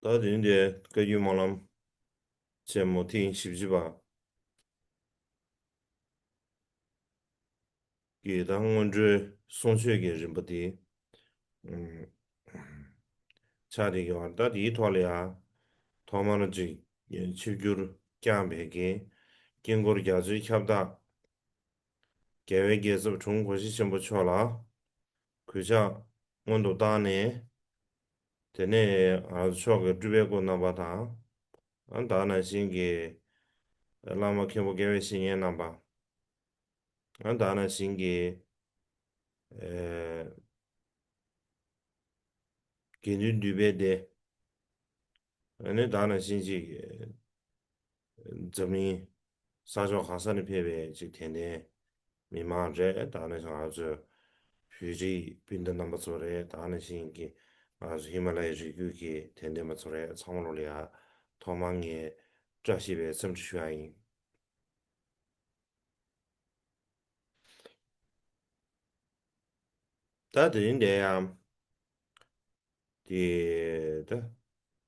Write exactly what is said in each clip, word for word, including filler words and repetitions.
ད་དེ་ནི་དེ་བཀའ་བརྒྱུད་སྨོན་ལམ་ཆེན་མོ་ཐེངས་བཞི་བཅུ་པ་གི་ད་སྔོན་འགྲོའི་གསུང་ཆོས་ཀྱི་རིམ་པ་དེ་ཨུམ་ཆགས་བསྡད་ཀྱི་ཡོད། ད་དེའི་ཐོག་ལ་ཡང་ཐོག་མར་ཅིག་ཆིབས་བསྒྱུར་བསྐྱངས་པའི་གི་དཀྱིལ་འཁོར་རྒྱ་མཚོའི་ཁྱབ་བདག་རྒྱལ་བའི་རྒྱལ་ཚབ་དྲུང་གོ་ཤྲི་ཆེན་པོ་མཆོག་ལ་གུས་ཕྱག་སྔོན་དུ་བཏང་ནས། དེ་ནས་ང་ཚོ་མཆོག་གི་སྤྲུལ་པའི་སྐུ་རྣམ་པ་དང་། ཨ་ད་ནང་བཞིན་གྱི་བླ་མ་མཁན་པོ་དགེ་བའི་བཤེས་གཉེན་རྣམ་པ། ཨ་ད་ནང་བཞིན་གྱི་ཨེ་དགེ་འདུན་འདུས་པའི་སྡེ། ཨ་ནི་ད་ནང་བཞིན་ཅིག་འཛམ་གླིང་ས་ཕྱོགས་གང་ས་ནས་ཕེབས་པའི་ཅིག་དད་ལྡན་མི་མང་རེད། ད་ནང་བཞིན་ང་ཚོ་བོད་རིགས་སྤུན་ཟླ་རྣམ་པ་ཚོ་རེད། ད་ནང་བཞིན་གྱི་ང་ཚོ་ཧི་མ་ལ་ཡའི་རི་རྒྱུད་ཀྱི་དད་ལྡན་པ་ཚོ་རེད། ཚང་མ་ལོ་ལ་ཡ་ཐོག་མར་ངས་བཀྲ་ཤིས་པའི་འཚམས་འདྲི་ཞུ་ཡ་ཡིན། ད་དེ་རིང་འདིར་ཡང་དེ་ད་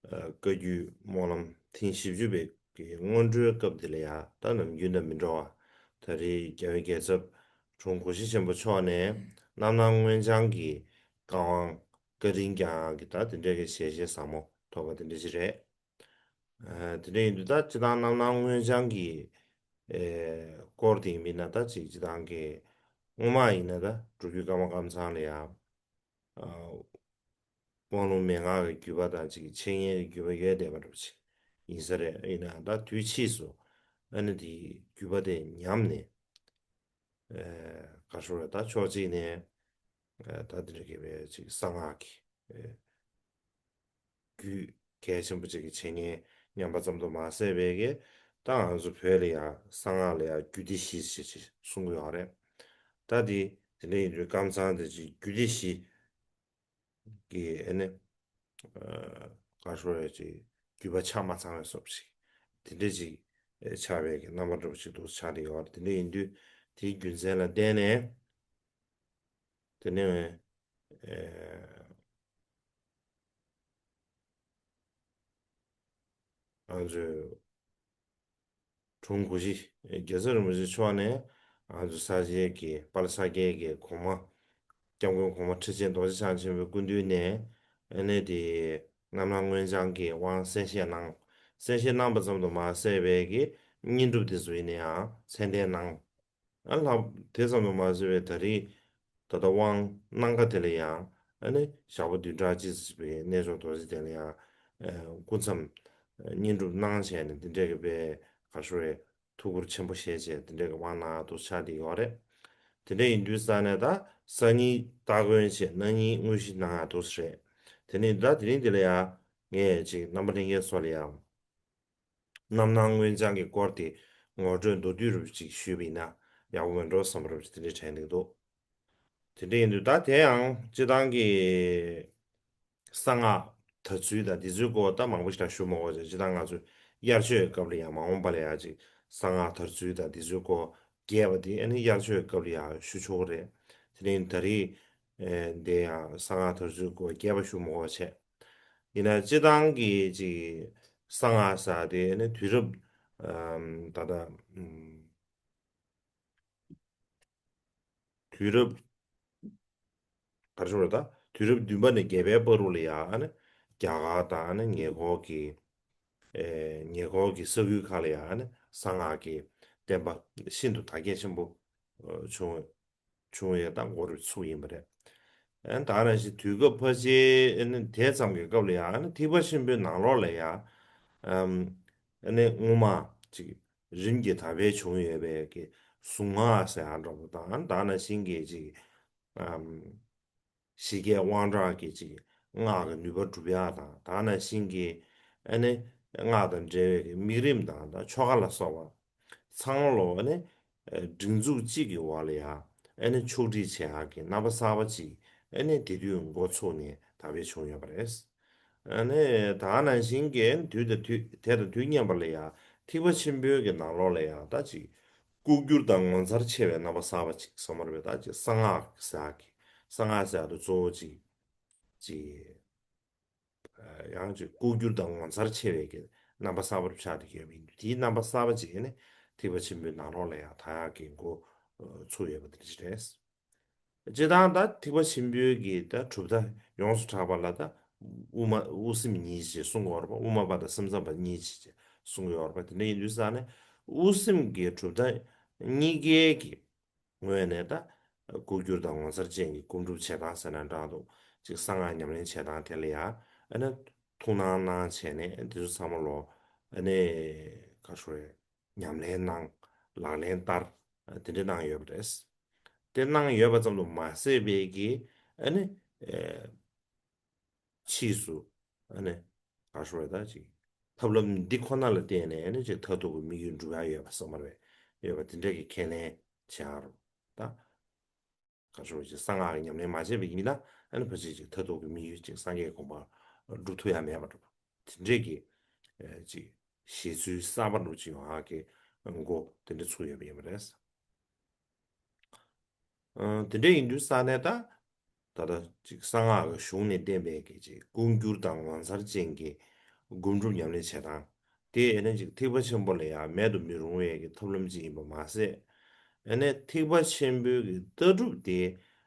ཨ་བཀའ་བརྒྱུད་སྨོན་ལམ་ཐེངས་བཞི་བཅུ་པའི་གི་སྔོན་འགྲོའི་སྐབས་དེ་ལ་ཡང་ད་ནམ་རྒྱུན་དང་མི་འདྲ་བ། ད་རེས་རྒྱལ་བའི་རྒྱལ་ཚབ་དྲུང་གོ་ཤྲི་ཆེན་པོ་མཆོག་ནས་རྣམ་སྣང་མངོན་བྱང་གི་བཀའ་དབང་བཀའ་དྲིན་བསྐྱངས་ཀྱི་ད་དེ་འདྲའི་གི་ཞལ་བཞེས་ཟབ་མོ་ཐོབ་པ་དེ་འདྲ་ཞིག་རེད། ཨ་དེ་འདྲ་ཡིན་དུས་ད་སྤྱིར་བཏང་རྣམ་སྣང་མངོན་བྱང་གི་ཨེ་སྐོར་དེ་ཡིན་མིན་ན། ད་ཅིག་སྤྱིར་བཏང་གི་སྔོན་མ་ཡིན་ན་ད་སྒྲུབ་བརྒྱུད་ཀརྨ་ཀཾ་ཚང་ལ་ཡང་ཨ་དབང་ལུང་མན་ངག་གི་བརྒྱུད་པ་དང་ཅིག་འཆད་ཉན་གྱི་བརྒྱུད་པ་ཡོད་བསྡད་པ་འདྲ་པོ་ཅིག་ཡིན་ས་རེད། ཡིན་ནའང་ད་དུས་ཕྱིས་སུ་ཨ་ནི་དེའི་བརྒྱུད་པ་དེ་ཉམས་ནས་ཨེ་ག་རེ་ཞུ་དགོས་རེད། ད་ཕྱོགས་གཅིག་ནས་ཨེ་ད་དེ་འདྲ་གི་བའི་ཅིག་གསང་སྔགས་ཀྱི་ཨེ་རྒྱུད་གལ་ཆེན་པོ་ཅིག་གི་འཆད་ཉན་ཉམས་པ་ཙམ་དུ་མ་ཟད་པའི་གི་ད་ང་ཚོ་བོད་ལ་ཡང་གསང་སྔགས་ལ་ཡང་རྒྱུད་སྡེ་བཞི་ཞེས་ཅིག་གསུང་གི་ཡོད་རེད། ད་དེ་དེ་འདྲ་ཡིན་དུས་ཀཾ་ཚང་དེ་ཅིག་རྒྱུད་སྡེ་བཞི་གི་ཨ་ནི་ཨ་ག་རེ་ཞུ་དགོས་རེད། ཅིག་བརྒྱུད་པ་ཆ་མ་ཚང་བའི་བཟོ་ཅིག་དེ་འདྲ་ཅིག་ཨེ་ཆགས་པའི་གི་རྣམ་པ་འདྲ་པོ་ཅིག་འདུག་ཆགས་བསྡད་ཡོད་རེད། དེ་འདྲ་ཡིན་དུས་དེའི་རྒྱུ་མཚན་ལ་བརྟེན་ནས། དེ་ནས་ཨེ་ང་ཚོའི་དྲུང་གོ་ཤྲི་རྒྱལ་ཚབ་རིན་པོ་ཆེ་མཆོག་ནས་ང་ཚོ་ས་སྐྱའི་གི་དཔལ་ས་སྐྱའི་གི་གོང་མ་སྐྱབས་མགོན་གོང་མ་ཁྲི་ཆེན་རྡོ་རྗེ་འཆང་ཆེན་པོའི་སྐུ་མདུན་ནས་ཨ་ནི་དེ་རྣམ་སྣང་མངོན་བྱང་གི་དབང་གསན་བཞེས་གནང་། གསན་བཞེས་གནང་བ་ཙམ་དུ་མ་ཟད་པའི་གི་བསྙེན་སྒྲུབ་དེ་ཚོ་ཡིན་ན་ཡང་མཚན་གཏན་གནང་། ཨ་ལྷག་དེ་ཙམ་དུ་མ་ཟད་པའི་ད་རེས་ད་ལྟ་དབང་གནང་ཁ་དེ་ལ་ཡང་ཨ་ནི་ཞག་པོ་བདུན་ཕྲག་གཅིག་ཙམ་པའི་གནས་མཆོག་རྡོ་རྗེ་གདན་ལ་ཡང་ཨ་སྐུ་མཚམས་བསྙེན་སྒྲུབ་གནང་བྱས་ནས་འདི་འདྲའི་གི་དཔེ་ག་ཞུ་རེད། ཐུགས་ཁུར་ཆེན་པོ་བཞེས་བྱས་འདི་འདྲའི་གི་དབང་གནང་འདུག་ཆགས་བསྡད་ཡོད་རེད། དེ་འདྲ་ཡིན་དུས་ས་ནས་ད་སང་ཉིན་སྟ་གོན་བྱས་གནངས་ཉིན་དངོས་གཞི་གནང་ཡག་འདུག་ས་རེད། དེ་ནས་ད་དེ་རིང་འདི་ལ་ཡང་ངས་ཅིག་རྣམ་པ་ལྷན་རྒྱས་ཚོ་ལ་ཡང་། རྣམ་སྣང་མངོན་བྱང་གི་སྐོར་དེ་ངོ་སྤྲོད་མདོར་བསྡུས་རུ་ཅིག་ཞུས་པ་ཡིན་ན་ཡག་པོ་མེད་འགྲོ་བསམ་པ་རུ་ཅིག་དེ་འདྲའི་དྲན་འདུག་དེ་འདྲ་ཡིན་དུས་ད་དེ་ཡང་སྤྱི་བཏང་གི་གསང་སྔགས་དར་ཚུལ་དང་དེ་ཚོའི་སྐོར་ད་མང་པོ་ཞིག་ད་ཞུ་མ་དགོས་ཅིག་སྤྱི་བཏང་ང་ཚོས་དབྱར་ཆོས་སྐབས་ལ་ཡང་མ་འོངས་པ་ལ་ཡང་ཅིག་གསང་སྔགས་དར་ཚུལ་དང་དེ་ཚོའི་སྐོར་རྒྱས་པ་དེ་ཨ་ནི་དབྱར་ཆོས་སྐབས་ལ་ཡང་ཞུ་ཆོག་གི་རེད། དེ་ནས་ད་རེས་ཨེ་འདི་ཡང་གསང་སྔགས་དར་ཚུལ་སྐོར་རྒྱས་པ་ཞུ་མ་དགོས་པ་བྱས། ཡིན་ན་སྤྱི་བཏང་གི་ཅིག་གསང་སྔགས་ཟེར་དེ་ནི་དུས་རབས་ཨམ་ད་ལྟ་ཨམ་དུས་རབས་ག་རེ་ཞུ་དགོས་རེད། ད་དུས་རབས་བདུན་པ་ནས་བརྒྱད་པའི་བར་དུ་ལ་ཡང་ཨ་ནི་རྒྱ་གར་དང་ཨ་ནི་ཉེ་འཁོར་གྱི་ཨེ་ཉེ་འཁོར་གྱི་ས་ཁུལ་ཁག་ལ་ཡང་ཨ་ནི་གསང་སྔགས་ཀྱི་བསྟན་པ་ཤིན་ཏུ་དར་རྒྱས་ཆེན་པོ་ཨ་བྱུང་བ། བྱུང་བའི་ད་འགོ་རུ་ཚུགས་ཡིན་པ་རེད། ཨ་ནི་ད་ག་ནང་བཞིན་དུས་སྐབས་ཕལ་ཆེར་ཨ་ནི་དེ་ཙམ་གྱི་སྐབས་ལ་ཡང་ཨ་ནི་ཐེག་པ་ཆེན་པོའི་ནང་ལོགས་ལ་ཡང་ཨམ་ཨ་ནི་སྔོན་མ་ཅིག་རིམ་གྱིས་དར་འཕེལ་བྱུང་ཡོད་པའི་གི་གཟུངས་སྔགས་ཟེར་ཡག་འདྲ་པོ་དང་ཨ་ནི་ད་ག་ནང་བཞིན་གྱི་ཅིག་ཨམ་ཞི་རྒྱས་དབང་དྲག་གི་ཅིག་སྔགས་ཀྱི་ནུས་པ་སྒྲུབ་ཡག་དང་ད་ག་ནང་བཞིན་གྱི་ཨ་ནི་སྔགས་དང་འབྲེལ་བའི་གི་དམིགས་རིམ་དང་ད་ཆོ་ག་ལ་སོགས་པ། ཚང་མ་ལོ་ཨ་ནི་སྒྲིག་འཛུགས་གཅིག་གི་འོག་ལ་ཡང་ཨ་ནི་ཕྱོགས་སྒྲིག་བྱེད་ཡག་གི་རྣམ་པ་གསར་པ་ཅིག་ཨ་ནི་དེ་དུས་འགོ་ཚུགས་ནས་དར་འཕེལ་བྱུང་ཡོད་པ་རེད། ཨ་ནི་ད་ག་ནང་བཞིན་གྱི་དུས་དང་དུས་དེ་དང་དུས་མཉམ་པ་ལ་ཡང་ཐེག་པ་ཆེན་པོའི་གི་ནང་ལོགས་ལ་ཡང་ད་ཅིག་ལྐོག་གྱུར་དང་ངོ་མཚར་ཆེ་བའི་རྣམ་པ་གསར་པ་ཅིག་བསམ་པར་བས་ད་ཅིག་གསང་སྔགས་ཟེར་ཡག་གི་གསང་སྔགས་ཟེར་ཡག་དེ་གཙོ་བོ་ཅིག་ཅིག་ཡང་ཅིག་ལྐོག་གྱུར་དང་ངོ་མཚར་ཆེ་བའི་གི་རྣམ་པ་གསར་པ་རུ་ཆགས་ཏེ་ཡོད་པ་ཡིན་དུས། དེའི་རྣམ་པ་གསར་པ་ཅིག་ནི་ཐེག་པ་ཆེན་པོའི་ནང་ལོགས་ལ་ཡང་དར་ཡག་གི་འགོ་ཚུགས་ཡོད་པ་དེ་འདྲ་ཅིག་རེད། སྤྱིར་བཏང་ད་ཐེག་པ་ཆེན་པོའི་གི་ད་གྲུབ་མཐའ་ཡོངས་སུ་གྲགས་པ་ལ་ད་དབུ་མ་དབུ་སེམས་གཉིས་ཅེས་གསུང་གི་ཡོད་རེད་པ། དབུ་མ་པ་དང་སེམས་ཙམ་པ་གཉིས་ཅེས་གསུང་གི་ཡོད་རེད་པ། དེ་འདྲ་ཡིན་དུས་ཙང་ནས་དབུ་སེམས་ཀྱི་གྲུབ་མཐའ་གཉིས་ཀའི་གི་ངོས་ནས་ད་ལྐོག་གྱུར་དང་ངོ་མཚར་ཅན་གྱི་སྒོམ་སྒྲུབ་བྱེད་སྟངས་ཟེར་ན་འདྲ་འདུག་ཅིག་གསང་སྔགས་ཉམས་ལེན་བྱེད་སྟངས་དེ་ལ་ཡང་ཨ་ནི་ཐུགས་སྣང་གནང་བྱས་ནས་དེ་ཚོ་ཚང་མ་ལོ་ཨ་ནི་ག་ཞུ་རེད། ཉམས་ལེན་གནང་། ལག་ལེན་བསྟར། དེ་འདྲ་གནང་ཡོད་པ་རེད། དེ་གནང་ཡོད་པ་ཙམ་དུ་མ་ཟད་པའི་གི་ཨ་ནི་ཕྱིས་སུ་ཨ་ནི་ག་ཞུ་རེད་ད་ཅིག་ཐབས་ལམ་འདི་ཁོ་ན་ལ་བརྟེན་ནས་ཨ་ནི་ཅིག་མཐར་ཐུག་གི་དམིགས་ཡུལ་འགྲུབ་ཡག་ཡོད་པ་གསུངས་པ་རེད། ཡོད་པ་དེ་འདྲ་གི་ཁས་ལེན་བྱེད་ཡག་རུ་ད། ག་ཞུ་ཅིག་གསང་སྔགས་ཀྱི་ཉམས་ལེན་མ་བྱས་པའི་ཡིན་ན་ཨ་ནི་ཕལ་ཆེར་ཅིག་མཐར་ཐུག་གི་དམིགས་ཡུལ་ཅིག་སངས་རྒྱས་གོ་འཕང་སྒྲུབ་ཐུབ་ཡ་མེད་པ་འགྲོ། དེ་འདྲས་ཀྱི་ཨ་ཅིག་བཞེད་ཚུལ་གསར་པ་འགྲོ་ཅིག་ཡོང་ཡ་གི་འགོ་དེ་འདྲ་ཚུགས་ཡོད་པ་ཡིན་པ་རེད། ཨ་དེ་འདྲས་ཡིན་དུས་ཙང་ནས་ད་ད་ལྟ་ཅིག་གསང་སྔགས་ཀྱི་གཞུང་ནས་བསྟན་པའི་གི་ཅིག་ལྐོག་གྱུར་དང་ངོ་མཚར་ཅན་གྱི་སྒོམ་སྒྲུབ་ཉམས་ལེན་བྱེད་སྟངས་དེ་ཨ་ནི་ཅིག་ཐེག་པ་ཆེན་པོ་ལ་ཡང་མེད་དུ་མི་རུང་བའི་གི་ཐབས་ལམ་ཅིག་ཡིན་པ་མ་ཟད། ཨ་ནི་ཐེག་པ་ཆེན་པོའི་གི་ལྟ་གྲུབ་དེ་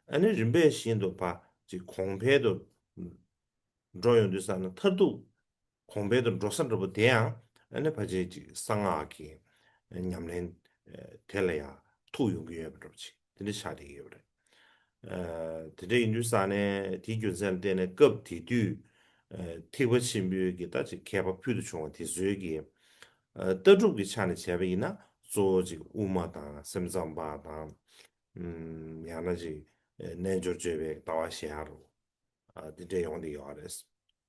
ཨ་ནི་རིམ་པས་བཞིན་དུ་ཕར་ཅིག་གོང་འཕེལ་དུ་འགྲོ་ཡོང་དུས་ཙ་ན་མཐར་ཐུག་གོང་འཕེལ་དུ་འགྲོ་ས་འདྲ་པོ་དེ་ཡང་ཨ་ནི་ཕལ་ཆེར་ཅིག་གསང་སྔགས་ཀྱི་ཉམས་ལེན་དེ་ལ་ཡང་ཐུག་ཡོང་གི་ཡོད་པ་འདྲ་པོ་ཅིག་དེ་འདྲ་ཆགས་བསྡད་ཀྱི་ཡོད་པ་རེད། ཨ་དེ་འདྲ་ཡིན་དུས་ཙ་ནས་དེའི་རྒྱུ་མཚན་ལ་བརྟེན་ནས་སྐབས་དེ་དུས་ཨ་ཐེག་པ་ཆེན་པོའི་གི་ད་ཅིག་མཁས་པ་ཕུལ་དུ་བྱུང་བ་དེ་ཚོའི་གི་ཨ་ལྟ་གྲུབ་ཀྱི་ཆ་ནས་བྱས་པ་ཡིན་ན་གཙོ་བོ་ཅིག་དབུ་མ་དང་སེམས་ཙམ་པ་དང་ཨམ་ཡང་ན་ཅིག་ཨ་རྣལ་འབྱོར་སྤྱོད་པའི་ལྟ་བ་བཤད་ཡག་རུ། ཨ་འདི་འདྲས་ཡོང་བསྡད་ཡོད་རེད།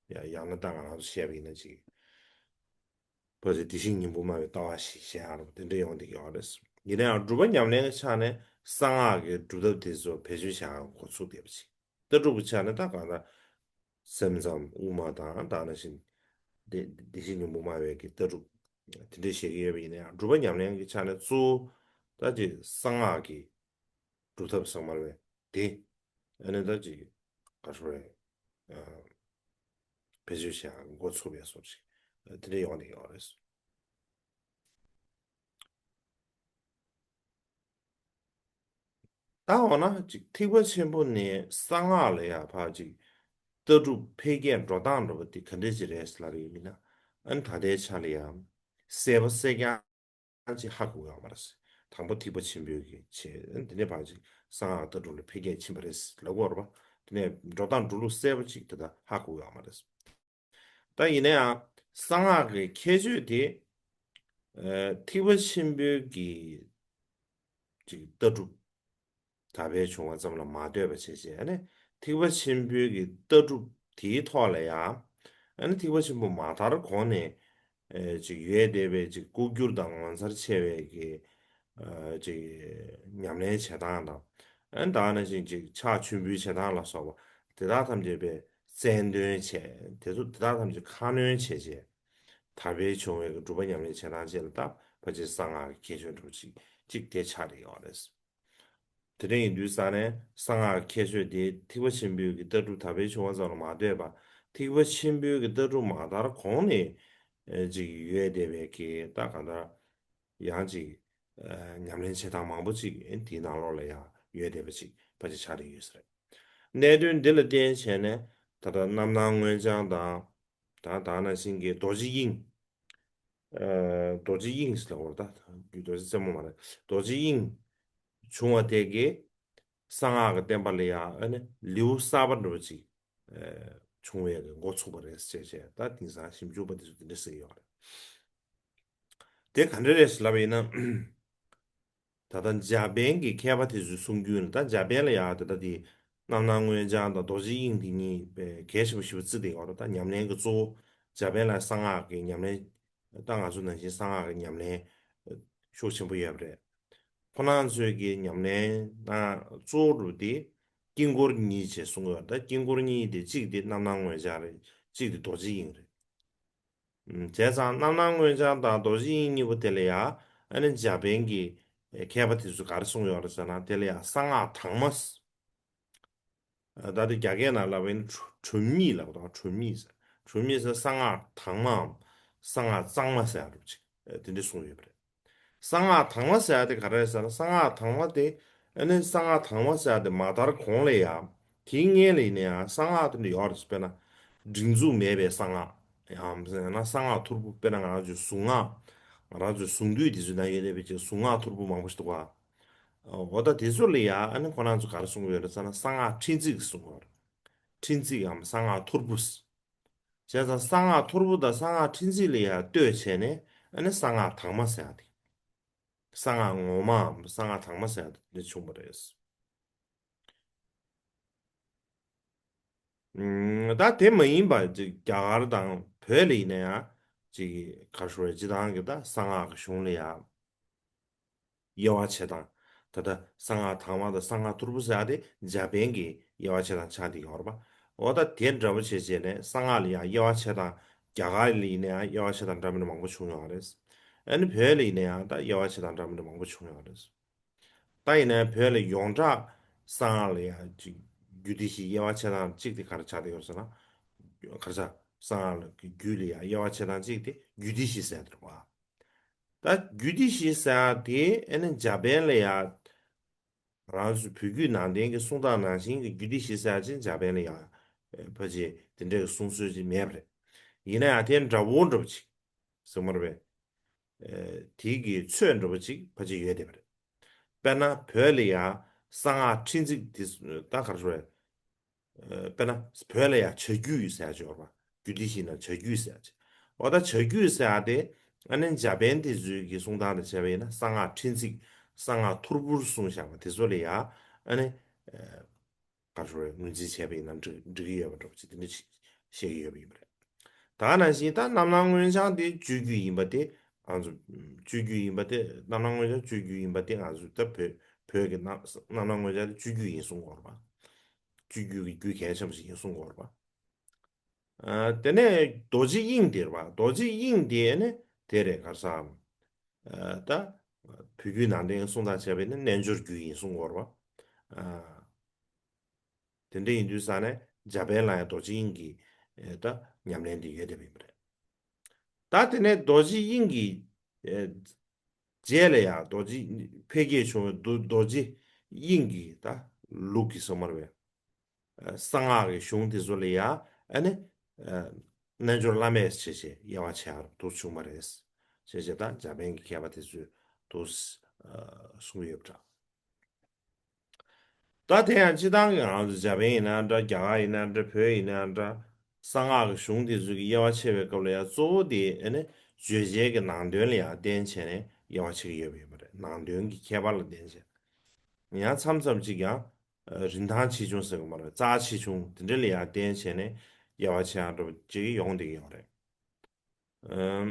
ཡ་ཡང་ན་ད་ང་རང་ཚོ་བཤད་པ་ཡིན་ན་ཅིག་ཕལ་ཆེར་དེ་བཞིན་སྙིང་པོ་སྨྲ་བའི་ལྟ་བ་ཞིག་བཤད་ཡག་རུ་དེ་འདྲས་ཡོང་བསྡད་ཡོད་རེད། ཡིན་ན་ཡང་སྒྲུབ་པ་ཉམས་ལེན་གྱི་ཆ་ནས་གསང་སྔགས་ཀྱི་སྒྲུབ་ཐབས་དེ་ཚོ་བེད་སྤྱོད་བྱེད་ཡག་འགོ་ཚུགས་བསྡད་པ་ཅིག་ལྟ་གྲུབ་ཀྱི་ཆ་ནས་ད་གང་ལྟར་སེམས་ཙམ་དབུ་མ་དང་ད་ནང་བཞིན་དེ་དེ་བཞིན་སྙིང་པོ་སྨྲ་བའི་གི་ལྟ་གྲུབ་དེ་འདྲས་བཤད་ཀྱི་ཡོད་པ་ཡིན་ན་ཡང་སྒྲུབ་པ་ཉམས་ལེན་གྱི་ཆ་ནས་གཙོ་བོ་ད་ཅིག་གསང་སྔགས་ཀྱི་སྒྲུབ་ཐབས་ཟེར་མ་རེད་པས། དེ་ཨ་ནི་ད་ཅིག་ག་རེ་ཟེར་དགོས་རེད། ཨ་བེད་སྤྱོད་བྱེད་ཡག་འགོ་ཚུགས་པའི་བཟོ་ཅིག་དེ་འདྲ་ཡོང་བསྡད་ཡོད་རེད། ད་འོ་ན་ཅིག་ཐེག་པ་ཆེན་པོ་ནས་གསང་སྔགས་ལ་ཡང་ཕར་ཅིག་ལྟ་གྲུབ་འཕེལ་རྒྱས་འགྲོ་སྟངས་འདྲ་པོ་དེ་ག་འདྲས་ཅིག་རེད་ཟེར་ལབ་ཡོད་མིན་ན། ཨ་ནི་ད་ལྟའི་ཆ་ལ་ཡང་གསལ་པོ་གསལ་རྐྱང་ཅིག་ཧ་གོ་ཡོད་མ་རེད། དང་པོ་ཐེག་པ་ཆེན་པོའི་གི་ཆེད། དེ་ནས་ཕར་ཅིག་གསང་སྔགས་ལྟ་གྲུབ་ལ་འཕེལ་རྒྱས་ཕྱིན་པ་རེད་ལབ་དགོས་རེད་པ། དེ་ནས་འགྲོ་སྟངས་འགྲོ་ལུགས་གསལ་པོ་ཅིག་དེ་ལྟར་ཧ་གོ་ཡོད་མ་རེད། ད་ཡིན་ན་ཡང་གསང་སྔགས་ཀྱི་ཁྱད་ཆོས་དེ་ཨ་ཐེག་པ་ཆེན་པོའི་གི་ཅིག་ལྟ་གྲུབ་དར་འཕེལ་བྱུང་བ་ཙམ་ལ་མ་ལྟོས་པ་བྱས་བྱས་ཨ་ནི་ཐེག་པ་ཆེན་པོའི་གི་ལྟ་གྲུབ་དེའི་ཐོག་ལ་ཡང་ཨ་ནི་ཐེག་པ་ཆེན་པོ་མ་དར་གོང་ནས་ཨེ་ཅིག་ཡོད་བསྡད་པའི་ཅིག་ལྐོག་གྱུར་དང་ངོ་མཚར་ཆེ་བའི་གི་ཨ་ཅིག་ཉམས་ལེན་བྱེད་སྟངས་དང་ཨ་ནི་ད་ནང་བཞིན་ཅིག་ཕྱག་མཆོད་འབུལ་བྱེད་སྟངས་ལ་སོགས་པ་དེ་དག་ཐམས་ཅད་པའི་རྩལ་འདོན་བྱས་དེ་ཚོ་དེ་དག་ཐམས་ཅད་ཁ་སྣོན་བྱས་བྱས་དར་འཕེལ་བྱུང་བའི་གི་སྒྲུབ་པ་ཉམས་ལེན་བྱེད་སྟངས་བཅས་ལ་ད་ཕལ་ཆེར་གསང་སྔགས་ཀྱི་ཁྱད་ཆོས་འདྲ་པོ་ཅིག་ཅིག་དེ་ཆགས་བསྡད་ཡོད་རེད། དེ་འདྲ་ཡིན་དུས་ཙ་ནས་གསང་སྔགས་ཀྱི་ཁྱད་ཆོས་དེ་ཐེག་པ་ཆེན་པོའི་གི་ལྟ་གྲུབ་དར་འཕེལ་བྱུང་བ་ཙམ་ལ་མ་ལྟོས་པ་ཐེག་པ་ཆེན་པོའི་གི་ལྟ་གྲུབ་མ་དར་གོང་ནས་ཨེ་ཅིག་ཡོད་བསྡད་པའི་གི་ད་གང་ལྟར་ཡང་ཅིག་ཨ་ཉམས་ལེན་བྱེད་སྟངས་མང་པོ་ཅིག་དེའི་ནང་ལོགས་ལ་ཡང་ཡོད་བསྡད་པ་ཅིག་ཕལ་ཆེར་ཆགས་བསྡད་ཡོད་ས་རེད། གནད་དོན་འདི་ལ་བརྟེན་བྱས་ནས་ད་ལྟ་རྣམ་སྣང་མངོན་བྱང་དང་། ད་ད་ནང་བཞིན་གྱི་རྡོ་རྗེ་དབྱིངས། ཨ་རྡོ་རྗེ་དབྱིངས་ལབ་དགོས་རེད་ད། རྡོ་རྗེ་རྩེ་མོ་མ་རེད། རྡོ་རྗེ་དབྱིངས་བྱུང་བ་དེ་གིས་གསང་སྔགས་ཀྱི་བསྟན་པ་ལ་ཡང་ཨ་ནི་ལེའུ་གསར་པ་འདྲ་པོ་ཅིག་ཨ་བྱུང་བའི་འགོ་ཚུགས་པ་རེད་ཅེས་བྱས་ད་དེང་སང་ཞིབ་འཇུག་པ་དེ་ཚོ་དེ་འདྲ་ཟེར་གྱི་ཡོད་རེད། དེ་ག་འདྲ་རེད་ཟེར་ལབ་པ་ཡིན་ན། ད་ལྟ་འཇར་པན་གྱི་མཁས་པ་དེ་ཚོའི་གསུང་རྒྱུན་ལ་ད་འཇར་པན་ལ་ཡང་ད་ལྟ་དེ་རྣམ་སྣང་མངོན་བྱང་དང་རྡོ་རྗེ་དབྱིངས་དེ་གཉིས་པའི་གལ་ཆེན་པོ་ཞེ་པོ་བརྩི་བསྡད་ཡོད་རེད། ད་ཉམས་ལེན་གྱི་གཙོ་བོ་འཇར་པན་ལ་གསང་སྔགས་ཀྱི་ཉམས་ལེན་ད་ང་ཚོ་ནང་བཞིན་གསང་སྔགས་ཀྱི་ཉམས་ལེན་ཤུགས་ཆེན་པོ་ཡོད་པ་རེད། ཁོ་རང་ཚོའི་གི་ཉམས་ལེན་ནང་གཙོ་བོ་རུ་དེ་དཀྱིལ་འཁོར་གཉིས་ཅེས་གསུང་གི་ཡོད་རེད། ད་དཀྱིལ་འཁོར་གཉིས་དེ་གཅིག་དེ་རྣམ་སྣང་མངོན་བྱང་རེད། གཅིག་དེ་རྡོ་རྗེ་དབྱིངས་རེད། བྱས་ཙང་རྣམ་སྣང་མངོན་བྱང་དང་རྡོ་རྗེ་དབྱིངས་གཉིས་པོ་དེ་ལ་ཡང་ཨ་ནི་འཇར་པན་གྱི་མཁས་པ་དེ་ཚོས་ག་རེ་གསུངས་ཡོད་རེད་ཟེར་ན། དེ་ལ་ཡང་གསང་སྔགས་གྲངས་མ་ཟེར། ད་ལྟ་རྒྱ་སྐད་ནང་ལབ་པ་ཡིན་ན་ཁྲོ་ཁྲོམ་གཉིས་ལབ་དང་ཁྲོམ་གཉིས་ཟེར། གྲུབ་མིན་ཟེར་གསང་སྔགས་དྭངས་མའམ་གསང་སྔགས་གཙང་མ་ཟེར་ཡ་འདྲ་པོ་ཅིག་དེ་འདྲ་གསུངས་ཡོད་པ་རེད། གསང་སྔགས་དྭངས་མ་ཟེར་ཡ་དེ་ག་རེ་རེད་ཟེར་ན། གསང་སྔགས་དྭངས་མ་དེ་ཨ་ནི་གསང་སྔགས་དྭངས་མ་ཟེར་ཡ་དེ་མ་དར་གོང་ལ་ཡ་དེའི་སྔོན་ལ་ཡིན་ན་ཡང་གསང་སྔགས་དེ་འདྲ་ཡོད་རེད། དཔེར་ན་སྒྲིག་འཛུགས་མེད་པའི་གསང་སྔགས། ཡང་ན་གསང་སྔགས་ཐོར་བུ། དཔེར་ན་ང་རང་ཚོའི་གཟུངས་སྔགས། ང་རང་ཚོའི་གཟུངས་བསྡུས་དེ་ཚོའི་ནང་ཡོད་བསྡད་པའི་ཅིག་གཟུངས་སྔགས་ཐོར་བུ་མང་པོ་ཞིག་འདུག་ག་འོ་ད་དེ་ཚོ་ལ་ཡ་ཨ་ནི་ཁོ་རང་ཚོ་ག་རེ་གསུང་གི་ཡོད་རེད་ཟེར་ན། གསང་སྔགས་ཕྲེང་ཚིག་གསུང་གི་ཡོད་རེད། ཕྲེང་ཚིག་གམ་གསང་སྔགས་ཐོར་བུ། བྱས་ཙང་གསང་སྔགས་ཐོར་བུ་དང་གསང་སྔགས་ཕྲེང་ཚིག་ལ་ཡ་ལྟོས་བྱས་ནས་ཨ་ནི་གསང་སྔགས་དྭངས་མ་ཟེར་ཡ་དེ། གསང་སྔགས་ངོ་མའམ་གསང་སྔགས་དྭངས་མ་ཟེར་ཡ་དེ་འདྲ་བྱུང་བ་རེད། ཨུམ། ད་དེ་མ་ཡིན་པ་ཅིག་རྒྱ་གར་དང་བོད་ལ་ཡིན་ན་ཡང་ཅིག་ག་རེ་ཞུ་དགོས་རེད། སྤྱིར་བཏང་གི་ད་གསང་སྔགས་ཀྱི་གཞུང་ལ་ཡང་དབྱེ་བ་ཕྱེ་སྟངས། ད་ལྟ་གསང་སྔགས་དྭངས་མ་དང་གསང་སྔགས་ཐོར་བུ་ཟེར་ཡ་དེ་འཇར་པན་གྱི་དབྱེ་བ་ཕྱེ་སྟངས་ཆགས་བསྡད་ཡོད་རེད་པ། འོ་ད་དེ་འདྲ་པོ་བྱས་བྱས་ནས་གསང་སྔགས་ལ་ཡང་དབྱེ་བ་ཕྱེ་སྟངས། རྒྱ་གར་ལ་ཡིན་ན་ཡང་དབྱེ་བ་ཕྱེ་སྟངས་འདྲ་མི་འདྲ་མང་པོ་བྱུང་ཡོད་རེད། ཨ་ནི་བོད་ལ་ཡིན་ན་ཡང་ད་དབྱེ་བ་ཕྱེ་སྟངས་འདྲ་མི་འདྲ་མང་པོ་བྱུང་ཡོད་རེད། ད་ཡིན་ན་བོད་ལ་ཡོངས་གྲགས་གསང་སྔགས་ལ་ཡང་ཅིག་རྒྱུད་སྡེ་བཞིའི་དབྱེ་བ་ཕྱེ་སྟངས་གཅིག་དེ་ག་རེ་ཆགས་བསྡད་ཡོད་ཟེར་ན། ག་རེ་ཟེར། གསང་སྔགས་ལ་རྒྱུད་ལ་ཡང་དབྱེ་བ་ཕྱེ་སྟངས་གཅིག་དེ་རྒྱུད་སྡེ་བཞི་ཟེར་དེ་རེད་པ། ད་རྒྱུད་སྡེ་བཞི་ཟེར་ཡ་དེ་ཨ་ནི་འཇར་པན་ལ་ཡང་རང་ཚོའི་བོད་བརྒྱུད་ནང་བསྟན་གྱི་གསུང་སྟངས་ནང་བཞིན་གྱི་རྒྱུད་སྡེ་བཞི་ཟེར་ཡ་ཅིག་འཇར་པན་ལ་ཡང་ཕལ་ཆེར་དེ་འདྲའི་གསུང་སྲོལ་ཅིག་མེད་པ་རེད། ཡིན་ན་ཡང་དེ་འདྲ་བོ་འདྲ་པོ་ཅིག་ཟེར་མ་རེད་པས། ཨེ། དེའི་གི་ཚོད་འདྲ་པོ་ཅིག་ཕལ་ཆེར་ཡོད་བསྡད་པ་རེད། དཔེར་ན་བོད་ལ་ཡང་གསང་སྔགས་ཕྲེང་ཚིག་དེ་ད་ག་རེ་ཞུ་དགོས་རེད། ཨེ། དཔེར་ན་བོད་ལ་ཡང་བྱ་རྒྱུད་ཟེར་ཡ་ཅིག་ཡོད་རེད་པ། རྒྱུད་སྡེ་བཞི་ནང་བྱ་རྒྱུད་ཟེར་ཡ་ཅིག་འོ་ད་བྱ་རྒྱུད་ཟེར་ཡ་དེ་ཨ་ནི་འཇར་པན་དེ་ཚོའི་གི་གསུང་སྟངས་དང་བྱས་པ་ཡིན་ན་གསང་སྔགས་ཕྲེང་ཚིག་གསང་སྔགས་ཐོར་བུར་གསུངས་བཞག་པ་དེ་ཚོ་ལ་ཡང་ཨ་ནི། ཨེ། ག་རེ་ཞུ་དགོས་རེད། ངོས་འཛིན་བྱས་པ་ཡིན་ན་འགྲིག་འགྲིག་གི་ཡོད་པ་འདྲ་པོ་ཅིག་དེ་འདྲ་ཅིག་བཤད་ཀྱི་ཡོད་པ་ཡིན་པ་རེད། ད་ག་ནང་བཞིན་ད་རྣམ་སྣང་མངོན་བྱང་དེ་སྤྱོད་རྒྱུད་ཡིན་པ་དེ་ང་ཚོ། སྤྱོད་རྒྱུད་ཡིན་པ་དེ་རྣམ་སྣང་མངོན་བྱང་སྤྱོད་རྒྱུད་ཡིན་པ་དེ་ང་ཚོ་ད་བོད་བོད་ཀྱི་རྣམ་རྣམ་སྣང་མངོན་བྱང་དེ་སྤྱོད་རྒྱུད་ཡིན་གསུང་གི་ཡོད་རེད་པ། སྤྱོད་རྒྱུད་ཀྱི་རྒྱུད་གལ་ཆེན་པོ་ཞིག་ཡིན་གསུང་གི་ཡོད་རེད་པ། ཨ། དེ་ནས་རྡོ་རྗེ་དབྱིངས་དེ་རེད་པ། རྡོ་རྗེ་དབྱིངས་དེ་ནི་དེ་རེད། ག་རེ་ཟེར། ཨ། ད་བོད་བརྒྱུད་ནང་བསྟན་གསུང་སྟངས་བྱས་པ་ཡིན་ན་རྣལ་འབྱོར་རྒྱུད་ཡིན་གསུང་གི་ཡོད་རེད་པ། ཨ། དེ་འདྲ་ཡིན་དུས་ཙ་ནས་འཇར་པན་ལ་ཡང་རྡོ་རྗེ་དབྱིངས་ཀྱི་ད་ཉམས་ལེན་དེ་ཡོད་བསྡད་པ་ཡིན་པ་རེད། ད་དེ་ནས་རྡོ་རྗེ་དབྱིངས་ཀྱི་རྗེས་ལ་ཡང་རྡོ་རྗེ་འཕེལ་རྒྱས་བྱུང་བའི་རྡོ་རྡོ་རྗེ་དབྱིངས་ཀྱི་ད་ལུགས་ཀྱི་ཟེར་མ་རེད་པས། གསང་སྔགས་ཀྱི་གཞུང་དེ་ཚོ་ལ་ཡང་ཨ་ནི་རྣལ་འབྱོར་བླ་མེད་བྱས་བྱས་དབྱེ་བ་ཕྱེ་ཡག་འདུག་བྱུང་བ་རེད། བྱས་བྱས་ད་འཇར་པན་གྱི་མཁས་པ་དེ་ཚོས་འདུག་གསུངས་ཡོད་པ་འདྲ། ད་དེ་ཡང་སྤྱིར་བཏང་གི་ང་ཚོ་འཇར་པན་ཡིན་ན་འདྲ། རྒྱ་གར་ཡིན་ན་འདྲ། བོད་ཡིན་ན་འདྲ། གསང་སྔགས་ཀྱི་གཞུང་དེ་ཚོ་གི་དབྱེ་བ་ཕྱེ་བའི་སྐབས་ལ་ཡང་གཙོ་བོ་དེ་ཨ་ནི་བརྗོད་བྱའི་གི་ནང་དོན་ལ་ཡང་བརྟེན་བྱས་ནས་དབྱེ་བ་ཕྱེ་གི་ཡོད་པ་ཡིན་པ་རེད། ནང་དོན་གྱི་ཁྱད་པར་ལ་བརྟེན་བྱས། ཡང་མཚམས་མཚམས་ཅིག་ཡང་རིན་ཐང་ཆེ་ཆུང་ཟེར་གི་མ་རེད། རྩ་ཆེ་ཆུང་དེ་འདྲ་ལ་ཡང་བརྟེན་བྱས་ནས་དབྱེ་བ་ཕྱེ་ཡག་འདྲ་པོ་ཅིག་ཡོང་བསྡད་ཀྱི་ཡོད་རེད། ཨམ།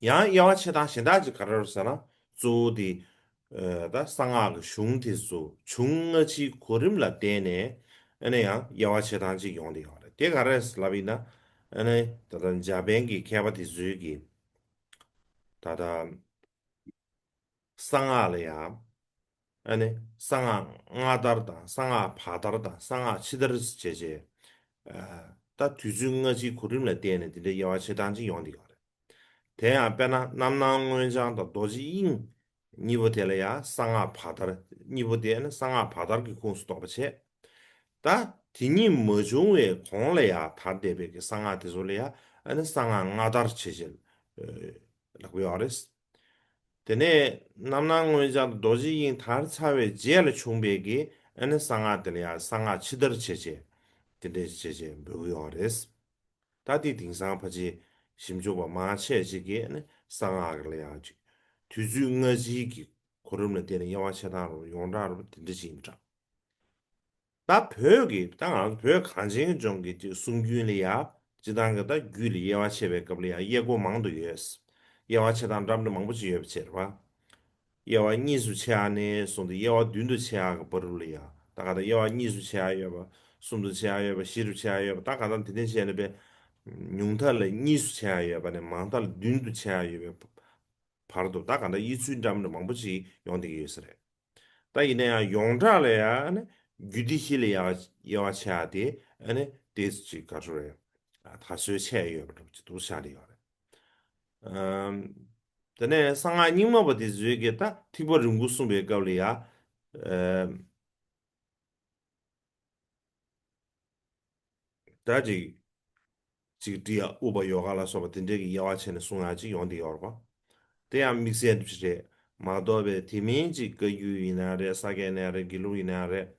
ཡང་དབྱེ་བ་ཕྱེ་སྟངས་གཞན་དག་ཅིག་ག་རེ་རེད་ཟེར་ན། གཙོ་བོ་དེ་ཨ་ད་གསང་སྔགས་ཀྱི་གཞུང་དེ་ཚོ་བྱུང་སྔ་ཕྱིའི་གོ་རིམ་ལ་བརྟེན་ནས་ཨ་ནི་ཡང་དབྱེ་བ་ཕྱེ་སྟངས་ཅིག་ཡོང་བསྡད་ཡོད་རེད། དེ་ག་རེ་རེད་ལབ་ཡིན་ན། ཨ་ནི་ད་ལྟ་འཇར་པན་གྱི་མཁས་པ་དེ་ཚོའི་གི་ད་ལྟ་གསང་སྔགས་ལ་ཡང་ཨ་ནི་གསང་སྔགས་སྔ་དར་དང་གསང་སྔགས་བར་དར་དང་གསང་སྔགས་ཕྱི་དར་བྱས་བྱས། ཨ་ད་དུས་ཚོད་སྔ་ཕྱིའི་གོ་རིམ་ལ་བརྟེན་ནས་དེ་འདྲའི་དབྱེ་བ་ཕྱེ་སྟངས་ཅིག་ཡོང་བསྡད་ཡོད་རེད། དེ་ཡང་དཔེར་ན་རྣམ་སྣང་མངོན་བྱང་དང་རྡོ་རྗེ་དབྱིངས་གཉིས་པོ་དེ་ལ་ཡང་གསང་སྔགས་བར་དར། གཉིས་པོ་དེ་ནི་གསང་སྔགས་བར་དར་གྱི་ཁོངས་སུ་གཏོགས་པ་བྱས། ད་དེ་གཉིས་མ་བྱུང་བའི་གོང་ལ་ཡང་དར་བསྡད་པའི་གི་གསང་སྔགས་དེ་ཚོ་ལ་ཡང་ཨ་ནི་གསང་སྔགས་སྔ་དར་བྱས་བྱས་ལབ་ཀྱི་ཡོད་རེད། དེ་ནས་རྣམ་སྣང་མངོན་བྱང་དང་རྡོ་རྗེ་དབྱིངས་དར་ཚར་བའི་རྗེས་ལ་བྱུང་བའི་གི་ཨ་ནི་གསང་སྔགས་དེ་ལ་ཡང་གསང་སྔགས་ཕྱི་དར་བྱས་བྱས་དེ་འདྲས་བྱས་བྱས་འབོད་ཀྱི་ཡོད་རེད། ད་དེ་དེང་སང་ཕལ་ཆེར་ཞིབ་འཇུག་པ་མང་ཆེ་ཅིག་གིས་ནི་གསང་སྔགས་ལ་ཡང་ཅིག་དུས་ཚོད་སྔ་ཕྱིའི་གི་གོ་རིམ་ལ་བརྟེན་ནས་དབྱེ་བ་ཕྱེ་སྟངས་རུ་ཡོངས་གྲགས་རུ་དེ་འདྲ་ཅིག་ཡིན་པ་འདྲ། ད་བོད་ཀྱི་ད་ང་ཚོ་བོད་གངས་ཅན་ལྗོངས་ཀྱི་ཅིག་གསུང་རྒྱུན་ལ་ཡང་སྤྱིར་བཏང་གི་ད་རྒྱུད་ལ་དབྱེ་བ་ཕྱེ་བའི་སྐབས་ལ་ཡང་དབྱེ་སྒོ་མང་དུ་ཡོད། དབྱེ་བ་ཕྱེ་སྟངས་འདྲ་མི་འདྲ་མང་པོ་ཅིག་ཡོད་པ་བྱས་རེད་པ། དབྱེ་བ་གཉིས་སུ་ཕྱེ་ཡག་ནས་བཟུང་སྟེ་དབྱེ་བ་བདུན་དུ་ཕྱེ་ཡག་གི་བར་དུ་ལ་ཡང་ད་ག་ད་དབྱེ་བ་གཉིས་སུ་ཕྱེ་ཡག་ཡོད་པ། གསུམ་དུ་ཕྱེ་ཡག་ཡོད་པ། བཞི་རུ་ཕྱེ་ཡག་ཡོད་པ། ད་ག་ད་དེ་འདྲ་བྱས་ནས་པས་ཉུང་མཐའ་ལ་གཉིས་སུ་ཕྱེ་ཡག་ཡོད་པ་ནས་མང་མཐའ་ལ་བདུན་དུ་ཕྱེ་ཡག་ཡོད་པའི་བར་དུ་ད་ག་ད་དབྱེ་ཚུལ་འདྲ་མི་འདྲ་མང་པོ་ཅིག་ཡོང་བསྡད་ཀྱི་ཡོད་ས་རེད། ད་ཡིན་ན་ཡང་ཡོངས་གྲགས་ལ་ཡང་ནི་རྒྱུད་སྡེ་བཞི་ལ་ཡང་དབྱེ་བ་ཕྱེ་ཡག་དེ་ཨ་ནི་ ཏོག་ཙམ་ཅིག་ག་རེ་ཟེར་རེད། ཨ། དར་སྲོལ་ཆད་ཡོད་པ་འདྲ་པོ་ཅིག་འདུག་ཤར་ཡོད་རེད། ཨམ། དེ་ནས་གསང་སྔགས་རྙིང་མ་པ་དེ་ཚོས་ཀྱིས་ད་ཐེག་པ་རིམ་དགུ་གསུངས་པའི་སྐབས་ལ་ཡ། ཨམ། ད་ཅིག་ཅིག་ཀྲི་ཡ་ཨུ་པ་ཡོ་ག་ལ་སོགས་པ་དེ་འདྲའི་གི་དབྱེ་བ་ཕྱེ་ནས་གསུང་ཡག་ཅིག་ཡོང་བསྡད་ཡོད་རེད་པ། དེ་ཡང་དམིགས་བསལ་འདྲ་པོ་ཞིག་རེད་མ་གཏོགས་པའི། དེ་མིན་ཅིག་བཀའ་བརྒྱུད་ཡིན་ན་རེད། ས་སྐྱ་ཡིན་ན་རེད། དགེ་ལུགས་ཡིན་ན་རེད།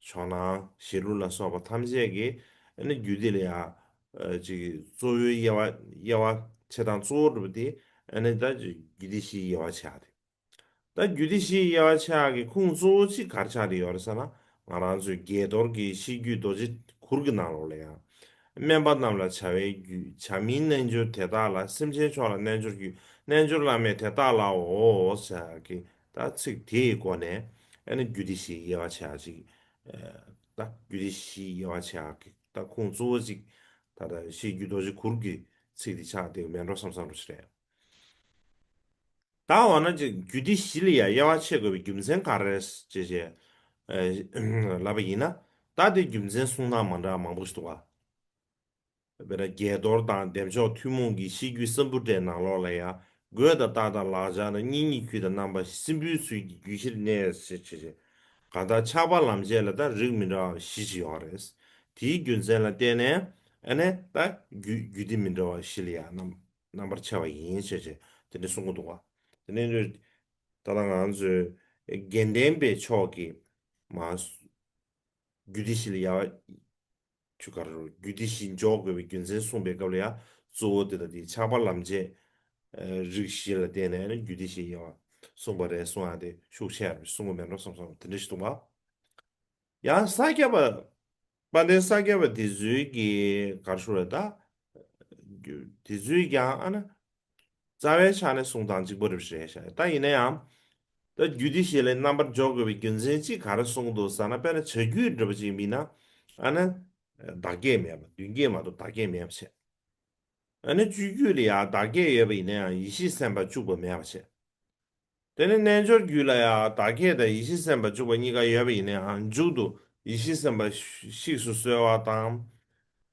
ཇོ་ནང་ཞི་ལུགས་ལ་སོགས་པ་ཐམས་ཅད་ཀྱིས་ཨ་ནི་རྒྱུད་སྡེ་ལ་ཡ། ཨ། ཅིག་གཙོ་བོའི་དབྱེ་བ། དབྱེ་བ་ཕྱེ་སྟངས་གཙོ་བོ་འདྲ་པོ་དེ་ཨ་ནི་ད་རྒྱུད་སྡེ་བཞིའི་དབྱེ་བ་ཕྱེ་ཡག་དེ། ད་རྒྱུད་སྡེ་བཞིའི་དབྱེ་བ་ཕྱེ་ཡག་གི་ཁུངས་གཙོ་བོ་གཅིག་ག་རེ་ཆགས་བསྡད་ཡོད་རེད་ཟེར་ན། ང་རང་ཚོའི་བརྒྱད་རྡོར་གྱི་ཤེས་རྒྱུད་རྡོ་རྗེ་གུར་གྱི་ནང་ལོགས་ལ་ཡང་། སྨན་པ་རྣམས་ལ་བྱ་བའི་རྒྱུད། བྱ་མིན་རྣལ་འབྱོར་དེ་དག་ལ། སེམས་ཅན་མཆོག་ལ་རྣལ་འབྱོར་རྒྱུད། རྣལ་འབྱོར་བླ་མེད་དེ་དག་ལའོ་ཟེར་ཡག་གི་ད་ཚིག་དེའི་སྒོ་ནས་ཨ་ནི་རྒྱུད་སྡེ་བཞིའི་དབྱེ་བ་ཕྱེ་ཡག་ཅིག་ཨ། ད་རྒྱུད་སྡེ་བཞིའི་དབྱེ་བ་ཕྱེ་ཡག་གི་ད་ཁུངས་གཙོ་བོ་གཅིག་ད་ལྟ་ཤེས་རྒྱུད་རྡོ་རྗེ་གུར་གྱི་ཚིག་དེ་ཆགས་བསྡད་ཡོད་མེད་འགྲོ་བསམ་བསམ་འདྲ་པོ་ཞིག་རེད། ད་འོ་ན་ཅིག་རྒྱུད་སྡེ་བཞི་ལ་ཡང་དབྱེ་བ་ཕྱེ་དགོས་པའི་རྒྱུ་མཚན་ག་རེ་རེད་ཅེས་བྱས། ཨ། ལབ་པ་ཡིན་ན། ད་དེ་རྒྱུ་མཚན་གསུང་སྟངས་མ་འདྲ་མང་པོ་ཞིག་འདུག་ག་དཔེར་ན་བརྒྱད་རྡོར་དང་བདེ་མཆོག་ཐུན་མོང་གི་ཤེས་རྒྱུད་སམ་བྷོ་ཊའི་ནང་ལོགས་ལ་ཡང་། རྒོད་དང་རྟག་དང་ལག་ཆ་དང་། གཉིས་གཉིས་འཁྱུད་དང་རྣམ་པ་བཞི། སྲིན་བུའི་ཚུལ་གྱིས་རྒྱུད་བཞིར་གནས་ཟེར་བྱས་བྱས། གང་ལྟར་ཆགས་པ་ལམ་བྱེད་ལ་ད་རིགས་མི་འདྲ་བ་བཞི་ཅིག་ཡོད་རེད། དེའི་རྒྱུ་མཚན་ལ་བརྟེན་ནས་ཨ་ནི་ད་རྒྱུད་རྒྱུད་སྡེ་མི་འདྲ་བ་བཞི་ལ་ཡང་རྣམ་རྣམ་པར་ཕྱེ་བ་ཡིན་ཞེས་བྱས་དེ་འདྲ་གསུང་གི་འདུག་ག་དེ་ནས་ད་ལྟ་ང་ཚོའི་དགེ་ལྡན་པའི་ཕྱོགས་ཀྱི་མ་རྒྱུད་སྡེ་བཞི་ལ་ཡང་ཆུ་དཀར་རྒྱུད་སྡེ་བཞི་འཇོག་དགོས་པའི་རྒྱུ་མཚན་གསུངས་པའི་སྐབས་ལ་ཡང་གཙོ་བོ་དེ་དང་དེའི་ཆགས་པ་ལམ་བྱེད་རིགས་བཞི་ལ་བརྟེན་ནས་རྒྱུད་སྡེ་བཞི་ཡོད་པ་གསུངས་པ་རེད་གསུང་ཡག་དེ་ཤུགས་ཆེ་རུ་གསུང་གི་མེད་འགྲོ་བསམ་སོང་། དེ་འདྲ་ཞིག་འདུག་ག་ཡང་ས་སྐྱ་པ། དཔལ་ལྡན་ས་སྐྱ་པ་དེ་ཚོའི་གི་ག་རེ་ཞུ་རེད་ད། དེ་ཚོའི་ཀྱང་ཨ་ན། རྩ་བའི་ཆ་ནས་གསུང་སྟངས་གཅིག་པ་རེད་ཤག་ད་ཡིན་ན་ཡང་། ད་རྒྱུད་སྡེ་བཞི་ལ་རྣམ་པར་འཇོག་དགོས་པའི་རྒྱུ་མཚན་གཅིག་ག་རེ་གསུངས་འདུག་ཟེར་ན། དཔེར་ན་བྱ་རྒྱུད་འདྲ་པོ་ཅིག་ཡིན་ན། ཨ་ན། བདག་བསྐྱེད་མེད་པ། མདུན་བསྐྱེད་མ་གཏོགས་བདག་བསྐྱེད་མེད་པ་བྱས། ཨ་ནི་སྤྱོད་རྒྱུད་ལ་ཡང་བདག་བསྐྱེད་ཡོད་པ་ཡིན་ན་ཡང་ཡེ་ཤེས་སེམས་དཔའ་བཅུག་པ་མེད་པ་བྱས། དེ་ནས་རྣལ་འབྱོར་རྒྱུད་ལ་ཡང་བདག་བསྐྱེད་དང་ཡེ་ཤེས་སེམས་དཔའ་བཅུག་པ་གཉིས་ཀ་ཡོད་པ་ཡིན་ན་ཡང་མཇུག་ཏུ་ཡེ་ཤེས་སེམས་དཔའ་གཤེགས་སུ་གསོལ་བ་དང་།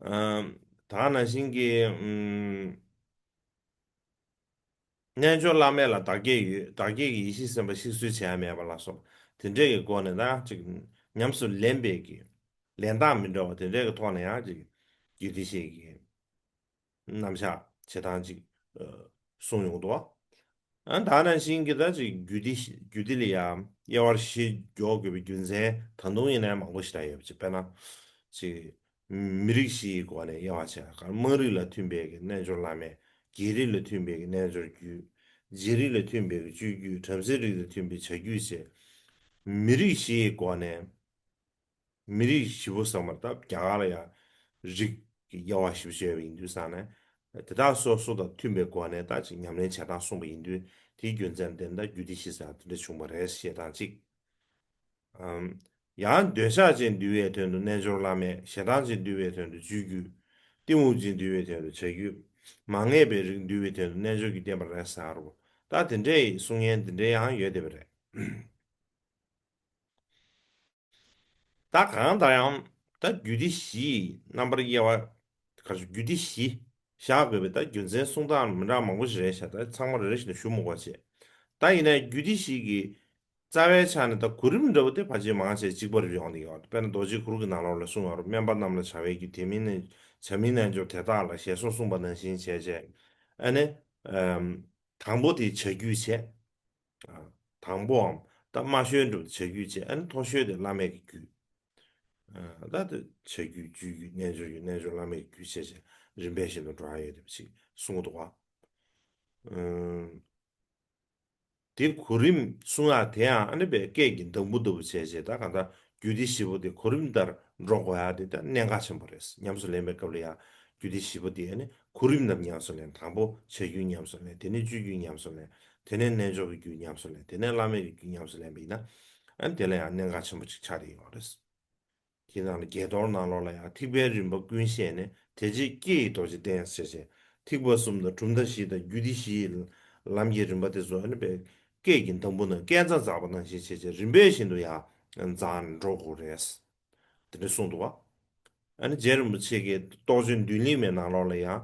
ཨམ། ད་ག་ནང་བཞིན་གྱི། ཨམ། རྣལ་འབྱོར་བླ་མེད་ལ་བདག་བསྐྱེད་ཡོད། བདག་བསྐྱེད་ཀྱི་ཡེ་ཤེས་སེམས་དཔའ་གཤེགས་གསོལ་བྱེད་ཡ་མེད་པ་ལ་སོགས་པ་དེ་འདྲས་ཀྱི་སྒོ་ནས་ད་ཅིག་ཉམས་སུ་ལེན་པའི་གི་ལེན་སྟངས་མི་འདྲ་བ་དེ་འདྲས་ཀྱི་ཐོག་ནས་ཡང་ཅིག་རྒྱུད་སྡེ་བཞི་གི་རྣམ་གཞག་བྱེད་སྟངས་ཅིག་ཨ། གསུངས་ཡོང་འདུག་ཨ། ད་ནང་བཞིན་གྱི་ད་ཅིག་རྒྱུད་སྡེ་བཞི། རྒྱུད་སྡེ་ལ་ཡང་དབྱེ་བ་བཞི་འཇོག་དགོས་པའི་རྒྱུ་མཚན་ད་དུང་ཡིན་ན་ཡང་མང་པོ་ཞིག་ད་ཡོད་པ་ཅིག་དཔེར་ན། ཅིག་མི་རིགས་བཞིའི་སྒོ་ནས་དབྱེ་བ་ཕྱེ། དམངས་རིགས་ལ་མཐུན་པའི་གི་རྣལ་འབྱོར་བླ་མེད། རྒྱལ་རིགས་ལ་མཐུན་པའི་གི་རྣལ་འབྱོར་རྒྱུད། རྗེ་རིགས་ལ་མཐུན་པའི་གི་སྤྱོད་རྒྱུད། བྲམ་ཟེ་རིགས་ལ་མཐུན་པའི་བྱ་རྒྱུད་བཅས། མི་རིགས་བཞིའི་སྒོ་ནས། མི་རིགས་བཞི་པོ་ཟེར་བ་ད་རྒྱ་གར་ལ་ཡང་རིགས་ཀྱི་དབྱེ་བ་བཞི་པོ་ཅིག་ཡོད་པ་ཡིན་དུས་ཙང་ནས། དེ་དག་སོ་སོ་དང་མཐུན་པའི་སྒོ་ནས་ད་ཅིག་ཉམས་ལེན་བྱེད་སྟངས་གསུངས་པ་ཡིན་དུས། དེའི་རྒྱུ་མཚན་དེ་ད་རྒྱུད་སྡེ་བཞི་ཟེར་དེ་འདྲ་བྱུང་བ་རེད་ཞེས་དང་གཅིག་ཨམ། ཡང་འདོད་ཆགས་ཅན་འདུལ་བའི་དོན་དུ་རྣལ་འབྱོར་བླ་མེད། ཞེ་སྡང་ཅན་འདུལ་བའི་དོན་དུ་སྤྱོད་རྒྱུད། གཏི་མུག་ཅན་འདུལ་བའི་དོན་དུ་བྱ་རྒྱུད། མ་ངེས་པའི་རིགས་འདུལ་བའི་དོན་དུ་རྣལ་འབྱོར་རྒྱུད་བསྟན་པ་རེད་ཟེར་རོ། ད་དེ་འདྲའི་གསུང་མཁན་དེ་འདྲའི་ཡང་ཡོད་བསྡད་པ་རེད། ད་གང་ལྟར་ཡང་ད་རྒྱུད་སྡེ་བཞིའི་རྣམ་པར་དབྱེ་བ། ག་རེ་ཟེར། རྒྱུད་སྡེ་བཞི་བཞག་དགོས་པའི་ད་རྒྱུ་མཚན་གསུང་སྟངས་མི་འདྲ་མང་པོ་ཞིག་རེད་ཤག་ད་ཚང་མ་རེ་རེ་བཞིན་དུ་ཞུ་མི་དགོས་པ་བྱས། ད་ཡིན་ནའི་རྒྱུད་སྡེ་བཞི་གི་རྩ་བའི་ཆ་ནས་ད་གོ་རིམ་འདྲ་བོ་དེ་ཕལ་ཆེར་མང་ཆེ་གཅིག་པ་རེ་ཡོང་བསྡད་ཡོད། དཔེར་ན་རྡོ་རྗེ་གུར་གྱི་ནང་ལོགས་ལ་གསུངས་ཡོད་རེད། སྨན་པ་རྣམས་ལ་བྱ་བའི་རྒྱུད། དེ་མིན་ནི་བྱ་མིན་རྣལ་འབྱོར་དེ་དག་ལ། ཞེས་སོགས་གསུངས་པ་ནང་བཞིན་བྱས་བྱས། ཨ་ནི། ཨམ། དང་པོ་དེ་བྱ་རྒྱུད་བྱས། ཨ། དང་པོའམ་ད་མ་ཤོལ་འགྲུབ་བྱ་རྒྱུད་བྱས། ཨ་ནི་མཐོ་ཤོས་དེ་བླ་མེད་ཀྱི་རྒྱུད། ཨ། ད་དེ་བྱ་རྒྱུད་སྤྱོད་རྒྱུད་རྣལ་འབྱོར་རྒྱུད། རྣལ་འབྱོར་བླ་མེད་ཀྱི་རྒྱུད་བྱས་བྱས་རིམ་པས་བཞིན་དུ་འགྲོ་ཡ་ཡོད་དེ་ཅིག་གསུང་གི་འདུག་བ། ཨ། དེ་གོ་རིམ་གསུང་ཡ་དེ་ཡང་ཨ་ནི་པའི་སྐད་ཀྱི་འདང་བུ་ལྟ་བུ་བྱས་བྱས། ད་གང་ལྟར་རྒྱུད་སྡེ་བཞི་པོ་དེ་གོ་རིམ་ལྟར་འགྲོ་དགོས་ཡ་དེ་ད་གནད་འགག་ཆེན་པོ་རེད། ཉམས་སུ་ལེན་པའི་སྐབས་ལ་ཡང་རྒྱུད་སྡེ་བཞི་པོ་དེ་ཨ་ནི་གོ་རིམ་ལྟར་ཉམས་སུ་ལེན། དང་པོ་བྱ་རྒྱུད་ཉམས་སུ་ལེན། དེ་ནས་སྤྱོད་རྒྱུད་ཉམས་སུ་ལེན། དེ་ནས་རྣལ་འབྱོར་གྱི་རྒྱུད་ཉམས་སུ་ལེན། དེ་ནས་བླ་མེད་ཀྱི་རྒྱུད་ཉམས་སུ་ལེན་པ་ཡིན་ན། ཨ་ནི་དེ་ལ་ཡང་གནད་འགག་ཆེན་པོ་ཅིག་ཆགས་བསྡད་ཡོད་རེད། དེའི་ནང་ལ་བརྒྱད་རྡོར་ནང་ལོགས་ལ་ཡང་ཐེག་པའི་རིམ་པ་ཀུན་བཤད་ནས། དེ་རྗེས་སྐྱེ་ཡི་རྡོ་རྗེ་བསྟན་ཟེར་བྱས། ཐེག་པ་གསུམ་དང་གྲུབ་མཐའ་བཞི་དང་རྒྱུད་སྡེ་བཞིའི་ལམ་གྱི་རིམ་པ་དེ་ཚོ་ཨ་ནི་པའི་སྐད་ཀྱི་འདང་བུ་ནང་སྐས་འཛེག་འཛེགས་པ་ནང་བཞིན་བྱས་བྱས་རིམ་པས་བཞིན་དུ་ཡང་འཛེགས་ནས་འགྲོ་དགོས་རེད། དེ་འདྲ་གསུངས་འདུག་བ། ཨ་ནི་རྗེ་རིན་པོ་ཆེ་གི་རྟོགས་བརྗོད་མདུན་ལེགས་མའི་ནང་ལོགས་ལ་ཡང་།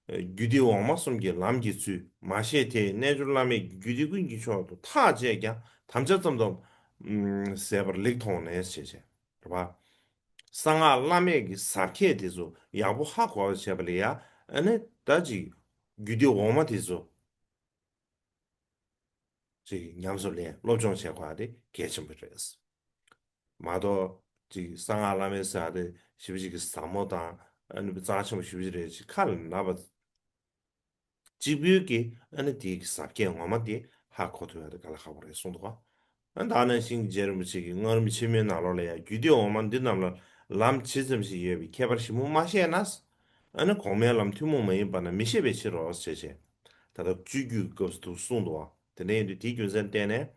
རྒྱུད་སྡེ་འོག་མ་གསུམ་གྱི་ལམ་གྱི་ཚུལ། མ་ཤེས་དེས་རྣལ་འབྱོར་བླ་མེད་ཀྱི་རྒྱུད་སྡེ་ཀུན་གྱི་མཆོག་ཏུ་ཐག་བཅད་ཀྱང་དམ་བཅའ་ཙམ་དུ་ཟད་པར་ལེགས་མཐོང་ནས་ཞེས་བྱས། རེད་པ། གསང་སྔགས་བླ་མེད་ཀྱི་ཟབ་ཁྱད་དེ་ཚོ་ཡག་པོ་ཧ་གོ་བར་བྱས་པ་ལ་ཡང་། ཨ་ནི་ད་ཅིག་རྒྱུད་སྡེ་འོག་མ་དེ་ཚོ་ཅིག་ཉམས་སུ་ལེན་སློབ་སྦྱོང་བྱེད་དགོས་པ་དེ་གལ་ཆེན་པོ་རེད། མ་གཏོགས་ཅིག་གསང་སྔགས་བླ་མེད་ཟེར་ཡ་དེ་ཞེ་པོ་ཅིག་གི་ཟབ་མོ་དང་། ཨ་ནི་རྩ་ཆེན་པོ་ཞེ་པོ་ཅིག་རེད། ཅིག་ཁ་ལ་ན་བ་གཅིག་པུའི་གི། ཨ་ནི་དེའི་གི་ཟབ་ཁྱད་ངོ་མ་དེ་ཧ་གོ་ཐུབ་ཡ་དེ་དཀའ་ལས་ཁག་པོ་རེད་གསུངས་འདུག་ག་ཨ་ནི་ད་ནང་བཞིན་རྗེ་རིན་པོ་ཆེ་གི་སྔགས་རིམ་ཆེན་མོའི་ནང་ལོགས་ལ་ཡང་། རྒྱུད་སྡེ་འོག་མ་འདི་རྣམས་ལ་ལམ་ཇི་ཙམ་ཞིག་ཡོད་པའི་ཁྱད་པར་ཞིབ་མོ་མ་ཤེས་ན། ཨ་ནི་གོང་མའི་ལམ་ཐུན་མོང་མ་ཡིན་པ་རྣམས་མི་ཤེས་པའི་ཕྱིར་རོ་ཞེས་བྱས། ད་ལྟ་སྤྱོད་བརྒྱུད་ཀྱི་སྐབས་སུ་འདུག་གསུངས་འདུག་ག་དེ་འདྲ་ཡིན་དུས་དེའི་རྒྱུ་མཚན་བརྟེན་ནས།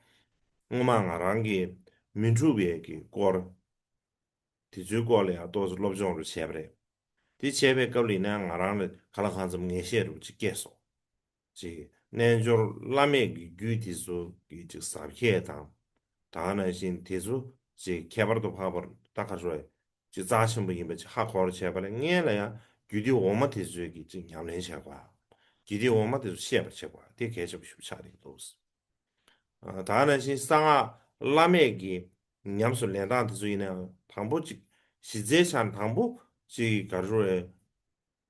སྔོན་མ་ང་རང་གིས་མི་འཁྲུགས་པའི་གི་སྐོར། དེ་ཚོའི་སྐོར་ལ་ཡང་ཏོག་ཙམ་སློབ་སྦྱོང་རུ་བྱས་པ་རེད། དེ་བྱས་པའི་སྐབས་ལ་ཡིན་ན་ང་རང་ལ་གང་ལ་གང་འཚམ་ངེས་ཤེས་རུ་ཅིག་སྐྱེས་སོང་། ཅིག་རྣལ་འབྱོར་བླ་མེད་ཀྱི་རྒྱུད་དེ་ཚོ་གི་ཅིག་ཟབ་ཁྱད་དང་། ད་ག་ནང་བཞིན་དེ་ཚོ་ཅིག་ཁྱད་པར་དུ་འཕགས་པར་ད་ག་རེ་ཟེར། ཅིག་རྩ་ཆེན་པོ་ཡིན་པ་ཅིག་ཧ་གོ་བར་བྱས་པ་ལས། སྔོན་ལ་ཡང་རྒྱུད་སྡེ་འོག་མ་དེ་ཚོའི་གི་ཅིག་ཉམས་ལེན་བྱས་པ། རྒྱུད་སྡེ་འོག་མ་དེ་ཚོ་ཤེས་པར་བྱེད་པ་དེ་གལ་ཆེན་པོ་ཞིག་ཆགས་ཀྱི་འདུག་ཨ། ད་ག་ནང་བཞིན་གསང་སྔགས་བླ་མེད་ཀྱི་ཉམས་སུ་ལེན་སྟངས་དེ་ཚོ་ཡིན་ན་ཡང་། དང་པོ་ཅིག་གཞི་རྩའི་ཆ་ནས་དང་པོ་ཅིག་ག་རེ་ཟེར།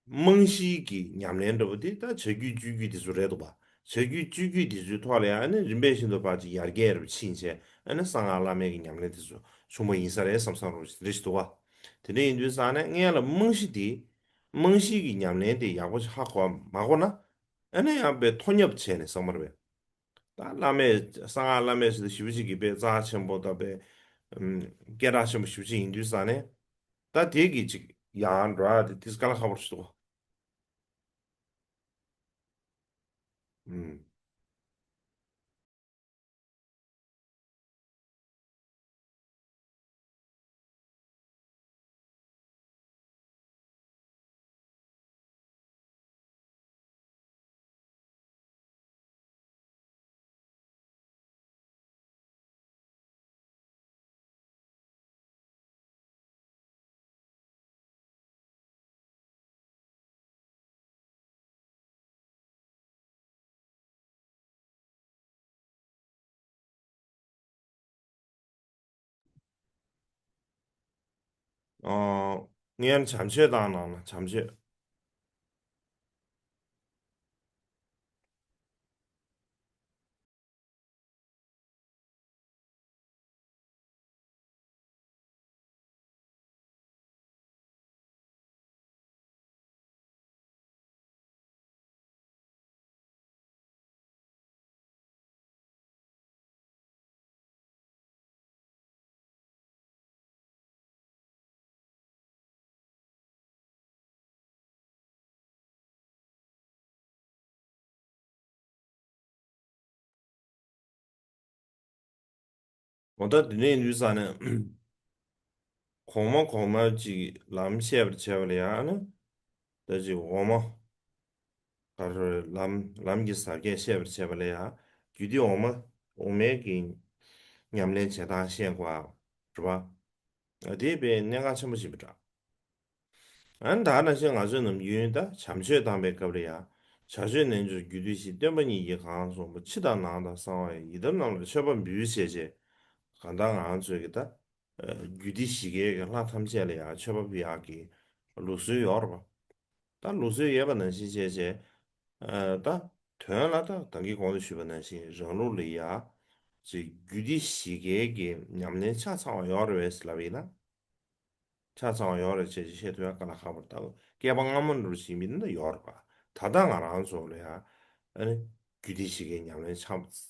རྨང་གཞིའི་གི་ཉམས་ལེན་འདྲ་པོ་དེ་ད་བྱ་རྒྱུད་སྤྱོད་རྒྱུད་དེ་ཚོ་རེད་འདུག་པ། བྱ་རྒྱུད་སྤྱོད་རྒྱུད་དེ་ཚོའི་ཐོག་ལ་ཡང་། ཨ་ནི་རིམ་པས་བཞིན་དུ་ཕར་ཅིག་ཡར་རྒྱས་རུ་ཕྱིན་བྱས། ཨ་ནི་གསང་སྔགས་བླ་མེད་ཀྱི་ཉམས་ལེན་དེ་ཚོ་བྱུང་བ་ཡིན་ས་རེད་བསམ་བསམ་རུ་རེ་ཞིག་འདུག་པ། དེ་འདྲ་ཡིན་དུས་ཙང་ནས་སྔོན་ལ་རྨང་གཞི་དེ། རྨང་གཞིའི་གི་ཉམས་ལེན་དེ་ཡག་པོ་ཞིག་ཧ་གོ་མ་གོ་ན། ཨ་ནི་ཡང་དཔེ་མཐོ་བསྙབ་བྱས་ནས་བསམ་པར་བས། ད་བླ་མེད། གསང་སྔགས་བླ་མེད་ཟེར་དུས་ཞེ་པོ་ཅིག་གི་དཔེ་རྩ་ཆེན་པོ་དང་། དཔེ་ཨམ་སྐད་གྲགས་ཆེན་པོ་ཞེ་པོ་ཅིག་ཡིན་དུས་ཙང་ནས། ད་དེ་གི་ཅིག་ཡང་འགྲོ་ཡ་དེ་དེ་དཀའ་ལས་ཁག་པོ་ཞིག་འདུག་ཨམ། ཨོ། ངས་བྱམས་ཆོས་དང་ནང་ལ་བྱམས་ཆོས། འོ། ད་དེ་ནས་ཡིན་དུས་ཙང་ནས། གོང་མ་གོང་མ་ཅིག་ལམ་བཤད་པར་བྱས་པ་ལ་ཡང་ནི། ད་ཅིག་འོག་མ། ག་རེ། ལམ་ལམ་གྱི་ཟབ་ཁྱད་བཤད་པར་བྱས་པ་ལ་ཡང་། རྒྱུད་སྡེ་འོག་མ། འོག་མའི་གི་ཉམས་ལེན་བྱེད་སྟངས་ཤེས་དགོས་པ་རེད་པ། དེ་དཔེ་གནད་འགག་ཆེན་པོ་ཞིག་རེད། ཨ་ནི་ད་ག་ནང་བཞིན་ང་ཚོའི་ནམ་རྒྱུན་ད་བྱམས་ཆོས་བཏང་པའི་སྐབས་ལ་ཡང་། བྱ་སྤྱོད་རྣལ་འབྱོར་རྒྱུད་སྡེ་བཞི། སྟོན་པ་ཉིད་ཀྱིས་གང་གསུངས་པ། ཕྱི་དང་ནང་དང་གསང་བ་ཡི། ཡི་དམ་རྣམས་ལ་མཆོད་པ་འབུལ་ཞེས་བྱས། གང་ལྟར་ང་ཚོས་ཀྱི་ད་རྒྱུད་སྡེ་བཞི་ཀའི་གི་ལྷ་ཐམས་ཅད་ལ་ཡང་མཆོད་པ་ཕུལ་ཡག་གི་ལུགས་སྲོལ་ཡོད་རེད་པ། ད་ལུགས་སྲོལ་ཡོད་པ་ནང་བཞིན་བྱས་བྱས། ཨ། ད་དོན་ལ་ད་ད་གིན་གོང་དུ་ཞུས་པ་ནང་བཞིན་རང་ལུགས་ལ་ཡ་ཅིག་རྒྱུད་སྡེ་བཞི་ཀའི་གི་ཉམས་ལེན་ཆ་ཚང་བ་ཡོད་རེད་པས་ལབ་ཡིན་ན། ཆ་ཚང་བ་ཡོད་རེད་ཅེས་བཤད་ཐུབ་ཡ་དཀའ་ལས་ཁག་པོ་རེད། ད་བསྐལ་པ་སྔ་མ་འདྲ་བོ་ཞིག་ཡིན་ན་ཡོད་རེད་པ། ད་ལྟ་ང་རང་ཚོ་ལ་ཡ། ཨ་ནི་རྒྱུད་སྡེ་བཞི་ཀའི་ཉམས་ལེན་ཆ་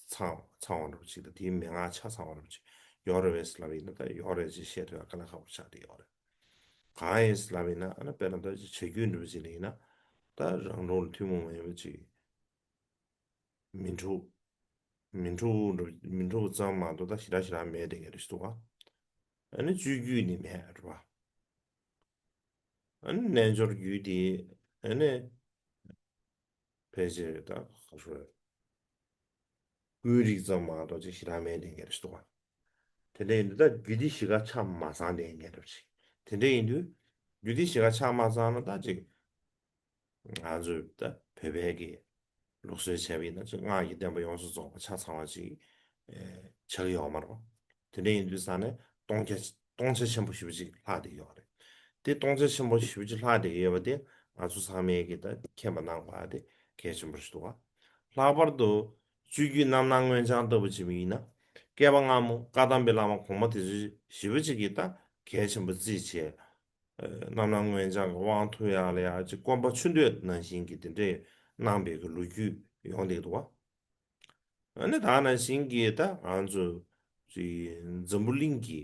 ཚང་ཚང་བ་འདྲ་བོ་ཅིག་དང་། དེའི་མན་ངག་ཆ་ཚང་བ་འདྲ་བོ་ཅིག་ཡོད་རེད་པས་ལབ་ཡིན་ན། ད་ཡོད་རེད་ཅེས་བཤད་ཐུབ་ཡ་དཀའ་ལས་ཁག་པོ་ཆགས་བསྡད་ཡོད་རེད། གང་ཡིན་ལབ་ཡིན་ན། ཨ་ནི་དཔེར་ན་ད་བྱ་རྒྱུད་འདྲ་བོ་ཅིག་ལ་ཡིན་ན། ད་རང་ལུགས་ལ་ཐུན་མོང་མ་ཡིན་པ་ཅིག་མི་འཁྲུགས། མི་འཁྲུགས་འདྲ་བོ། མི་འཁྲུགས་པ་ཙམ་མ་གཏོགས་ད་ཞེ་དྲག་ཞེ་དྲག་མེད་དེ་ངེས་རེད་ཞུ་བ། ཨ་ནི་སྤྱོད་རྒྱུད་ནི་མེད་རེད་པ། ཨ་ནི་རྣལ་འབྱོར་རྒྱུད་དེ། ཨ་ནི་ཕལ་ཆེར་ད་ག་རེ་ཟེར། ཀུན་རིག་ཙམ་མ་གཏོགས་ཅིག་ཞེ་དྲག་མེད་དེ་ངེས་རེད་ཞུ་བ། དེ་འདྲ་ཡིན་དུས་ད་རྒྱུད་སྡེ་བཞི་ཀ་ཆ་མ་ཚང་དེ་ངེས་རེད་ཅིག་དེ་འདྲ་ཡིན་དུས། རྒྱུད་སྡེ་བཞི་ཀ་ཆ་མ་ཚང་ན་ད་ཅིག་ང་ཚོས་ད་བོད་པའི་གི་ལུགས་སྲོལ་བྱས་པ་ཡིན་ན་ཅིག་སྔགས་ཀྱི་བསྟན་པ་ཡོངས་སུ་རྫོགས་པ་ཆ་ཚང་བ་ཅིག་ཨེ་ཆགས་ཀྱི་ཡོད་མ་རེད་པ། དེ་འདྲ་ཡིན་དུས་ཙང་ནས་སྟོང་ཆ་སྟོང་ཆ་ཆེན་པོ་ཞེ་པོ་ཅིག་ལྷག་བསྡད་ཀྱི་ཡོད་རེད། དེ་སྟོང་ཆ་ཆེན་པོ་ཞེ་པོ་ཅིག་ལྷག་བསྡད་ཀྱི་ཡོད་པ་དེ་ང་ཚོ་ཚང་མས་ཀྱི་ད་མཁྱེན་པ་གནང་དགོས་པ་དེ་གལ་ཆེན་པོ་ཞིག་འདུག་ག། ལྷག་པར་དུ་སྤྱོད་བརྒྱུད་རྣམ་སྣང་མངོན་བྱང་ལྟ་བུ་བྱེད་པ་ཡིན་ན། བསྐལ་པ་སྔ་མོ་བཀའ་གདམས་པའི་བླ་མ་གོང་མ་དེ་ཚོས་ཞེ་པོ་ཅིག་གིས་ད་གལ་ཆེན་པོ་བརྩིས་བྱས། རྣམ་སྣང་མངོན་བྱང་གི་དབང་ཐོབ་ཡག་ལ་ཡག་ཅིག་སྐོམ་པ་ཆུ་འདོད་ནང་བཞིན་གྱི་དེ་འདྲས་གནང་པའི་གི་ལོ་རྒྱུས་ཡོང་བསྡད་འདུག་བ། ཨ་ནི་ད་ནང་བཞིན་གྱི་ད་ང་ཚོ་ཅིག་འཛམ་བུ་གླིང་གི་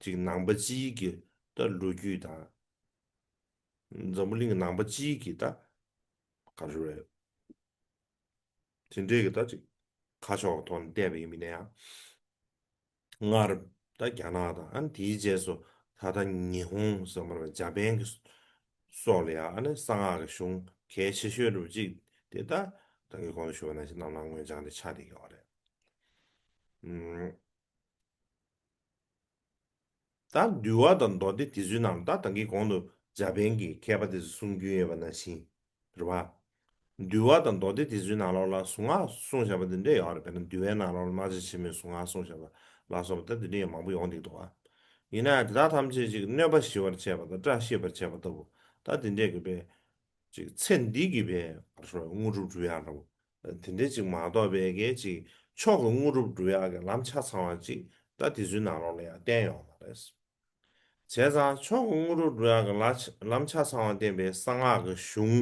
ཅིག་ནང་པ་སྤྱིའི་གི་ད་ལོ་རྒྱུས་དང་། འཛམ་བུ་གླིང་གི་ནང་པ་སྤྱིའི་གི་ད་ག་རེ་རེད། དེ་འདྲའི་གི་ད་ཅིག་ཁ་ཕྱོགས་ཐོག་ནས་བལྟས་པ་ཡིན་མིན་ན་ཡང་། སྔར་ད་རྒྱ་ནག་དང་ཨ་ནི་དེའི་རྗེས་སུ་ད་ལྟ་ཉི་ཧོང་ཟེར་མ་རེད། འཇར་པན་གྱི་སོགས་ལ་ཡང་ཨ་ནི་གསང་སྔགས་ཀྱི་གཞུང་གལ་ཆེ་ཤོས་རུ་གཅིག་དེ་ད་ད་གིན་གོང་དུ་ཞུས་པ་ནང་བཞིན་རྣམ་སྣང་མངོན་བྱང་དེ་ཆགས་བསྡད་ཡོད་རེད། ཨུམ། ད་འདུལ་བ་དང་མདོ་སྡེ་དེ་ཚོའི་ནང་ལ་ད་ད་གིན་གོང་དུ་འཇར་པན་གྱི་མཁས་པ་དེ་ཚོས་གསུང་རྒྱུན་ཡོད་པ་ནང་བཞིན་རེད་བ། འདུལ་བ་དང་མདོ་སྡེ་དེ་ཚོའི་ནང་ལོགས་ལ་གཟུངས་སྔགས་གསུངས་བཞག་པ་དེ་འདྲ་ཡོད་རེད། དཔེར་ན་འདུལ་བའི་ནང་ལོགས་ལ་རྨ་བྱ་ཆེན་མོའི་གཟུངས་སྔགས་གསུངས་བཞག་པ་ལ་སོགས་པ་ད་དེ་འདྲ་ཡང་མང་པོ་ཡོང་བསྡད་འདུག་བ། ཡིན་ན་ཡང་དེ་དག་ཐམས་ཅད་ཅིག་གནོད་པ་ཞི་བར་བྱེད་པ་དང་སྐྲ་བཤིག་པར་བྱེད་པ་ལྟ་བུ། ད་དེ་འདྲས་ཀྱི་དཔེ་ཅིག་ཚེ་འདི་གི་དཔེ་དངོས་གྲུབ་སྒྲུབ་ཡག་འདྲ་བོ། དེ་འདྲའི་ཅིག་མ་གཏོགས་པའི་གི་ཅིག་མཆོག་གི་དངོས་གྲུབ་སྒྲུབ་ཡག་གི་ལམ་ཆ་ཚང་བ་ཅིག་ད་དེ་ཚོའི་ནང་ལོགས་ལ་ཡང་བསྟན་ཡོད་མ་རེད། བྱས་ཙང་མཆོག་གི་དངོས་གྲུབ་སྒྲུབ་ཡག་གི་ལ་ལམ་ཆ་ཚང་བ་བསྟན་པའི་གསང་སྔགས་ཀྱི་གཞུང་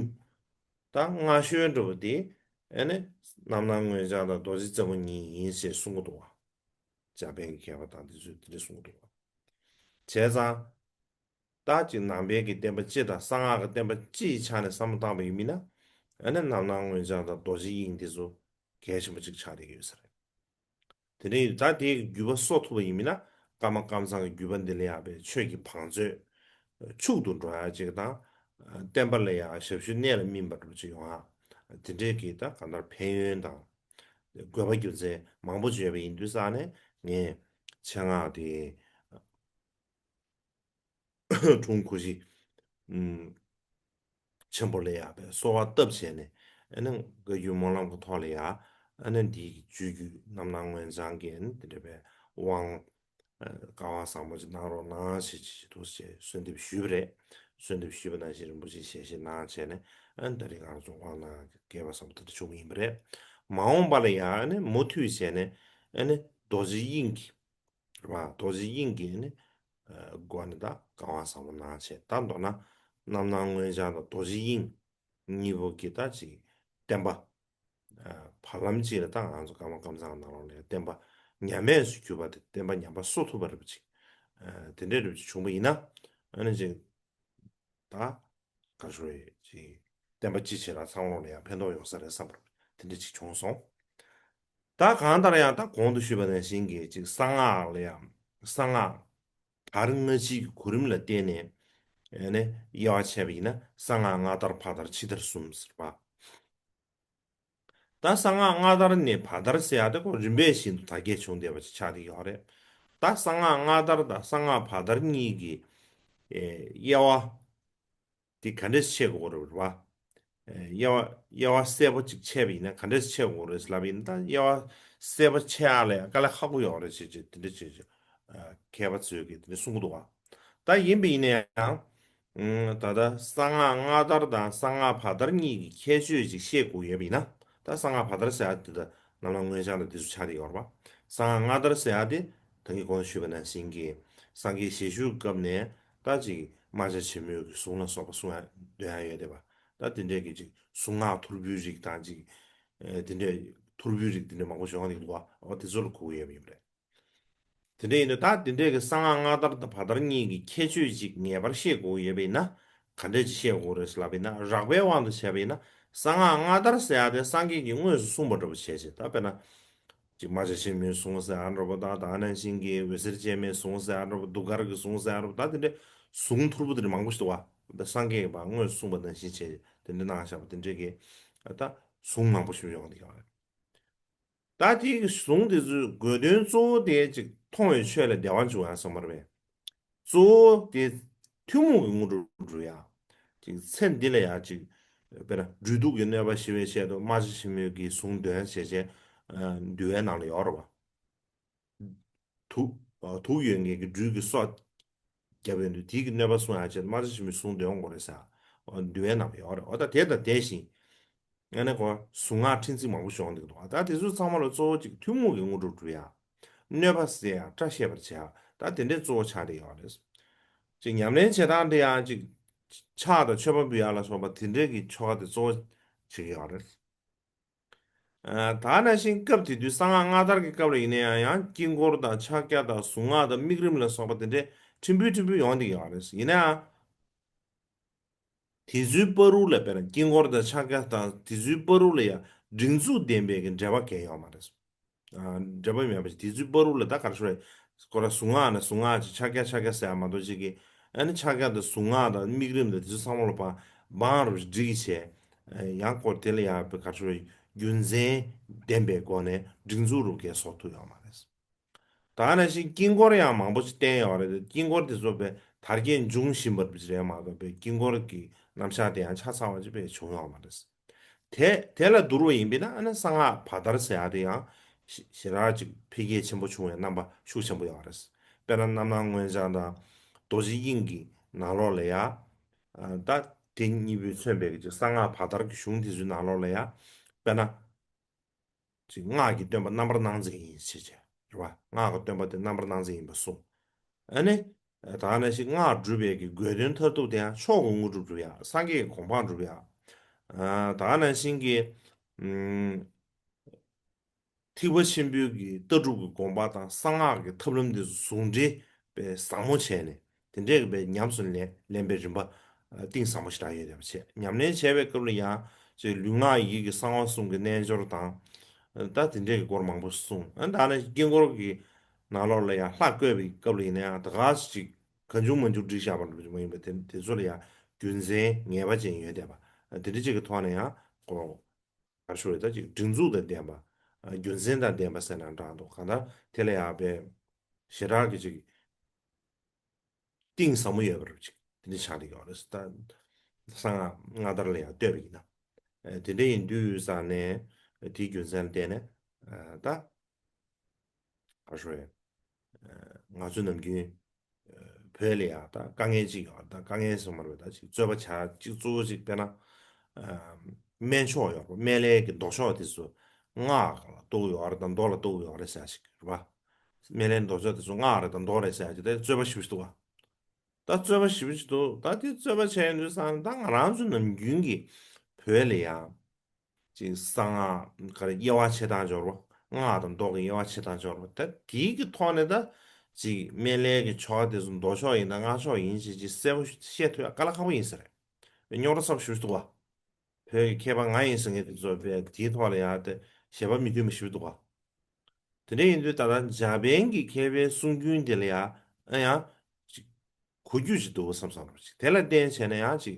ད་སྔ་ཤོས་འདྲ་བོ་དེ་ཨ་ནི་རྣམ་སྣང་མངོན་བྱང་དང་རྡོ་རྗེ་རྩེ་མོ་གཉིས་ཡིན་ཞེས་གསུང་གི་འདུག་བ། འཇར་པན་གྱི་མཁས་པ་དང་དེ་ཚོས་དེ་འདྲ་གསུང་གི་འདུག་བ། བྱས་ཙང་། ད་ཅིག་ནང་པའི་གི་བསྟན་པ་སྤྱི་དང་གསང་སྔགས་ཀྱི་བསྟན་པ་སྤྱི་ཡི་ཆ་ནས་བསམ་བློ་བཏང་བ་ཡིན་མིན་ན། ཨ་ནི་རྣམ་སྣང་མངོན་བྱང་དང་རྡོ་རྗེ་དབྱིངས་དེ་ཚོ་གལ་ཆེན་པོ་གཅིག་ཆགས་བསྡད་ཀྱི་ཡོད་ས་རེད། དེ་ནས་ད་དེའི་བརྒྱུད་པ་གསོ་ཐུབ་པ་ཡིན་མིན་ན། ཀརྨ་ཀཾ་ཚང་གི་བརྒྱུད་པ་འདི་ལ་ཡང་པའི་ཆོས་ཀྱི་བང་མཛོད་ཕྱུག་ཏུ་འགྲོ་ཡག་ཅིག་དང་། བསྟན་པ་ལ་ཡང་ཞབས་ཞུ་གནད་ལ་སྨིན་པ་འདྲ་པོ་ཅིག་ཡོང་ཡག་དེ་འདྲའི་གི་ད་གང་ལྟར་ཕན་ཡོན་དང་། དགོས་པ་རྒྱུ་མཚན་མང་པོ་བརྗོད་པ་ཡིན་དུས་ཙང་ནས་ངས་ཆེད་མངགས་དེ། ཁྲུང་ཁུ་ཤི། ཨུམ། ཆེན་པོ་ལ་ཡང་པའི་གསོལ་བ་བཏབ་བྱས་ནས། ཨ་ནི་བཀའ་བརྒྱུད་སྨོན་ལམ་གྱི་ཐོག་ལ་ཡང་། ཨ་ནི་འདིའི་གི་སྤྱོད་བརྒྱུད་རྣམ་སྣང་མངོན་བྱང་གི་ཨ་ནི་དེ་འདྲ་བའི་དབང་། ཨ། བཀའ་དབང་བཟང་པོ་ཅིག་གནང་རོགས་གནང་ཞེས་ཅིག་འདུག་ཅེས་གསོལ་འདེབས་ཞུས་པ་རེད། གསོལ་འདེབས་ཞུས་པ་ནང་བཞིན་རིན་པོ་ཆེ་ཞལ་བཞེས་གནང་བྱས་ནས། ཨ་ནི་ད་རེས་ང་རང་ཚོ་དབང་གནང་གི་སྐལ་བ་བཟང་པོ་དེ་འདྲ་བྱུང་བ་ཡིན་པ་རེད། མ་འོངས་པ་ལ་ཡང་ཨ་ནི་མུ་མཐུད་བྱས་ནས། ཨ་ནི་རྡོ་རྗེ་དབྱིངས་ཀྱི། རེད་བ། རྡོ་རྗེ་དབྱིངས་ཀྱི་ནི། ཨ། སྒོ་ནས་ད་བཀའ་དབང་བཟང་པོ་གནང་བྱས། ད་མདོར་ན་རྣམ་སྣང་མངོན་བྱང་དང་རྡོ་རྗེ་དབྱིངས་གཉིས་པོ་གི་ད་ཅིག་བསྟན་པ། ཨ། བར་ལམ་གཅིག་ལ་ད་ང་ཚོ་ཀརྨ་ཀཾ་ཚང་ནང་ལོགས་ནས་བསྟན་པ་ཉམས་དམས་སུ་གྱུར་པ་དེ། བསྟན་པ་ཉམས་པ་གསོ་ཐུབ་པ་རེད་པ་ཅིག་ཨ། དེ་འདྲའི་རེད་པ་ཅིག་བྱུང་པ་ཡིན་ན། ཨ་ནི་ཅིག་ད་ག་རེ་ཟེར་ཅིག་བསྟན་པ་སྤྱི་བྱེ་བྲག་ཚང་མ་ལ་ཡང་ཕན་ཐོགས་ཡོང་ས་རེད་བསམ་པ་དེ་འདྲ་ཅིག་བྱུང་སོང་། ད་གང་ལྟར་ཡང་ད་གོང་དུ་ཞུས་པ་ནང་བཞིན་གྱི་ཅིག་གསང་སྔགས་ལ་ཡང་། གསང་སྔགས་དར་སྔ་ཕྱིའི་གོ་རིམ་ལ་བརྟེན་ནས། ཨ་ནི་དབྱེ་བ་ཕྱེ་བ་ཡིན་ན་གསང་སྔགས་སྔ་དར་བར་དར་ཕྱི་དར་གསུམ་ཟེར་བ། ད་གསང་སྔགས་སྔ་དར་ནས་བར་དར་ཟེར་ཡག་དེ་ཁོ་རིམ་པས་བཞིན་དུ་དར་རྒྱས་བྱུང་བསྡད་པ་ཅིག་ཆགས་བསྡད་ཡོད་རེད། ད་གསང་སྔགས་སྔ་དར་དང་གསང་སྔགས་བར་དར་གཉིས་ཀྱི། ཨེ། དབྱེ་བ་དེ་ག་འདྲས་ཕྱེ་དགོས་རེད་བ། ཨེ། དབྱེ་བ། དབྱེ་བ་གསལ་པོ་ཅིག་ཕྱེ་བ་ཡིན་ན་ག་འདྲས་ཕྱེ་དགོས་རེད་ལབ་ཡིན་ན། ད་དབྱེ་བ་གསལ་པོ་ཕྱེ་ཡག་ལ་ཡང་དཀའ་ལས་ཁག་པོ་ཡོད་རེད་ཅེས་ཅེས་དེ་འདྲས་ཅེས་ཅེས། ཨ། མཁས་པ་ཚོས་ཀྱིས་དེ་འདྲས་གསུང་གི་འདུག་བ། ད་ཡིན་པ་ཡིན་ན་ཡང་། ཨང་། ད་ལྟ་གསང་སྔགས་སྔ་དར་དང་གསང་སྔགས་བར་དར་གཉིས་ཀྱི་ཁྱད་ཆོས་ཅིག་ཤེས་དགོས་ཡོད་པ་ཡིན་ན། ད་གསང་སྔགས་བར་དར་ཟེར་ཡག་དེ་ད་རྣམ་སྣང་མངོན་བྱང་དང་དེ་ཚོ་ཆགས་བསྡད་ཡོད་རེད་པ། གསང་སྔགས་སྔ་དར་ཟེར་ཡག་དེ་ད་གིན་གོང་ཞུས་པ་ནང་བཞིན་གྱི་སངས་རྒྱས་ཞལ་བཞུགས་སྐབས་ནས་ད་ཅིག་རྨ་བྱ་ཆེན་མོའི་གི་གཟུངས་ལ་སོགས་པ་གསུང་ཡག་འདོན་ཡག་ཡོད་བསྡད་པ། ད་དེ་འདྲའི་གི་ཅིག་གཟུངས་སྔགས་ཐོར་བུའི་རིགས་དང་ཅིག་ཨེ། དེ་འདྲའི་ཐོར་བུའི་རིགས་དེ་འདྲ་མང་པོ་བྱུང་བསྡད་འདུག་བ། འོ་དེ་ཚོ་ལ་གོ་གི་ཡོད་པ་ཡིན་པ་རེད། དེ་འདྲ་ཡིན་དུས་ད་དེ་འདྲའི་གི་གསང་སྔགས་སྔ་དར་དང་བར་དར་གཉིས་ཀྱི་ཁྱད་ཆོས་ཅིག་ངེས་པར་ཤེས་དགོས་ཡོད་པ་ཡིན་ན། ག་འདྲས་ཅིག་ཤེས་དགོས་རེད་ལབ་པ་ཡིན་ན། རགས་པའི་དབང་དུ་བྱས་པ་ཡིན་ན། གསང་སྔགས་སྔ་དར་ཟེར་ཡག་དེ་སངས་རྒྱས་ཀྱིས་དངོས་སུ་གསུངས་པ་འདྲ་པོ་བྱས་བྱས། ད་དཔེར་ན། ཅིག་རྨ་བྱ་ཆེན་མོའི་གཟུངས་ཟེར་ཡག་འདྲ་པོ་དང་། ད་ནང་བཞིན་གྱི་འོད་ཟེར་ཅན་མའི་གཟུངས་ཟེར་ཡག་འདྲ་པོ། གདུགས་དཀར་གྱི་གཟུངས་ཟེར་ཡག་འདྲ་པོ། ད་དེ་འདྲའི་གཟུངས་ཐོར་བུ་དེ་འདྲ་མང་པོ་ཞིག་འདུག་བ། ད་སངས་རྒྱས་ཀྱིས་ཕར་དངོས་སུ་གསུངས་པ་ནང་བཞིན་བྱས་དེ་འདྲ་གནང་བཞག་པ་དེ་འདྲའི་གི། ད་གཟུངས་མང་པོ་ཞིག་ཡོང་བསྡད་ཀྱི་ཡོད་རེད། ད་དེའི་གཟུངས་དེ་ཚོའི་དགོས་དོན་གཙོ་བོ་དེ་ཅིག་མཐོང་བའི་ཆོས་ལ་བདེ་བ་འབྱུང་ཡག་གསུངས་པ་རེད་པས། གཙོ་བོ་དེ་ ཐུན་མོང་གི་དངོས་གྲུབ་སྒྲུབ་ཡ། ཅིག་ཚེ་འདི་ལ་ཡང་ཅིག་དཔེར་ན་སྦྲུལ་གདུག་གི་གནོད་པ་ཞི་བའི་ཆེད་དུ་རྨ་བྱ་ཆེན་མོའི་གི་གཟུངས་འདོན་བྱས་བྱས། འདུལ་བའི་ནང་ལ་ཡོད་རེད་བ། དུག་དུག་ཡོད་མཁན་གྱི་སྦྲུལ་གྱི་སོ་བརྒྱབ་ཡོང་དུས་དེའི་གི་གནོད་པ་སྲུང་ཡ་ཆེད་དུ་རྨ་བྱ་ཆེན་མོའི་གཟུངས་འདོན་དགོས་རེད་ཟེར། འདུལ་བའི་ནང་ལ་ཡོད་རེད། འོ་ད་དེ་དང་དེ་བཞིན། ཨ་ནི་ཁོ་གཟུངས་སྔགས་ཕྲེང་ཚེགས་མང་པོ་ཤོང་འདུག་ད་དེ་ཚོ་ཚང་མ་ལ་གཙོ་བོ་གཅིག་ཐུན་མོང་གི་དངོས་གྲུབ་སྒྲུབ་ཡ། གནོད་པ་སེལ་ཡ། སྐྲ་ཤད་པར་བྱེད་ཡ། ད་དེ་འདྲའི་གཙོ་བོ་ཆགས་བསྡད་ཡོད་རེད། གཅིག་ཉམས་ལེན་བྱེད་སྟངས་དེ་ཡང་གཅིག་ཕྱག་དང་མཆོད་པ་འབུལ་ཡ་ལ་སོགས་པ་དེ་འདྲའི་གི་ཆོ་ག་དེ་གཙོ་བོ་བྱེད་ཀྱི་ཡོད་རེད། ད་ནང་བཞིན་སྐབས་དེ་དུས་གསང་སྔགས་སྔ་དར་གྱི་སྐབས་ལ་ཡིན་ན་ཡང་ཡང་དཀྱིལ་འཁོར་དང་ཕྱག་རྒྱ་དང་གཟུངས་སྔགས་དང་དམིགས་རིམ་ལ་སོགས་པ་དེ་འདྲའི་ཕྲན་བུ་ཕྲན་བུ་ཡོང་བསྡད་ཀྱི་ཡོད་རེད། ཡིན་ན་ཡང་། དེ་ཚོའི་བར་དུ་ལ་དཔེར་ན་དཀྱིལ་འཁོར་དང་ཕྱག་རྒྱ་དང་དེ་ཚོའི་བར་དུ་ལ་ཡང་སྒྲིག་འཛུགས་ལྡན་པའི་གི་འབྲེལ་བ་གང་ཡང་ཡོད་མ་རེད། ཨ། འབྲེལ་བ་མེད་པ་ཞིག་དེ་ཚོའི་བར་དུ་ལ་ད་ག་རེ་ཞུ་རེད། ཁོ་ར་གཟུངས་སྔགས་ན་གཟུངས་སྔགས་ཀྱི་ཕྱག་རྒྱ་ཕྱག་རྒྱ་ཟེར་ཡ་མ་གཏོགས་ཅིག་གི། ཨ་ནི་ཕྱག་རྒྱ་དང་གཟུངས་སྔགས་དང་དམིགས་རིམ་དང་དེ་ཚོ་ཚང་མ་ལ་བ་འབངས་རུ་སྒྲིག་གི་བྱས། ཡང་ཁོ་དེ་ལ་ཡང་ག་རེ་ཞུ་རེད། རྒྱུ་མཚན་ལྡན་པའི་སྒོ་ནས་སྒྲིག་འཛུགས་རུ་གས་བཟོ་ཐུབ་ཡོད་མ་རེད། ད་ནང་བཞིན་དཀྱིལ་འཁོར་ཡང་མང་པོ་ཞིག་བསྟན་ཡོད་རེད། དཀྱིལ་འཁོར་དེ་ཚོ་དཔེ་དར་རྒྱས་འབྱུང་བཞིན་པ་རེད་མ་གཏོགས་དཔེ་དཀྱིལ་འཁོར་གྱི་རྣམ་གཞག་དེ་ཡང་ཆ་ཚང་བ་ཅིག་དཔེ་བྱུང་ཡོད་མ་རེད། དེ་དེ་ལ་བསྡུར་བ་ཡིན་པས་ན་ཨ་ནི་གསང་སྔགས་བར་དར་ཟེར་ཡ་དེ་ཡང་ཞེ་ཞེ་དྲག་ཅིག་འཕེལ་རྒྱས་ཆེན་པོ་བྱུང་བའི་རྣམ་པ་ཤུགས་ཆེན་པོ་ཡོད་རེད། དཔེར་ན་རྣམ་སྣང་མངོན་བྱང་དང་རྡོ་རྗེ་དབྱིངས་ཀྱི་ནང་ལོགས་ལ་ཡ། ད་དེ་གཉིས་པོས་མཚོན་པའི་གི་གསང་སྔགས་བར་དར་གྱི་གཞུང་དེ་ཚོའི་ནང་ལོགས་ལ་ཡ། དཔེར་ན། ཅིག་སྔགས་ཀྱི་སྟོན་པ་རྣམ་པར་སྣང་མཛད་ཡིན་ཞེས་བྱས། རེད་བ། སྔགས་ཀྱི་སྟོན་པ་དེ་རྣམ་པར་སྣང་མཛད་ཡིན་པ་གསུངས། ཨ་ནི། ད་ག་ནང་བཞིན་སྔགས་སྒྲུབ་པའི་གི་དགོས་དོན་མཐར་ཐུག་དེ་ཡང་མཆོག་གི་དངོས་གྲུབ་སྒྲུབ་ཡ། སངས་རྒྱས་ཀྱི་གོ་འཕང་སྒྲུབ་ཡ། ད་ག་ནང་བཞིན་གྱི། ཐེག་པ་ཆེན་པོའི་གི་ལྟ་གྲུབ་ཀྱི་དགོངས་པ་དང་གསང་སྔགས་ཀྱི་ཐབས་ལམ་དེ་ཚོ་ཟུང་འབྲེལ་དཔེ་ཟབ་མོ་བྱས་ནས། དེ་འདྲས་ཀྱི་དཔེ་ཉམས་སུ་ལེན་ལེན་པའི་རིམ་པ་གཏིང་ཟབ་མོ་ཞིག་རག་ཡོད་བསྡད་པ་བྱས། ཉམས་ལེན་བྱས་པའི་སྐབས་ལ་ཡང་ཅིག་ལུས་ངག་ཡིད་ཀྱི་གསང་བ་གསུམ་གྱི་རྣལ་འབྱོར་དང་། ད་དེ་འདྲས་ཀྱི་སྐོར་མང་པོ་གསུངས། ཨ་ད་ནི་དཀྱིལ་འཁོར་གྱི་ནང་ལོགས་ལ་ཡང་ལྷ་བཀོད་པའི་སྐབས་ལ་ཡིན་ན་ཡང་ད་ག་ཅིག་གང་བྱུང་མང་བྱུང་བསྒྲིགས་བཞག་པ་འདྲ་པོ་ཅིག་མ་ཡིན་པ་དེ་དེ་ཚོ་ལ་ཡང་རྒྱུ་མཚན་ངེས་པ་ཅན་ཡོད་བསྡད་པ། དེ་འདྲ་ཅིག་གི་ཐོག་ནས་ཡང་ཁོ། ག་རེ་ཞུ་རེད། ད་ཅིག་སྒྲིག་འཛུགས་དང་ལྡན་པ། རྒྱུ་མཚན་དང་ལྡན་པ་ཟེར་ན་འདྲ་འདུག་གང་ལྟར་དེ་ལ་ཡང་དཔེ་ཞེ་དྲག་གི་ཅིག་གཏིང་ཟབ་མོ་ཡོད་པ་རེད། ཅིག་དེ་འདྲ་ཆགས་བསྡད་ཡོད་རེད། ད་གསང་སྔགས་སྔ་དར་ལ་ཡང་ལྟོས་པ་ཡིན་ན། དེ་འདྲ་ཡིན་དུས་ཙང་ནས་དེའི་རྒྱུ་མཚན་ལ་བརྟེན་ནས་ད། ག་རེ་ཞུ་རེད། ང་ཚོ་ནམ་རྒྱུན་བོད་ལ་ཡང་ད་དཀའ་ངལ་ཅིག་ཡོད། ད་དཀའ་ངལ་ཟེར་མ་རེད། ད་ཅིག་རྩོད་པ་བྱ་ཅིག་གཙོ་བོ་ཅིག་དཔེར་ན། སྨན་མཆོག་ཡོད་རེད། སྨན་བླའི་གི་མདོ་ཆོག་དེ་ཚོ་སྔགས་ལ་གཏོགས་ཡོད་རེད་དང་མདོ་ལ་གཏོགས་ཡོད་རེད་ཟེར་ཞིག་རེད་པ། སྨན་བླའི་མདོ་ཆོག་དེ་ཚོ་སྔགས་རེད་དང་མདོ་རེད་ཟེར་ཞིག་དེ་རྩོད་པ་ཞེ་པོ་ཞིག་འདུག་ག་ད་རྩོད་པ་ཞེ་པོ་ཞིག་འདུག་ད་དེ་རྩོད་པ་བྱས་ཡོང་དུས་ཙང་ད་ང་རང་ཚོ་ནམ་རྒྱུན་གྱི་བོད་ལ་ཡང་། ཅིག་གསང་སྔགས་ག་རེ་དབྱེ་བ་ཕྱེ་སྟངས་སྦྱོར་བ། སྔགས་དང་མདོ་གི་དབྱེ་བ་ཕྱེ་སྟངས་སྦྱོར་བ། ད་དེའི་གི་ཐོག་ནས་ད་ཅིག་སྨན་བླའི་གི་ཆོ་ག་དེ་ཚོ་མདོ་ཆོག་ཡིན་ན་སྔགས་ཆོག་ཡིན་ཞེས་ཅིག་གསལ་པོ་བཤད་ཐུབ་ཡ་དཀའ་ལས་ཁག་པོ་ཡིན་ས་རེད། རྙོག་དྲ་ཚ་པོ་ཞེ་པོ་ཞིག་འདུག་ག་བོད་ཀྱི་མཁས་པ་ང་ཡིན་ཟེར་མཁན་དེ་ཚོ་དཔེ་དེའི་ཐོག་ལ་ཡང་དེ་བཞེད་པ་མི་མཐུན་པ་ཞེ་པོ་འདུག་ག་དེ་འདྲ་ཡིན་དུས་ད་ལྟ་འཇར་པན་གྱི་མཁས་པའི་གསུང་རྒྱུན་དེ་ལ་ཡང་ཨ་ཡང་ཅིག་གོ་རྒྱུ་ཅིག་འདུག་བསམ་བསམ་རོགས་ཅིག་དེ་ལ་བརྟེན་བྱས་ན་ཡང་ཅིག་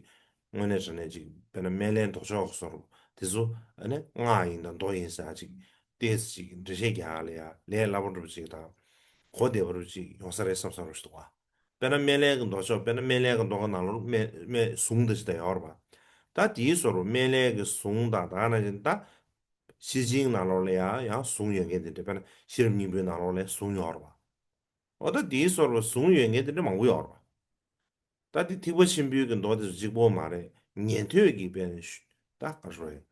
དངོས་གནས་དྲང་གནས་ཅིག་དཔེར་ན་སྨན་བླའི་མདོ་ཆོག་སོགས་དེ་ཚོ་ཨ་ནི་སྔགས་ཡིན་དང་མདོ་ཡིན་ཟེར་ཅིག་ཏོག་ཙམ་ཅིག་འགྲེལ་བཤད་རྒྱག་ཡ་ལ་ཡང་ལས་སླ་པོ་འདྲ་པོ་ཅིག་དང་གོ་བདེ་པོ་འདྲ་པོ་ཅིག་ཡོང་ས་རེད་བསམ་བསམ་རོགས་ཞིག་འདུག་ག་དཔེར་ན་སྨན་བླའི་གི་མདོ་ཆོག་དཔེར་ན་སྨན་བླའི་གི་མདོ་གི་ནང་ལོགས་སྨན་སྨན་གཟུངས་འདི་ཞིག་དང་ཡོད་རེད་པ། ད་དེའི་ཟུར་སྨན་བླའི་གི་གཟུངས་དང་ད་ག་ནང་བཞིན་ད། ཤེར་ཕྱིན་ནང་ལོགས་ལ་ཡང་ཡང་གཟུངས་ཡོད་མཁན་དེ་འདྲ་དཔེར་ན་ཤེས་རབ་སྙིང་པོའི་ནང་ལོགས་ལ་གཟུངས་ཡོད་རེད་པ། འོ་ད་དེའི་ཟུར་གཟུངས་ཡོད་མཁན་དེ་འདྲ་མང་པོ་ཡོད་རེད་པ། ད་དེ་ཐེག་པ་ཆེན་པོའི་གི་མདོ་དེ་ཚོ་གཅིག་པོ་མ་རེད། ཉན་ཐོས་ཀྱི་དཔེར་ན་ད་ག་རེ་རེད།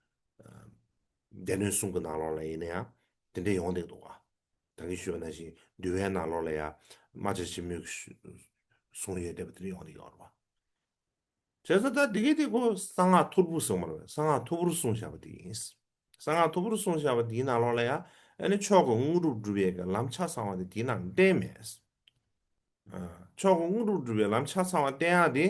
སྡེ་སྣོད་གསུམ་གྱི་ནང་ལོགས་ལ་ཡིན་ན་ཡང་དེ་འདྲ་ཡོང་བསྡད་འདུག་ག་ད་གིན་ཞུས་པ་ནང་བཞིན་འདུལ་བའི་ནང་ལོགས་ལ་ཡང་རྨ་བྱ་ཆེན་མོའི་གི་གཟུངས་ཡོད་བསྡད་པ་དེ་འདྲ་ཡོང་བསྡད་ཡོད་རེད་པ། བྱས་ཙང་ད་འདི་གའི་དེ་ཁོ་གསང་སྔགས་ཐོར་བུ་གསུངས་པ་རེད། གསང་སྔགས་ཐོར་བུར་གསུངས་བཞག་པ་དེ་ཡིན། གསང་སྔགས་ཐོར་བུར་གསུངས་བཞག་པ་དེའི་ནང་ལོགས་ལ་ཡང་ཨ་ནི་མཆོག་གི་དངོས་གྲུབ་སྒྲུབ་པའི་གི་ལམ་ཆ་ཚང་བ་དེ་དེའི་ནང་བསྟན་མེད། མཆོག་གི་དངོས་གྲུབ་སྒྲུབ་པའི་ལམ་ཆ་ཚང་བ་བསྟན་ཡག་དེ་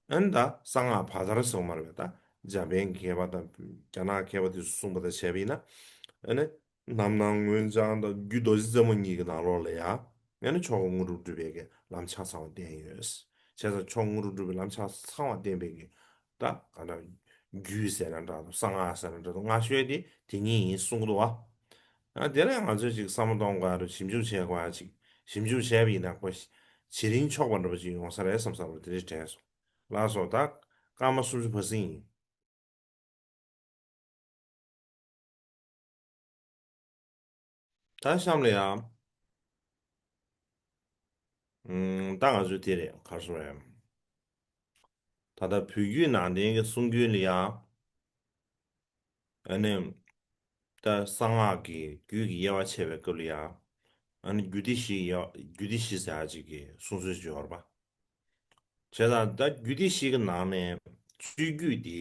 ཨ་ནི་ད་གསང་སྔགས་བར་དར་གསུངས་པ་རེད་པ། ད་འཇར་པན་གྱི་མཁས་པ་དང་རྒྱ་ནག་མཁས་པ་དེ་ཚོ་གསུངས་པ་དང་བྱས་པ་ཡིན་ན་ཨ་ནི། རྣམ་སྣང་མངོན་བྱང་དང་རྒྱུད་རྡོ་རྗེ་རྩེ་མོ་གཉིས་ཀྱི་ནང་ལོགས་ལ་ཡང་ཡང་ན་མཆོག་གི་དངོས་གྲུབ་སྒྲུབ་པའི་གི་ལམ་ཆ་ཚང་བ་བསྟན་ཡོད། བྱས་ཙང་མཆོག་དངོས་གྲུབ་སྒྲུབ་པའི་ལམ་ཆ་ཚང་བ་བསྟན་པའི་གི་ད་ག་འདྲ་རྒྱུད་ཟེར་ན་འདྲ་འདུག་གསང་སྔགས་ཟེར་ན་འདྲ་འདུག་སྔགས་ཤོད་དེ་དེ་གཉིས་ཡིན་གསུང་གི་འདུག་བ། ཡང་དེ་ལ་ང་ཚོས་ཅིག་བསམ་བློ་གཏོང་དགོས་ཡ་རུ་ཞིབ་འཇུག་བྱེད་དགོས་ཡ་ཅིག་ཞིབ་འཇུག་བྱས་པ་ཡིན་ན་ཁོ་ བྱེ་རིང་ཆོག་པ་འདྲ་པོ་ཅིག་ཡོང་ས་རེད་བསམ་བསམ་པ་དེ་འདྲ་དྲན་སོང་། ལགས་སོ། ད་སྐར་མ་སུམ་ཅུ་ཕ་ཟིན་ཡིན། ད་གཤམ་ལ་ཡང་། ཨུམ། ད་ང་ཚོས་དེ་རེད། ག་རེ་ཟེར་དགོས་རེད། ད་ལྟ་བོད་བརྒྱུད་ནང་བསྟན་གྱི་གསུང་རྒྱུན་ལ་ཡང་། ཨ་ནི། ད་གསང་སྔགས་ཀྱི་རྒྱུད་ཀྱི་དབྱེ་བ་ཕྱེ་བའི་སྐབས་ལ་ཡང་། ཨ་ནི་རྒྱུད་སྡེ་བཞི་ཡི་དབྱེ་བ། རྒྱུད་སྡེ་བཞི་ཟེར་ཡག་ཅིག་གི་གསུང་སྲོལ་ཅིག་ཡོད་རེད་པ། བྱས་ཙང་ད་རྒྱུད་སྡེ་བཞི་གི་ནང་ནས་སྤྱོད་རྒྱུད་དེ།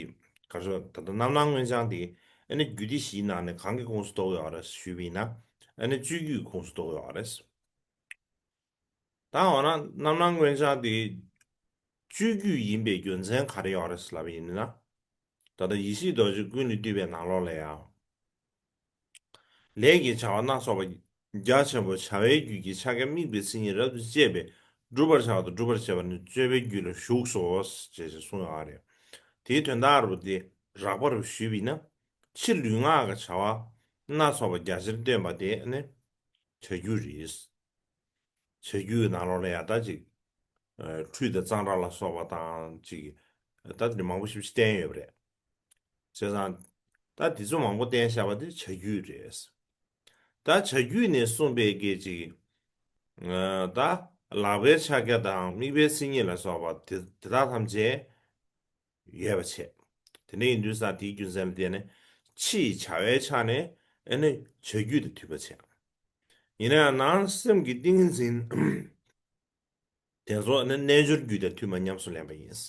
ག་རེ་ཟེར། ད་ལྟ་རྣམ་སྣང་མངོན་བྱང་དེ། ཨ་ནི་རྒྱུད་སྡེ་བཞིའི་ནང་ནས་གང་གི་ཁོངས་སུ་གཏོགས་ཡོད་རེད་ཞུས་པ་ཡིན་ན། ཨ་ནི་སྤྱོད་རྒྱུད་ཁོངས་སུ་གཏོགས་ཡོད་རེད། ད་འོ་ན་རྣམ་སྣང་མངོན་བྱང་དེ་སྤྱོད་རྒྱུད་ཡིན་པའི་རྒྱུ་མཚན་ག་རེ་ཡོད་རེད་ལབ་པ་ཡིན་ན། ད་ལྟ་ཡེ་ཤེས་རྡོ་རྗེ་ཀུན་ལས་བཏུས་པའི་ནང་ལོགས་ལ་ཡང་། ལས་ཀྱི་བྱ་བ་སྣ་ཚོགས་པ་རྒྱ་ཆེན་པོ་བྱ་བའི་རྒྱུད་ཀྱི་ཕྱག་རྒྱ་དམིགས་པའི་མཚན་ཉིད་རབ་ཏུ་བསྐྱེད་པས་བསྒྲུབ་པར་བྱ་བ་དང་སྒྲུབ་པར་བྱེད་པ་ནི་སྤྱོད་པའི་རྒྱུད་ལ་ཞུགས་སོ། ཞེས་གསུངས་ཡོད་རེད། དེའི་དོན་དག་རུ་དེ་རགས་པ་རུ་ཞུས་པ་ཡིན་ན། ཕྱི་ལུས་ངག་གི་བྱ་བ་སྣ་ཚོགས་པ་རྒྱ་ཆེར་སྟོན་པ་དེ་ནི་བྱ་རྒྱུད་རེད། བྱ་རྒྱུད་ནང་ལོགས་ལ་ཡང་ད་ཅིག་ཁྲུས་དང་གཙང་སྦྲ་ལ་སོགས་པ་དང་ཅིག་ད་དེ་མང་པོ་ཞིག་བསྟན་ཡོད་པ་རེད། བྱས་ཙང་། ད་དེ་ཚོ་མང་པོ་བསྟན་བཞག་པ་དེ་བྱ་རྒྱུད་རེད། ད་བྱ་རྒྱུད་ནས་གསུངས་པའི་སྐད་ཅིག་ད་ལག་པའི་ཕྱག་རྒྱ་དང་དམིགས་པའི་མཚན་ཉིད་ལ་སོགས་པ་དེ་དེ་དག་ཐམས་ཅད་ཡོད་པ་བྱས། དེ་འདྲ་ཡིན་དུས་ཙང་དེའི་རྒྱུ་མཚན་ལ་བརྟེན་ནས་ཕྱིའི་བྱ་བའི་ཆ་ནས་ཨ་ནི་བྱ་རྒྱུད་དུ་འཐུས་པ་བྱས། ཡིན་ན་ཡང་ནང་སེམས་ཀྱི་ཏིང་ངེ་འཛིན་དེ་ཚོ་ནི་རྣལ་འབྱོར་རྒྱུད་དང་མཐུན་པ་ཉམས་སུ་ལེན་པ་ཡིན། བྱས་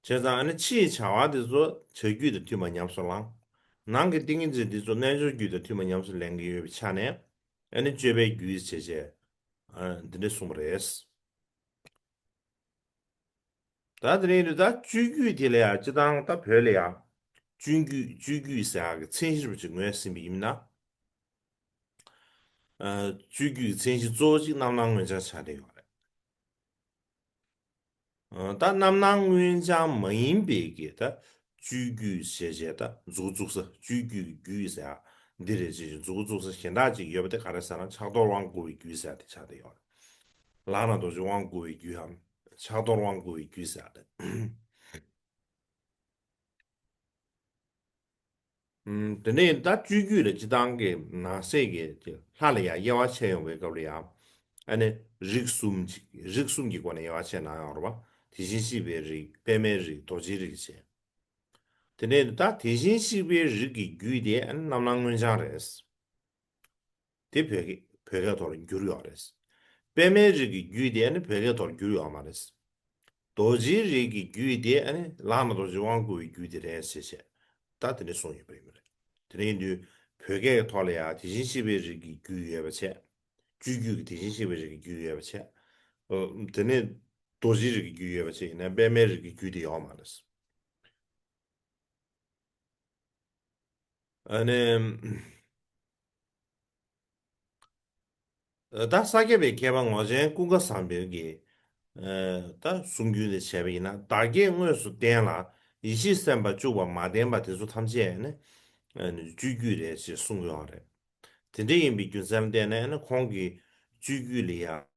ཙང་ཨ་ནི་ཕྱིའི་བྱ་བ་དེ་ཚོ་བྱ་རྒྱུད་དང་མཐུན་པ་ཉམས་སུ་བླངས། ནང་གི་ཏིང་ངེ་འཛིན་དེ་ཚོ་རྣལ་འབྱོར་རྒྱུད་དང་མཐུན་པ་ཉམས་སུ་ལེན་གྱི་ཡོད་པའི་ཆ་ནས་ཨ་ནི་སྤྱོད་པའི་རྒྱུད་བྱས་བྱས། ཨ། འདི་འདྲ་གསུངས་པ་རེད། ད་དེ་རིང་དུ་ད་སྤྱོད་རྒྱུད་དེ་ལ་ཡང་སྤྱི་བཏང་ད་བོད་ལ་ཡང་སྤྱོད་རྒྱུད། སྤྱོད་རྒྱུད་ཟེར་ཡག་གི་མཚན་གཞི་རུ་ཅིག་ངོས་ཟིན་པ་ཡིན་ན། ཨ། སྤྱོད་རྒྱུད་ཀྱི་མཚན་གཞི་གཙོ་བོ་གཅིག་རྣམ་སྣང་མངོན་བྱང་ཆགས་བསྡད་ཡོད་རེད། ཨ། ད་རྣམ་སྣང་མངོན་བྱང་མ་ཡིན་པའི་གི་ད་སྤྱོད་རྒྱུད་ཞེས་བྱས་ད་མཛུབ་བཙུགས་ས། སྤྱོད་རྒྱུད་ཀྱི་རྒྱུད་ཟེར་ཡག་འདི་རེད་ཅེས་མཛུབ་བཙུགས་ས་གཞན་དག་ཅིག་ཡོད་པ་དེ་ག་རེ་ཟེར་ན། ཕྱག་རྡོར་དབང་བསྐུར་བའི་རྒྱུད་ཟེར་ཡག་དེ་ཆགས་བསྡད་ཡོད་རེད། ལག་ན་རྡོ་རྗེ་དབང་བསྐུར་བའི་རྒྱུད་འམ། ཕྱག་རྡོར་དབང་བསྐུར་བའི་རྒྱུད་ཟེར་ཡག་དེ། ཨུམ། དེ་ནས་ད་སྤྱོད་རྒྱུད་ལ་སྤྱི་བཏང་གི་ནང་གསེས་ཀྱི་ལྷ་ལ་ཡང་དབྱེ་བ་ཕྱེ་ཡོང་བའི་སྐབས་ལ་ཡང་། ཨ་ནི་རིགས་གསུམ་ཅིག་རིགས་གསུམ་གྱི་སྒོ་ནས་དབྱེ་བ་ཕྱེ་གནང་ཡོད་རེད་པ། དེ་བཞིན་གཤེགས་པའི་རིགས། པདྨའི་རིགས། རྡོ་རྗེའི་རིགས་བྱས། དེ་ནས་ད་དེ་བཞིན་གཤེགས་པའི་རིགས་ཀྱི་རྒྱུད་དེ་ཨ་ནི་རྣམ་སྣང་མངོན་བྱང་རེད། དེ་བོད་སྐད། བོད་སྐད་ཐོག་ལ་བསྒྱུར་ཡོད་རེད། པདྨའི་རིགས་ཀྱི་རྒྱུད་དེ་ཨ་ནི་བོད་སྐད་ཐོག་ལ་བསྒྱུར་ཡོད་མ་རེད། རྡོ་རྗེའི་རིགས་ཀྱི་རྒྱུད་དེ་ཨ་ནི་བླ་མ་རྡོ་རྗེ་དབང་བསྐུར་བའི་རྒྱུད་དེ་རེད་ཟེར་བྱས། ད་དེ་འདྲ་གསུངས་ཡོད་པ་ཡིན་པ་རེད། དེ་འདྲ་ཡིན་དུས་བོད་སྐད་ཀྱི་ཐོག་ལ་ཡང་དེ་བཞིན་གཤེགས་པའི་རིགས་ཀྱི་རྒྱུད་ཡོད་པ་བྱས། སྤྱོད་རྒྱུད་ཀྱི་དེ་བཞིན་གཤེགས་པའི་རིགས་ཀྱི་རྒྱུད་ཡོད་པ་བྱས། ཨོ། དེ་ནས་རྡོ་རྗེའི་རིགས་ཀྱི་རྒྱུད་ཡོད་པ་བྱས་ཡིན་ན་པདྨའི་རིགས་ཀྱི་རྒྱུད་དེ་ཡོད་མ་རེད། ཨ་ནི། ད་ས་སྐྱ་པའི་མཁས་པ་ངོར་ཆེན་ཀུན་དགའ་བཟང་པོའི་གི། ད་གསུང་རྒྱུན་དེ་བྱས་པ་ཡིན་ན། བདག་བསྐྱེད་དངོས་སུ་བསྟན་ལ་ཡེ་ཤེས་སེམས་དཔའ་བཅུག་པ་མ་བསྟན་པ་དེ་ཚོ་ཐམས་ཅད་ནི་སྤྱོད་རྒྱུད་རེད་ཅེས་གསུངས་ཡོད་རེད། དེ་འདྲ་ཡིན་པའི་རྒྱུ་མཚན་ལ་བརྟེན་ནས་ནི་ཁོང་གིས་སྤྱོད་རྒྱུད་ལ་ཡང་།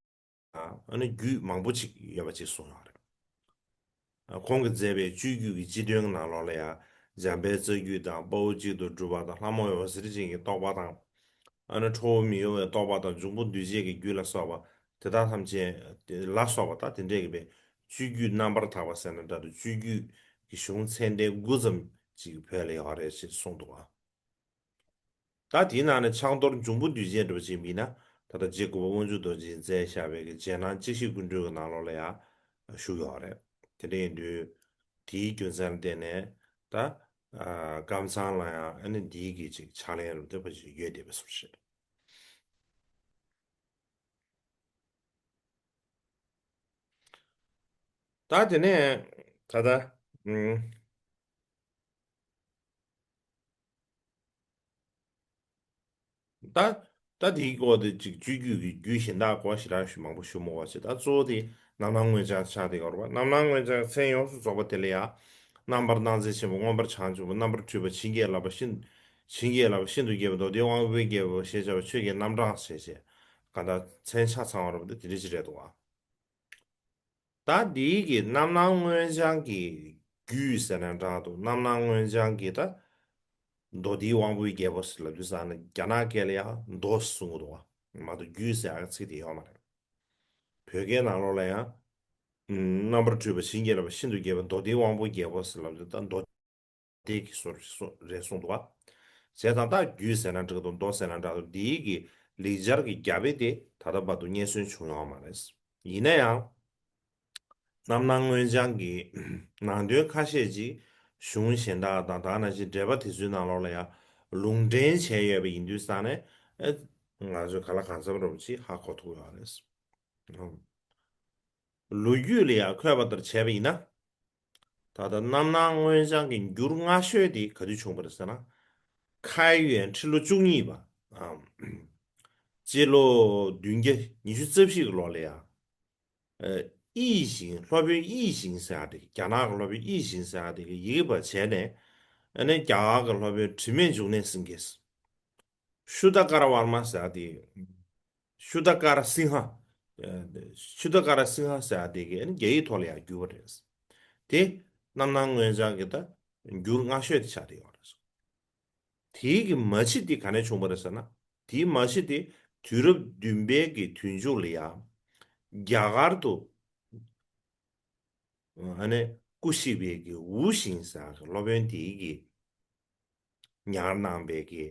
ཨ་ནི་རྒྱུད་མང་པོ་ཅིག་ཡོད་པ་ཅིག་གསུངས་ཡོད་རེད། ཁོང་གིས་མཛད་པའི་སྤྱོད་རྒྱུད་ཀྱི་སྤྱི་དོན་གྱི་ནང་ལོགས་ལ་ཡང་། འཇམ་དཔལ་རྩ་རྒྱུད་དང་། དཔའ་བོ་གཅིག་ཏུ་སྒྲུབ་པ་དང་། ལྷ་མོ་འོད་ཟེར་ཅན་གྱི་རྟོགས་པ་དང་། ཨ་ནི་ཁྲོ་བོ་མི་གཡོ་བའི་རྟོགས་པ་དང་། འབྱུང་པོ་འདུས་བྱས་ཀྱི་རྒྱུད་ལ་སོགས་པ་དེ་དག་ཐམས་ཅད་ལ་སོགས་པ་ད་དེ་འདྲས་ཀྱི་པའི་སྤྱོད་རྒྱུད་རྣམ་པར་དག་པ་ཟེར་ན་འདྲ་འདུག་སྤྱོད་རྒྱུད་ཀྱི་གཞུང་ཚད་ལྡན་དགུ་ཙམ་ཅིག་བོད་ལ་ཡོད་རེད་ཅེས་གསུངས་འདུག་ཨ། ད་དེའི་ནང་ནས་ཕྱག་རྡོར་འབྱུང་པོ་འདུས་བྱས་འདྲ་པོ་ཅིག་ཡིན་ན། ད་ལྟ་རྗེ་གུས་པ་དབང་ཕྱུག་རྡོ་རྗེས་མཛད་བཞག་པའི་གི་རྗེས་གནང་གཅིག་ཤེས་ཀུན་གྲོལ་གྱི་ནང་ལོགས་ལ་ཡང་བཞུགས་ཡོད་རེད། དེ་འདྲ་ཡིན་དུས་དེའི་རྒྱུ་མཚན་ལ་བརྟེན་ནས་ད་ཨ་ཀམ་ཚང་ལ་ཡང་ཨ་ནི་འདིའི་གི་ཅིག་ཕྱག་ལེན་རུ་འདྲ་པོ་ཅིག་ཡོད་བསྡད་པའི་བཟོ་འདྲ་རེད། ད་དེ་ནས་ད་ལྟ་ཨུམ། ད་ད་དེའི་སྐོར་དེ་ཅིག་སྤྱོད་རྒྱུད་ཀྱི་རྒྱུད་གཞན་དག་སྐོར་ཞེ་དྲག་ཞུ་མང་པོ་ཞུ་མི་དགོས་པ་བྱས། ད་གཙོ་བོ་དེ་རྣམ་སྣང་མངོན་བྱང་ཆགས་བསྡད་ཡོད་རེད་པ། རྣམ་སྣང་མངོན་བྱང་མཚན་ཡོངས་སུ་རྫོགས་པ་དེ་ལ་ཡང་། རྣམ་པར་སྣང་མཛད་ཆེན་པོ། མངོན་པར་བྱང་ཆུབ་པ། རྣམ་པར་འཕྲུལ་པ། བྱིན་གྱིས་བརླབས་པ། ཤིན། བྱིན་གྱིས་བརླབས་པ། ཤིན་ཏུ་རྒྱས་པ། མདོ་སྡེའི་དབང་པོའི་རྒྱལ་པོ་ཞེས་བྱ་བ། ཆོས་ཀྱི་རྣམ་གྲངས་ཞེས་བྱ། ག་ད་མཚན་ཆ་ཚང་བ་རུ་དེ་དེ་འདྲ་ཞིག་རེད་འདུག་ཨ། ད་འདིའི་གི་རྣམ་སྣང་མངོན་བྱང་གི་རྒྱུད་ཟེར་ན་འདྲ་འདུག་རྣམ་སྣང་མངོན་བྱང་གི་ད་མདོ་སྡེའི་དབང་པོའི་རྒྱལ་པོ་ཟེར་ལབ་དུས་ཙང་ནས་རྒྱ་ནག་སྐད་ལ་ཡང་མདོ་གསུང་གི་འདུག་བ། མ་གཏོགས་རྒྱུད་ཟེར་ཡག་ཚིག་དེ་ཡོད་མ་རེད། བོད་སྐད་ནང་ལོགས་ལ་ཡང་། ཨུམ། རྣམ་པར་འཕྲུལ་པ་བྱིན་གྱིས་བརླབས་པ་ཤིན་ཏུ་རྒྱས་པའི་མདོ་སྡེའི་དབང་པོའི་རྒྱལ་པོ་ཟེར་ལབ་དུས་ད་མདོ་སྡེ་གི་སོ་རེད་གསུངས་འདུག་བ། བྱས་ཙང་ད་རྒྱུད་ཟེར་ན་འགྲིག་འདུག་མདོ་ཟེར་ན་འདྲ་འདུག་འདིའི་གི་ལེགས་སྦྱར་གྱི་རྒྱ་དཔེ་དེ་ད་ལྟ་བར་དུ་རྙེད་སོན་བྱུང་ཡོད་མ་རེད། ཡིན་ན་ཡང་། རྣམ་སྣང་མངོན་བྱང་གི་ནང་དོན་ཁ་ཤས་ཅིག་གཞུང་གཞན་དག་དང་དེ་ནང་བཞིན་འགྲེལ་པ་དེ་ཚོའི་ནང་ལོགས་ལ་ཡང་ལུང་འདྲེན་བྱས་ཡོད་པ་ཡིན་དུས་ཙང་ནས་ཨེ། ང་ཚོས་གང་ལ་གང་འཚམ་རོབ་ཅིག་ཧ་གོ་ཐུབ་ཡོད་རེད། ལོ་རྒྱུས་ལ་ཡང་འཁོད་པ་ལྟར་བྱས་པ་ཡིན་ན། ད་ལྟ་རྣམ་སྣང་མངོན་བྱང་གི་འགྱུར་སྔ་ཤོས་དེ་ག་དུས་བྱུང་བ་རེད་ཟེར་ན། ཁའི་ཡུན་ཁྲི་ལོ་བཅུ་གཉིས་པ། ཨམ། སྤྱི་ལོ་བདུན་བརྒྱ་ཉི་ཤུ་རྩ་བཞི་གི་ལོ་ལ་ཡང་། ཨ། དབྱིས་ཞིང་སློབ་དཔོན་དབྱིས་ཞིང་ཟེར་ཡག་དེ་རྒྱ་ནག་གི་སློབ་དཔོན་དབྱིས་ཞིང་ཟེར་ཡག་དེ་གིས་ཡི་གེ་པར་བྱས་ནས། ཨ་ནི་རྒྱ་གར་གྱི་སློབ་དཔོན་དྲི་མེད་འབྱུང་གནས་སེང་གེ། ཤུ་ད་ཀ་ར་ཝར་མ་ཟེར་ཡག་དེ། ཤུ་ད་ཀ་ར་སིང་ཧ། ཤུ་ད་ཀ་ར་སིང་ཧ་ཟེར་ཡག་དེ་གིས་ཨ་ནི་རྒྱ་ཡིག་ཐོག་ལ་ཡང་བསྒྱུར་བ་རེད། དེ་རྣམ་སྣང་མངོན་བྱང་གི་ད་འགྱུར་སྔ་ཤོས་དེ་ཆགས་བསྡད་ཡོད་རེད། དེའི་གི་མ་ཕྱི་དེ་ག་ནས་བྱུང་བ་རེད་ཟེར་ན། དེའི་མ་ཕྱི་དེ་དུས་རབས་བདུན་པའི་གི་དུས་མཇུག་ལ་ཡང་རྒྱ་གར་དུ། ཨ་ནི་སྐུ་གཤེགས་པའི་གི་ཝུ་ཞིང་ཟེར་གི་སློབ་དཔོན་དེའི་གི་ཉར་གནང་བའི་གི་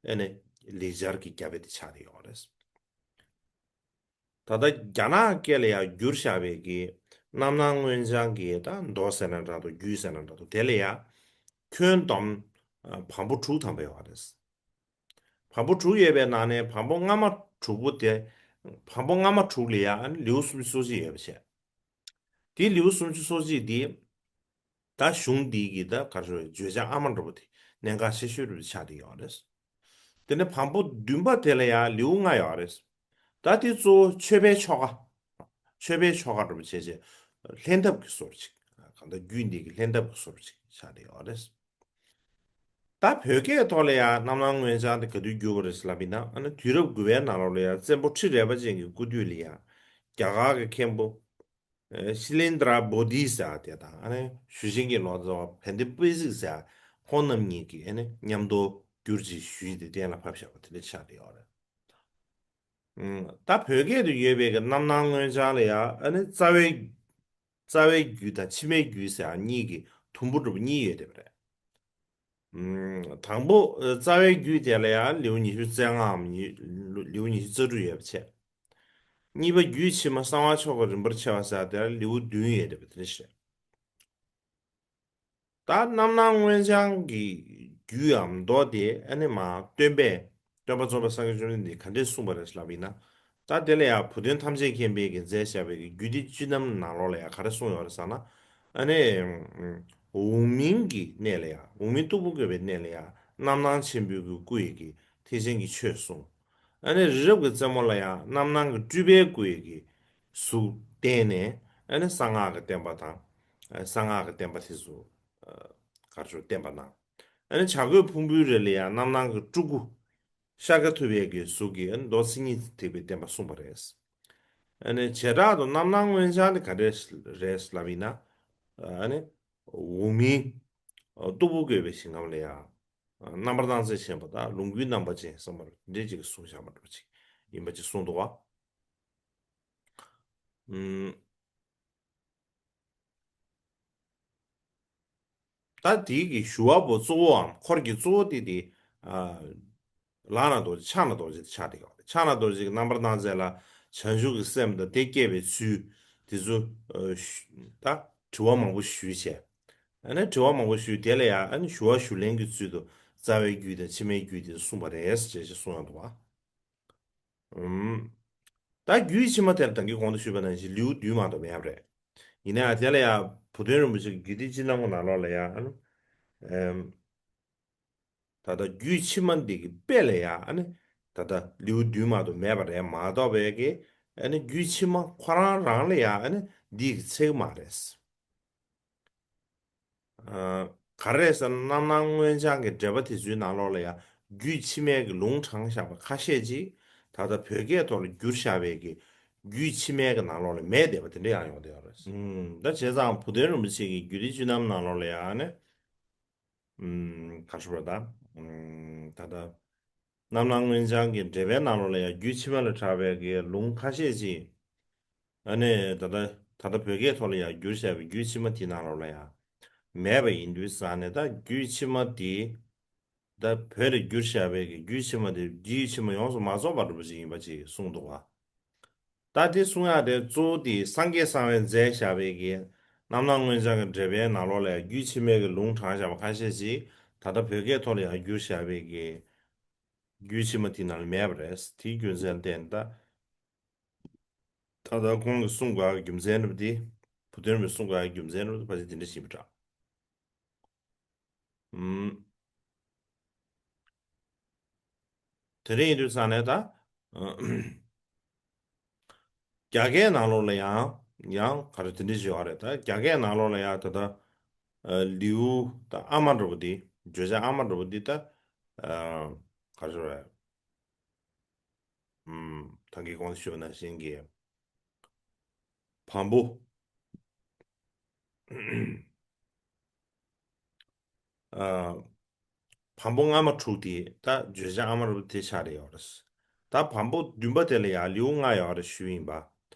ཨ་ནི་ལེགས་སྦྱར་གྱི་རྒྱ་དཔེ་དེ་ཆགས་བསྡད་ཡོད་རེད། ད་ལྟ་རྒྱ་ནག་སྐད་ལ་ཡང་བསྒྱུར་བཞག་པའི་གི་རྣམ་སྣང་མངོན་བྱང་གི་ད་མདོ་ཟེར་ན་འདྲ་འདུག་རྒྱུད་ཟེར་ན་འདྲ་འདུག་དེ་ལ་ཡང་ཁྱོན་བསྡོམས་བམ་པོ་དྲུག་ཐམ་པ་ཡོད་རེད། བམ་པོ་དྲུག་ཡོད་པའི་ནང་ནས་བམ་པོ་སྔ་མ་དྲུག་པོ་དེ། བམ་པོ་སྔ་མ་དྲུག་ལ་ཡང་ལེའུ་སུམ་ཅུ་སོ་གཅིག་ཡོད་པ་བྱས། དེའི་ལེའུ་སུམ་ཅུ་སོ་གཅིག་འདི། ད་གཞུང་འདི་གི་ད་ག་རེ་ཟེར་བའི་བརྗོད་བྱ་ཨ་མ་འདྲ་པོ་དེ་གནད་འགག་ཆེ་ཤོས་འདྲ་པོ་ཆགས་བསྡད་ཡོད་རེད། དེ་ནས་བམ་པོ་བདུན་པ་དེ་ལ་ཡང་ལེའུ་ལྔ་ཡོད་རེད། ད་དེ་གཙོ་བོ་མཆོད་པའི་ཆོ་ག་མཆོད་པའི་ཆོ་ག་འདྲ་པོ་བྱས་བྱས་ལྷན་ཐབས་ཀྱི་སོར་ཅིག་གང་ལྟར་རྒྱུད་འདི་གི་ལྷན་ཐབས་ཀྱི་སོར་ཅིག་ཆགས་བསྡད་ཡོད་རེད། ད་བོད་སྐད་ཐོག་ལ་ཡང་རྣམ་སྣང་མངོན་བྱང་དེ་ག་དུས་བསྒྱུར་བ་རེད་ཟེར་ལབ་པ་ཡིན་ན། ཨ་ནི་དུས་རབས་དགུ་པའི་ནང་ལོགས་ལ་ཡང་བཙན་པོ་ཁྲི་རལ་པ་ཅན་གྱི་སྐུ་དུས་ལ་ཡང་རྒྱ་གར་གྱི་མཁན་པོ་ཤི་ལིན་དྲ་བོ་དྷི་ཟེར་བ་དེ་དང་། ཨ་ནི་ཞུ་ཆེན་གྱི་ལོ་ཙཱ་བ་བན་དེ་པི་ཙིག་ཟེར་བ་ཁོང་རྣམ་གཉིས་ཀྱིས་ཨ་ནི་མཉམ་དུ་བསྒྱུར་ཅིག་ཞུས་ཏེ་གཏན་ལ་ཕབ་བཞག་པ་དེ་འདྲ་ཆགས་བསྡད་ཡོད་རེད། ད་བོད་སྐད་དུ་ཡོད་པའི་གི་རྣམ་སྣང་མངོན་བྱང་ལ་ཡང་ཨ་ནི་རྩ་བའི། རྩ་བའི་རྒྱུད་དང་ཕྱི་མའི་རྒྱུད་ཟེར་ཡང་གཉིས་ཀྱི་དུམ་བུ་འདྲ་པོ་གཉིས་ཡོད་བསྡད་པ་རེད། ཨམ། དང་པོ་རྩ་བའི་རྒྱུད་དེ་ལ་ཡང་ལེའུ་ཉི་ཤུ་རྩ་ལྔའམ་ཉི། ལེའུ་ཉི་ཤུ་རྩ་དྲུག་ཡོད་པ་བྱས། གཉིས་པ་རྒྱུད་ཕྱི་མ་གསང་བ་མཆོག་གི་རིམ་པར་ཕྱེ་བ་ཟེར་དེ་ལ་ལེའུ་བདུན་ཡོད་བསྡད་པ་དེ་འདྲ་ཞིག་རེད། ད་རྣམ་སྣང་མངོན་བྱང་གི་རྒྱུད་འམ་མདོ་དེ་ཨ་ནི་མ་སྟོན་པས། སྟོན་པ་རྫོགས་པའི་སངས་རྒྱས་བཅོམ་ལྡན་འདས་ཀྱིས་ག་འདྲས་གསུངས་པ་རེད་ལབ་ཡིན་ན། ད་དེ་ལ་ཡང་བུ་སྟོན་ཐམས་ཅད་མཁྱེན་པས་ཀྱིས་མཛད་བཞག་པའི་རྒྱུད་སྡེ་བཅུ་རྣམས་ནང་ལོགས་ལ་ཡང་ག་རེ་གསུངས་ཡོད་རེད་ཟེར་ན། ཨ་ནི་འོག་མིན་གྱི་གནས་ལ་ཡང་། འོག་མིན་སྟུག་པོ་བཀོད་པའི་གནས་ལ་ཡང་རྣམ་སྣང་ཆེན་པོའི་གི་སྐུ་ཡི་གི་ཐེག་ཆེན་གྱི་ཆོས་གསུངས། ཨ་ནི་རི་རབ་ཀྱི་རྩེ་མོ་ལ་ཡང་རྣམ་སྣང་གི་སྤྲུལ་པའི་སྐུ་ཡི་གི་གཟུགས་བསྟན་ནས། ཨ་ནི་གསང་སྔགས་ཀྱི་བསྟན་པ་དང་། ཨ། གསང་སྔགས་ཀྱི་བསྟན་པ་དེ་ཚོ། ཨ། ག་རེ་ཟེར། བསྟན་པ་གནང་། ཨ་ནི་བྱ་རྒོད་ཕུང་པོའི་རི་ལ་ཡང་རྣམ་སྣང་གི་སྤྲུལ་སྐུ་ཤཱཀྱ་ཐུབ་པའི་གི་གཟུགས་ཀྱིས། ཨ་ནི་མདོ་མཚན་ཉིད་ཐེག་པའི་བསྟན་པ་གསུངས་པ་རེད། ཨ་ནི་བྱེ་བྲག་ཏུ་རྣམ་སྣང་མངོན་བྱང་དེ་ག་འདྲས་རེད་ལབ་ཡིན་ན། ཨ་ནི་འོག་མིན་སྟུག་པོ་བཀོད་པའི་ཞིང་ཁམས་ལ་ཡང་རྣམ་པར་སྣང་མཛད་ཆེན་པོ་དང་ལོངས་སྐུའི་རྣམ་པ་ཅན་ཟེར་བ་འདྲ་ཅིག་གསུངས་བཞག་པ་འདྲ་ཅིག་ཡིན་པ་ཅིག་གསུངས་འདུག་བ། ཨུམ། ད་དེའི་གི་ཞུ་བ་པོ་གཙོ་བོའམ་འཁོར་གྱི་གཙོ་བོ་དེ་དེ། ཨ། ལག་ན་རྡོ་རྗེ་ཕྱག་ན་རྡོ་རྗེ་དེ་ཆགས་བསྡད་ཡོད་རེད། ཕྱག་ན་རྡོ་རྗེ་གི་རྣམ་པར་སྣང་མཛད་ལ་བྱང་ཆུབ་ཀྱི་སེམས་དང་དེ་སྐྱེད་པའི་ཚུལ་དེ་ཚོ། ཨ། ཞུ། ད་དྲི་བ་མང་པོ་ཞུས་བྱས། ཨ་ནི་དྲི་བ་མང་པོ་ཞུས། དེ་ལ་ཡང་ཨ་ནི་ཞུ་བ་ཞུ་ལེན་གྱི་ཚུལ་དུ་རྩ་བའི་རྒྱུད་དང་ཕྱི་མའི་རྒྱུད་དེ་ཚོ་གསུངས་པ་རེད་ཅེས་ཞིག་གསུངས་ཡོང་འདུག་བ། ཨུམ། ད་རྒྱུད་ཕྱི་མ་དེར་ད་གིན་གོང་དུ་ཞུས་པ་ནང་བཞིན་ལེའུ་བདུན་མ་གཏོགས་མེད་པ་རེད། ཡིན་ན་ཡང་དེ་ལ་ཡང་བུ་སྟོན་རིན་པོ་ཆེ་གི་རྒྱུད་སྡེ་སྤྱི་རྣམ་པ་ནང་ལོགས་ལ་ཡང་། ཨུམ། ད་ལྟ་རྒྱུད་ཕྱི་མ་འདི་གི་དཔེ་ལ་ཡང་ཨ་ནི་ད་ལྟ་ལེའུ་བདུན་མ་གཏོགས་མེད་པ་རེད་མ་གཏོགས་པའི་གི། ཨ་ནི་རྒྱུད་ཕྱི་མ་ཁོ་རང་རང་ལ་ཡང་ཨ་ནི་འདི་གི་ཚིག་མ་རེད། ཨ། ག་རེ་ཟེར་ན་རྣམ་སྣང་མངོན་བྱང་གི་འགྲེལ་པ་དེ་ཚོའི་ནང་ལོགས་ལ་ཡང་རྒྱུད་ཕྱི་མའི་གི་ལུང་དྲངས་བཞག་པ་ཁ་ཤས་ཅིག་ད་ལྟ་བོད་སྐད་ཐོག་ལ་བསྒྱུར་བཞག་པའི་གི་རྒྱུད་ཕྱི་མའི་གི་ནང་ལོགས་ལ་མེད་བསྡད་པ་དེ་འདྲ་ཡང་ཡོང་བསྡད་ཡོད་རེད། ཨུམ། ད་བྱས་ཙང་བུ་སྟོན་རིན་པོ་ཆེ་གི་རྒྱུད་སྡེ་བཅུ་རྣམས་ནང་ལོགས་ལ་ཡང་ནི། ཨུམ། ག་རེ་ཞུ་དགོས་རེད་ད། ཨུམ། ད་ལྟ་རྣམ་སྣང་མངོན་བྱང་གི་འགྲེལ་པའི་ནང་ལོགས་ལ་ཡང་རྒྱུད་ཕྱི་མ་ལ་གྲགས་པའི་གི་ལུང་ཁ་ཤས་ཅིག་ཨ་ནི་ད་ལྟ་ད་ལྟ་བོད་སྐད་ཐོག་ལ་ཡང་བསྒྱུར་བཞག་པའི་རྒྱུད་ཕྱི་མ་དེའི་ནང་ལོགས་ལ་ཡང་མེད་པ་ཡིན་དུས་ཙང་ནས། ད་རྒྱུད་ཕྱི་མ་དེ་ད་བོད་ལ་བསྒྱུར་བཞག་པའི་གི་རྒྱུད་ཕྱི་མ་དེ་རྒྱུད་ཕྱི་མ་ཡོངས་སུ་མ་རྫོགས་པ་འདྲ་པོ་ཅིག་ཡིན་པ་ཅིག་གསུངས་འདུག་བ། ད་དེ་གསུང་ཡག་དེ་གཙོ་བོ་དེ་སངས་རྒྱས་གསང་བས་མཛད་བཞག་པའི་གི་རྣམ་སྣང་མངོན་བྱང་གི་འགྲེལ་པའི་ནང་ལོགས་ལ་རྒྱུད་ཕྱི་མའི་གི་ལུང་དྲངས་བཞག་པ་ཁ་ཤས་ཤིག་ད་ལྟ་བོད་སྐད་ཐོག་ལ་ཡང་བསྒྱུར་བཞག་པའི་གི་རྒྱུད་ཕྱི་མ་དེ་ནང་ལ་མེད་པ་རེད། དེའི་རྒྱུ་མཚན་བརྟེན་ད། ད་ལྟ་ཁོང་གིས་གསུང་དགོས་པའི་རྒྱུ་མཚན་འདྲ་པོ་དེ། བུ་སྟོན་པས་གསུང་དགོས་པའི་རྒྱུ་མཚན་འདྲ་པོ་དེ་ཕལ་ཆེར་དེ་འདྲ་ཞིག་ཡིན་པ་འདྲ། ཨུམ། དེ་འདྲ་ཡིན་དུས་ཙང་ནས་ད། རྒྱ་སྐད་ནང་ལོགས་ལ་ཡང་ཡང་ག་རེ་དེ་འདྲ་ཞིག་ཡོད་རེད། ད་རྒྱ་སྐད་ནང་ལོགས་ལ་ཡང་ད་ལྟ་ཨ་ལེའུ་ད་ཨ་མ་འདྲ་པོ་དེ། བརྗོད་བྱ་ཨ་མ་འདྲ་པོ་དེ་ད་ཨ་ག་རེ་ཞུ་དགོས་རེད། ཨུམ། ད་གིན་གོང་དུ་ཞུས་པ་ནང་བཞིན་གྱི་བམ་པོ། ཨ། བམ་པོ་སྔ་མ་དྲུག་དེ་ད་བརྗོད་བྱ་ཨ་མ་རུ་དེ་ཆགས་བསྡད་ཡོད་རེད། ད་བམ་པོ་བདུན་པ་དེ་ལ་ཡང་ལེའུ་ལྔ་ཡོད་རེད་ཞུས་ཡིན་པ།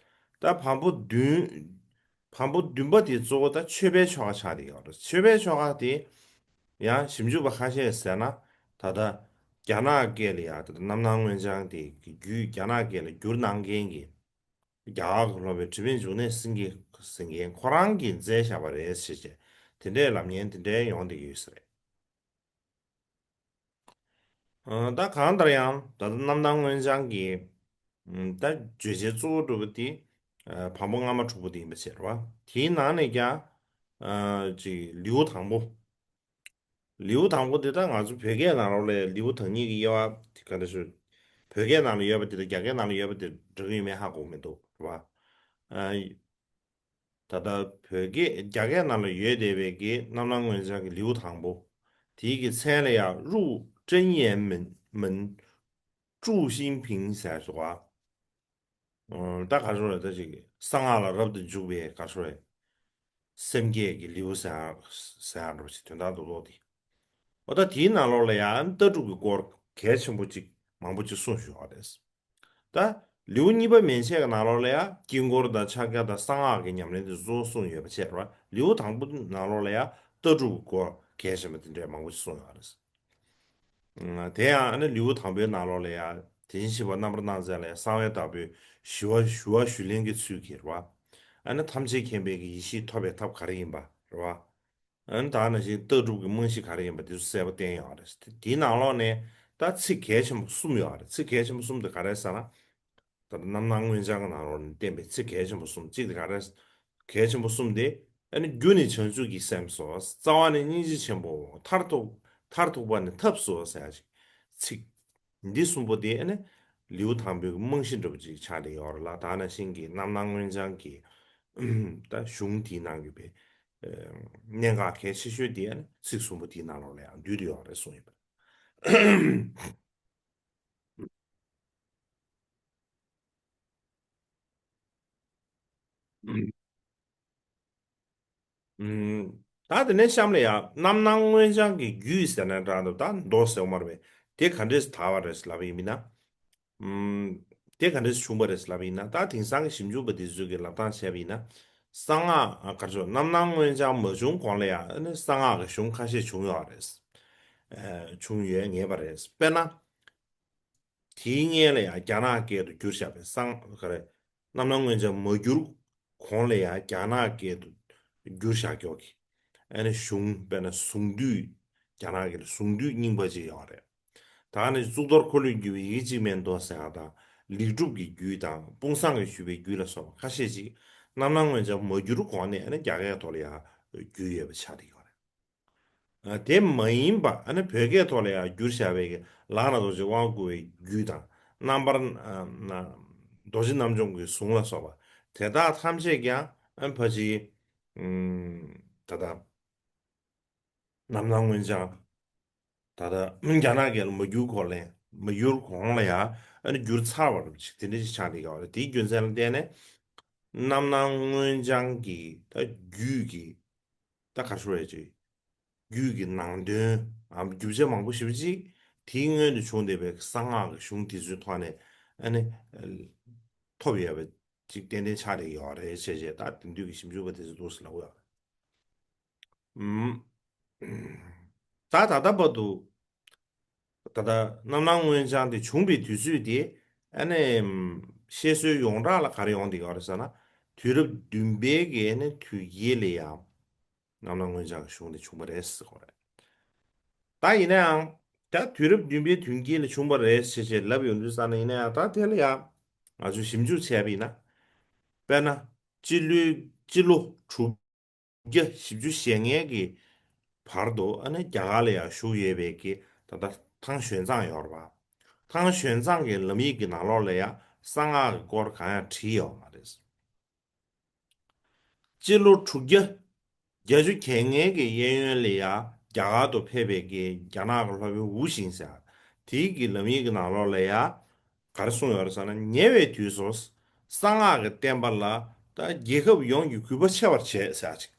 ད་བམ་པོ་བདུན། བམ་པོ་བདུན་པ་དེ་གཙོ་བོ་ད་མཆོད་པའི་ཆོ་ག་ཆགས་བསྡད་ཡོད་རེད། མཆོད་པའི་ཆོ་ག་དེ་ཡང་ཞིབ་འཇུག་པ་ཁ་ཤས་ཟེར་ན། ད་ལྟ་རྒྱ་ནག་སྐད་ལ་ཡང་ད་ལྟ་རྣམ་སྣང་མངོན་བྱང་དེ་གི་རྒྱུད་རྒྱ་ནག་སྐད་ལ་བསྒྱུར་གནང་མཁན་གྱི་རྒྱ་གར་གྱི་སློབ་དཔོན་དྲི་མེད་འབྱུང་གནས་སེང་གེ་ཟེར་མཁན་ཁོ་རང་གིས་མཛད་བཞག་པ་རེད་ཟེར་བྱས། དེ་འདྲའི་ལབ་མཁན་དེ་འདྲའི་ཡོང་བསྡད་ཀྱི་ཡོད་ས་རེད། ཨ། ད་གང་ལྟར་ཡང་ད་ལྟ་རྣམ་སྣང་མངོན་བྱང་གི་ཨ་ད་བརྗོད་བྱའི་གཙོ་བོ་འདྲ་པོ་དེ་ཨ་བམ་པོ་སྔ་མ་དྲུག་པོ་དེ་ཡིན་པ་བྱས་རེད་བ། དེའི་ནང་ནས་ཀྱང་ཨ་ཅིག་ལེའུ་དང་པོ། ལེའུ་དང་པོ་འདི་དག་ང་ཚོ་བོད་སྐད་ནང་ལོགས་ལ་ལེའུ་དང་གཉིས་ཀྱི་དབྱེ་བ་དེ་ག་འདྲ་ཞུ། བོད་སྐད་ནང་ལ་ཡོད་པ་དེ་དང་རྒྱ་སྐད་ནང་ལ་ཡོད་པ་དེ་འདྲ་གི་ཡོད་མེད་ཧ་གོ་མི་འདུག་རེད་བ། ཨ། ད་ལྟ་བོད་སྐད་རྒྱ་སྐད་ནང་ལ་ཡོད་བསྡད་པའི་གི་རྣམ་སྣང་མངོན་བྱང་གི་ལེའུ་དང་པོ། དེའི་གི་མཚན་ལ་ཡང་入真言门། 入真言门། 入心门ཟེར་སོ་བ། ཨོ། ད་ག་རེ་རེད། ད་ཅིག་གསང་སྔགས་ལ་རབ་ཏུ་འཇུག་པའི་ག་རེ་རེད། སེམས་བསྐྱེད་ཀྱི་ལེའུ་ཟེར་ཡག་ཟེར་ཡག་འདྲ་པོ་ཞིག་དོན་དག་རྡོག་རྡོག་དེ། ཨོ། ད་དེའི་ནང་ལོགས་ལ་ཡང་ལྟ་གྲུབ་ཀྱི་སྐོར་གལ་ཆེན་པོ་ཅིག་མང་པོ་ཅིག་གསུངས་ཡོད་རེད། ད་ལེའུ་གཉིས་པ་མན་ཆད་ཀྱི་ནང་ལོགས་ལ་ཡང་དཀྱིལ་འཁོར་དང་ཕྱག་རྒྱ་དང་གསང་སྔགས་ཀྱི་ཉམས་ལེན་དེ་གཙོ་བོ་གསུངས་ཡོད་པ་བྱས་རེད་བ། ལེའུ་དང་པོ་ནང་ལོགས་ལ་ཡང་ལྟ་གྲུབ་ཀྱི་སྐོར་གལ་ཆེན་པོ་དེ་འདྲས་མང་པོ་ཞིག་གསུངས་ཡོད་རེད། དེ་ཡང་ཨ་ནི་ལེའུ་དང་པོའི་ནང་ལོགས་ལ་ཡང་དེ་བཞིན་གཤེགས་པ་རྣམ་པར་སྣང་མཛད་ལ་ཡང་གསང་བའི་བདག་པོས་ཞི་བ་ཞུ་བ་ཞུ་ལེན་གྱི་ཚུལ་གྱིས་རེད་བ། ཨ་ནི་ཐམས་ཅད་མཁྱེན་པའི་གི་ཡེ་ཤེས་ཐོབ་པའི་ཐབས་ག་རེ་ཡིན་པ་རེད་བ། ཨ་ནི་ད་ནང་བཞིན་ལྟ་གྲུབ་ཀྱི་རྨང་གཞི་ག་རེ་ཡིན་པ་དེ་ཚོ་གསལ་པོ་བསྟན་ཡོད་རེད། དེའི་ནང་ལོགས་ནས་ད་ཚིག་གལ་ཆེན་པོ་གསུམ་ཡོད་རེད། ཚིག་གལ་ཆེན་པོ་གསུམ་དེ་ག་རེ་ཟེར་ན། ད་ལྟ་རྣམ་སྣང་མངོན་བྱང་གི་ནང་ལོགས་ནས་བསྟན་པའི་ཚིག་གལ་ཆེན་པོ་གསུམ། གཅིག་དེ་ག་རེ། གལ་ཆེན་པོ་གསུམ་དེ། ཨ་ནི་རྒྱུ་ནི་བྱང་ཆུབ་ཀྱི་སེམས་སོ། རྩ་བ་ནི་སྙིང་རྗེ་ཆེན་པོའོ། མཐར་ཐུག་མཐར་ཐུག་པ་ནི་ཐབས་སོ་ཟེར་ཡག་ཅིག་ཚིག་འདི་གསུམ་པོ་དེ་ཨ་ནི་ལེའུ་དང་པོའི་རྨང་གཞི་འདྲ་པོ་ཅིག་ཆགས་བསྡད་ཡོད་རེད་ལ། ད་ནང་བཞིན་གྱི་རྣམ་སྣང་མངོན་བྱང་གི་ད་གཞུང་དེའི་ནང་གི་པའི་གནད་འགག་གལ་ཆེ་ཤོས་དེ་ཨ་ནི་ཚིག་གསུམ་པོ་དེའི་ནང་ལོགས་ལ་ཡང་འདུས་ཏེ་ཡོད་རེད་གསུངས་ཡོད་པ། ད་དེ་ནས་གཤམ་ལ་ཡང་རྣམ་སྣང་མངོན་བྱང་གི་རྒྱུད་ཟེར་ན་འདྲ་འདུག་ད་མདོ་ཟེར་བ་མ་རེད་པས། དེ་ག་འདྲས་དར་བ་རེད་ལབ་པ་ཡིན་ན། ཨུམ། དེ་ག་འདྲས་བྱུང་བ་རེད་ལབ་པ་ཡིན་ན། ད་དེང་སང་གི་ཞིབ་འཇུག་པ་དེ་ཚོས་ཀྱི་ལབ་སྟངས་བྱས་པ་ཡིན་ན། གསང་སྔགས་ག་རེ་ཟེར། རྣམ་སྣང་མངོན་བྱང་མ་བྱུང་གོང་ལ་ཡང་ཨ་ནི་གསང་སྔགས་ཀྱི་གཞུང་ཁ་ཤས་བྱུང་ཡོད་རེད། ཨ། བྱུང་ཡོད་ངེས་པ་རེད། དཔེར་ན། དེའི་སྔོན་ལ་ཡང་རྒྱ་ནག་སྐད་དུ་བསྒྱུར་བཞག་པའི་གསང་། ག་རེ། རྣམ་སྣང་མངོན་བྱང་མ་བསྒྱུར་གོང་ལ་ཡང་རྒྱ་ནག་སྐད་དུ་བསྒྱུར་བཞག་ཀྱོག་གི། ཨ་ནི་གཞུང་དཔེར་ན་གཟུངས་བསྡུས། རྒྱ་ནག་སྐད་ལ་གཟུངས་བསྡུས་རྙིང་པ་ཅིག་ཡོད་རེད། ད་ནི་གཙུག་ཏོར་འཁོར་ལོས་སྒྱུར་བའི་ཡི་གེ་གཅིག་མའི་མདོ་ཟེར་ཡག་དང་། ལེགས་གྲུབ་ཀྱི་རྒྱུད་དང་དཔུང་བཟང་གིས་ཞུས་པའི་རྒྱུད་ལ་སོགས་པ་ཁ་ཤས་ཅིག་རྣམ་སྣང་མངོན་བྱང་མ་བསྒྱུར་གོང་ནས་ཨ་ནི་རྒྱ་སྐད་ཐོག་ལ་ཡང་བསྒྱུར་ཡོད་པ་ཆགས་བསྡད་ཡོད་རེད། དེ་མ་ཡིན་པ་ཨ་ནི་བོད་སྐད་ཐོག་ལ་ཡང་བསྒྱུར་བཞག་པའི་ལག་ན་རྡོ་རྗེ་དབང་བསྐུར་བའི་རྒྱུད་དང་། རྣམ་པར་རྡོ་རྗེ་རྣམ་འཇོམས་ཀྱི་གཟུངས་ལ་སོགས་པ་དེ་དག་ཐམས་ཅད་ཀྱང་ཨ་ནི་ཕལ་ཆེར་ད་ལྟ་རྣམ་སྣང་མངོན་བྱང་། ད་ལྟ་རྒྱ་ནག་སྐད་ལ་མ་བསྒྱུར་གོང་ལ། མ་བསྒྱུར་གོང་ལ་ཡང་ ཨ་ནི་འགྱུར་ཚར་བ་རུ་ཅིག་དེ་འདྲ་ཞིག་ཆགས་བསྡད་ཡོད་རེད། དེའི་རྒྱུ་མཚན་ལ་བརྟེན་ནས་རྣམ་སྣང་མངོན་བྱང་གི་ད་རྒྱུད་ཀྱི་ད་ག་རེ་ཞུ་དགོས་རེད་ཅིག་རྒྱུད་ཀྱི་ནང་དོན་ཨམ་རྒྱུ་ཆ་མང་པོ་ཞེ་པོ་ཅིག་དེའི་སྔོན་དུ་བྱུང་བསྡད་པའི་གསང་སྔགས་ཀྱི་གཞུང་དེ་ཚོའི་ཐོག་ནས་ཨ་ནི་ཐོབ་ཡོད་པ་ཅིག་ཏན་ཏན་ཆགས་བསྡད་ཡོད་རེད་ཞེས་བྱས་ད་དེང་དུས་ཀྱི་ཞིབ་འཇུག་པ་དེ་ཚོས་འདུག་སེ་ལབ་ཡོད་རེད། ཨམ། ད་ད་ལྟ་བར་དུ་ད་ལྟ་རྣམ་སྣང་མངོན་བྱང་དེ་བྱུང་བའི་དུས་ཚོད་དེ་ཨ་ནི་བཤད་སྲོལ་ཡོངས་གྲགས་ལ་ག་རེ་ཡོང་བསྡད་ཡོད་རེད་ཟེར་ན། དུས་རབས་བདུན་པའི་གི་ཨ་ནི་དུས་དཀྱིལ་ལ་ཡང་རྣམ་སྣང་མངོན་བྱང་གི་གཞུང་དེ་བྱུང་བ་རེད་ཟེར་གོ་རེད། ད་ཡིན་ན་ཡང་ད་དུས་རབས་བདུན་པའི་དུས་དཀྱིལ་ལ་བྱུང་བ་རེད་ཞེས་བྱས་ལབ་ཡོང་དུས་ཙ་ན། ཡིན་ན་ཡང་ད་དེ་ལ་ཡང་ང་ཚོས་ཞིབ་འཇུག་བྱས་པ་ཡིན་ན། དཔེར་ན་སྤྱི་ལོ་སྤྱི་ལོ་དྲུག་བརྒྱ་བཞི་བཅུ་ཞེ་ལྔའི་གི་བར་དུ་ཨ་ནི་རྒྱ་གར་ལ་ཡང་བཞུགས་ཡོད་པའི་གི་ད་ལྟ་ཐང་ཞོན་ཙང་ཡོད་རེད་པ། ཐང་ཞོན་ཙང་གི་ལམ་ཡིག་གི་ནང་ལོགས་ལ་ཡང་གསང་སྔགས་ཀྱི་སྐོར་གང་ཡང་བྲིས་ཡོད་མ་རེད། སྤྱི་ལོ་དྲུག་བརྒྱ་བརྒྱད་ཅུ་གྱ་ལྔའི་གི་གཡས་གཡོན་ལ་ཡང་རྒྱ་གར་དུ་ཕེབས་པའི་གི་རྒྱ་ནག་གི་སློབ་དཔོན་ཝུ་ཤིང་ཟེར་དེའི་གི་ལམ་ཡིག་གི་ནང་ལོགས་ལ་ཡང་ག་རེ་གསུངས་ཡོད་རེད་ཟེར་ན། ཉེ་བའི་དུས་སུ་གསང་སྔགས་ཀྱི་བསྟན་པ་ལ་ད་རྒྱལ་ཁབ་ཡོངས་ཀྱིས་གུས་པ་ཆེ་བར་བྱས་ཟེར་ཅིག་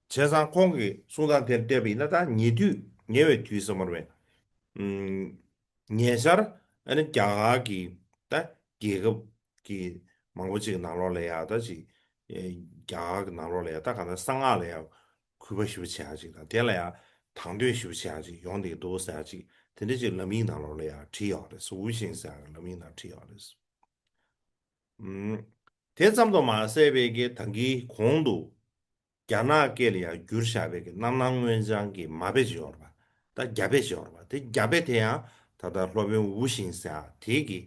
བྱས་ཙང་ཁོང་གི་གསུང་སྟངས་དེར་བལྟས་པ་ཡིན་ན། ད་ཉེ་དུས་ཉེ་བའི་དུས་ཟེར་མ་རེད་པས། ཉེ་ཆར་ཨ་ནི་རྒྱ་གར་གྱི་ད་རྒྱལ་ཁབ་ཀྱི་མང་པོ་ཅིག་གི་ནང་ལོགས་ལ་ཡང་ད་ཅིག་རྒྱ་གར་གྱི་ནང་ལོགས་ལ་ཡང་ད་གང་ལྟར་གསང་སྔགས་ལ་ཡང་གུས་པ་ཞེ་པོ་བྱེད་ཡ་ཅིག་དང་། དེ་ལ་ཡང་དང་དོད་ཞེ་པོ་བྱེད་ཡ་ཅིག་ཡོང་བསྡད་འདུག་ཟེར་ཡ་ཅིག་དེ་འདྲ་ཅིག་ལམ་ཡིག་ནང་ལོགས་ལ་ཡང་བྲིས་ཡོད་རེད། ཝུ་ཤིང་ཟེར་ཡ་གི་ལམ་ཡིག་ནང་བྲིས་ཡོད་རེད། ཨུམ། དེ་ཙམ་དུ་མ་ཟད་པའི་གི་ད་གིན་གོང་དུ་རྒྱ་ནག་སྐད་ལ་ཡང་བསྒྱུར་བཞག་པའི་གི་རྣམ་སྣང་མངོན་བྱང་གི་མ་དཔེ་ཅིག་ཡོད་རེད་པ། ད་རྒྱ་དཔེ་ཅིག་ཡོད་རེད་པ། དེ་རྒྱ་དཔེ་དེ་ཡང་ད་ལྟ་སློབ་དཔོན་ཝུ་ཤིང་ཟེར་ཡ་དེ་གི་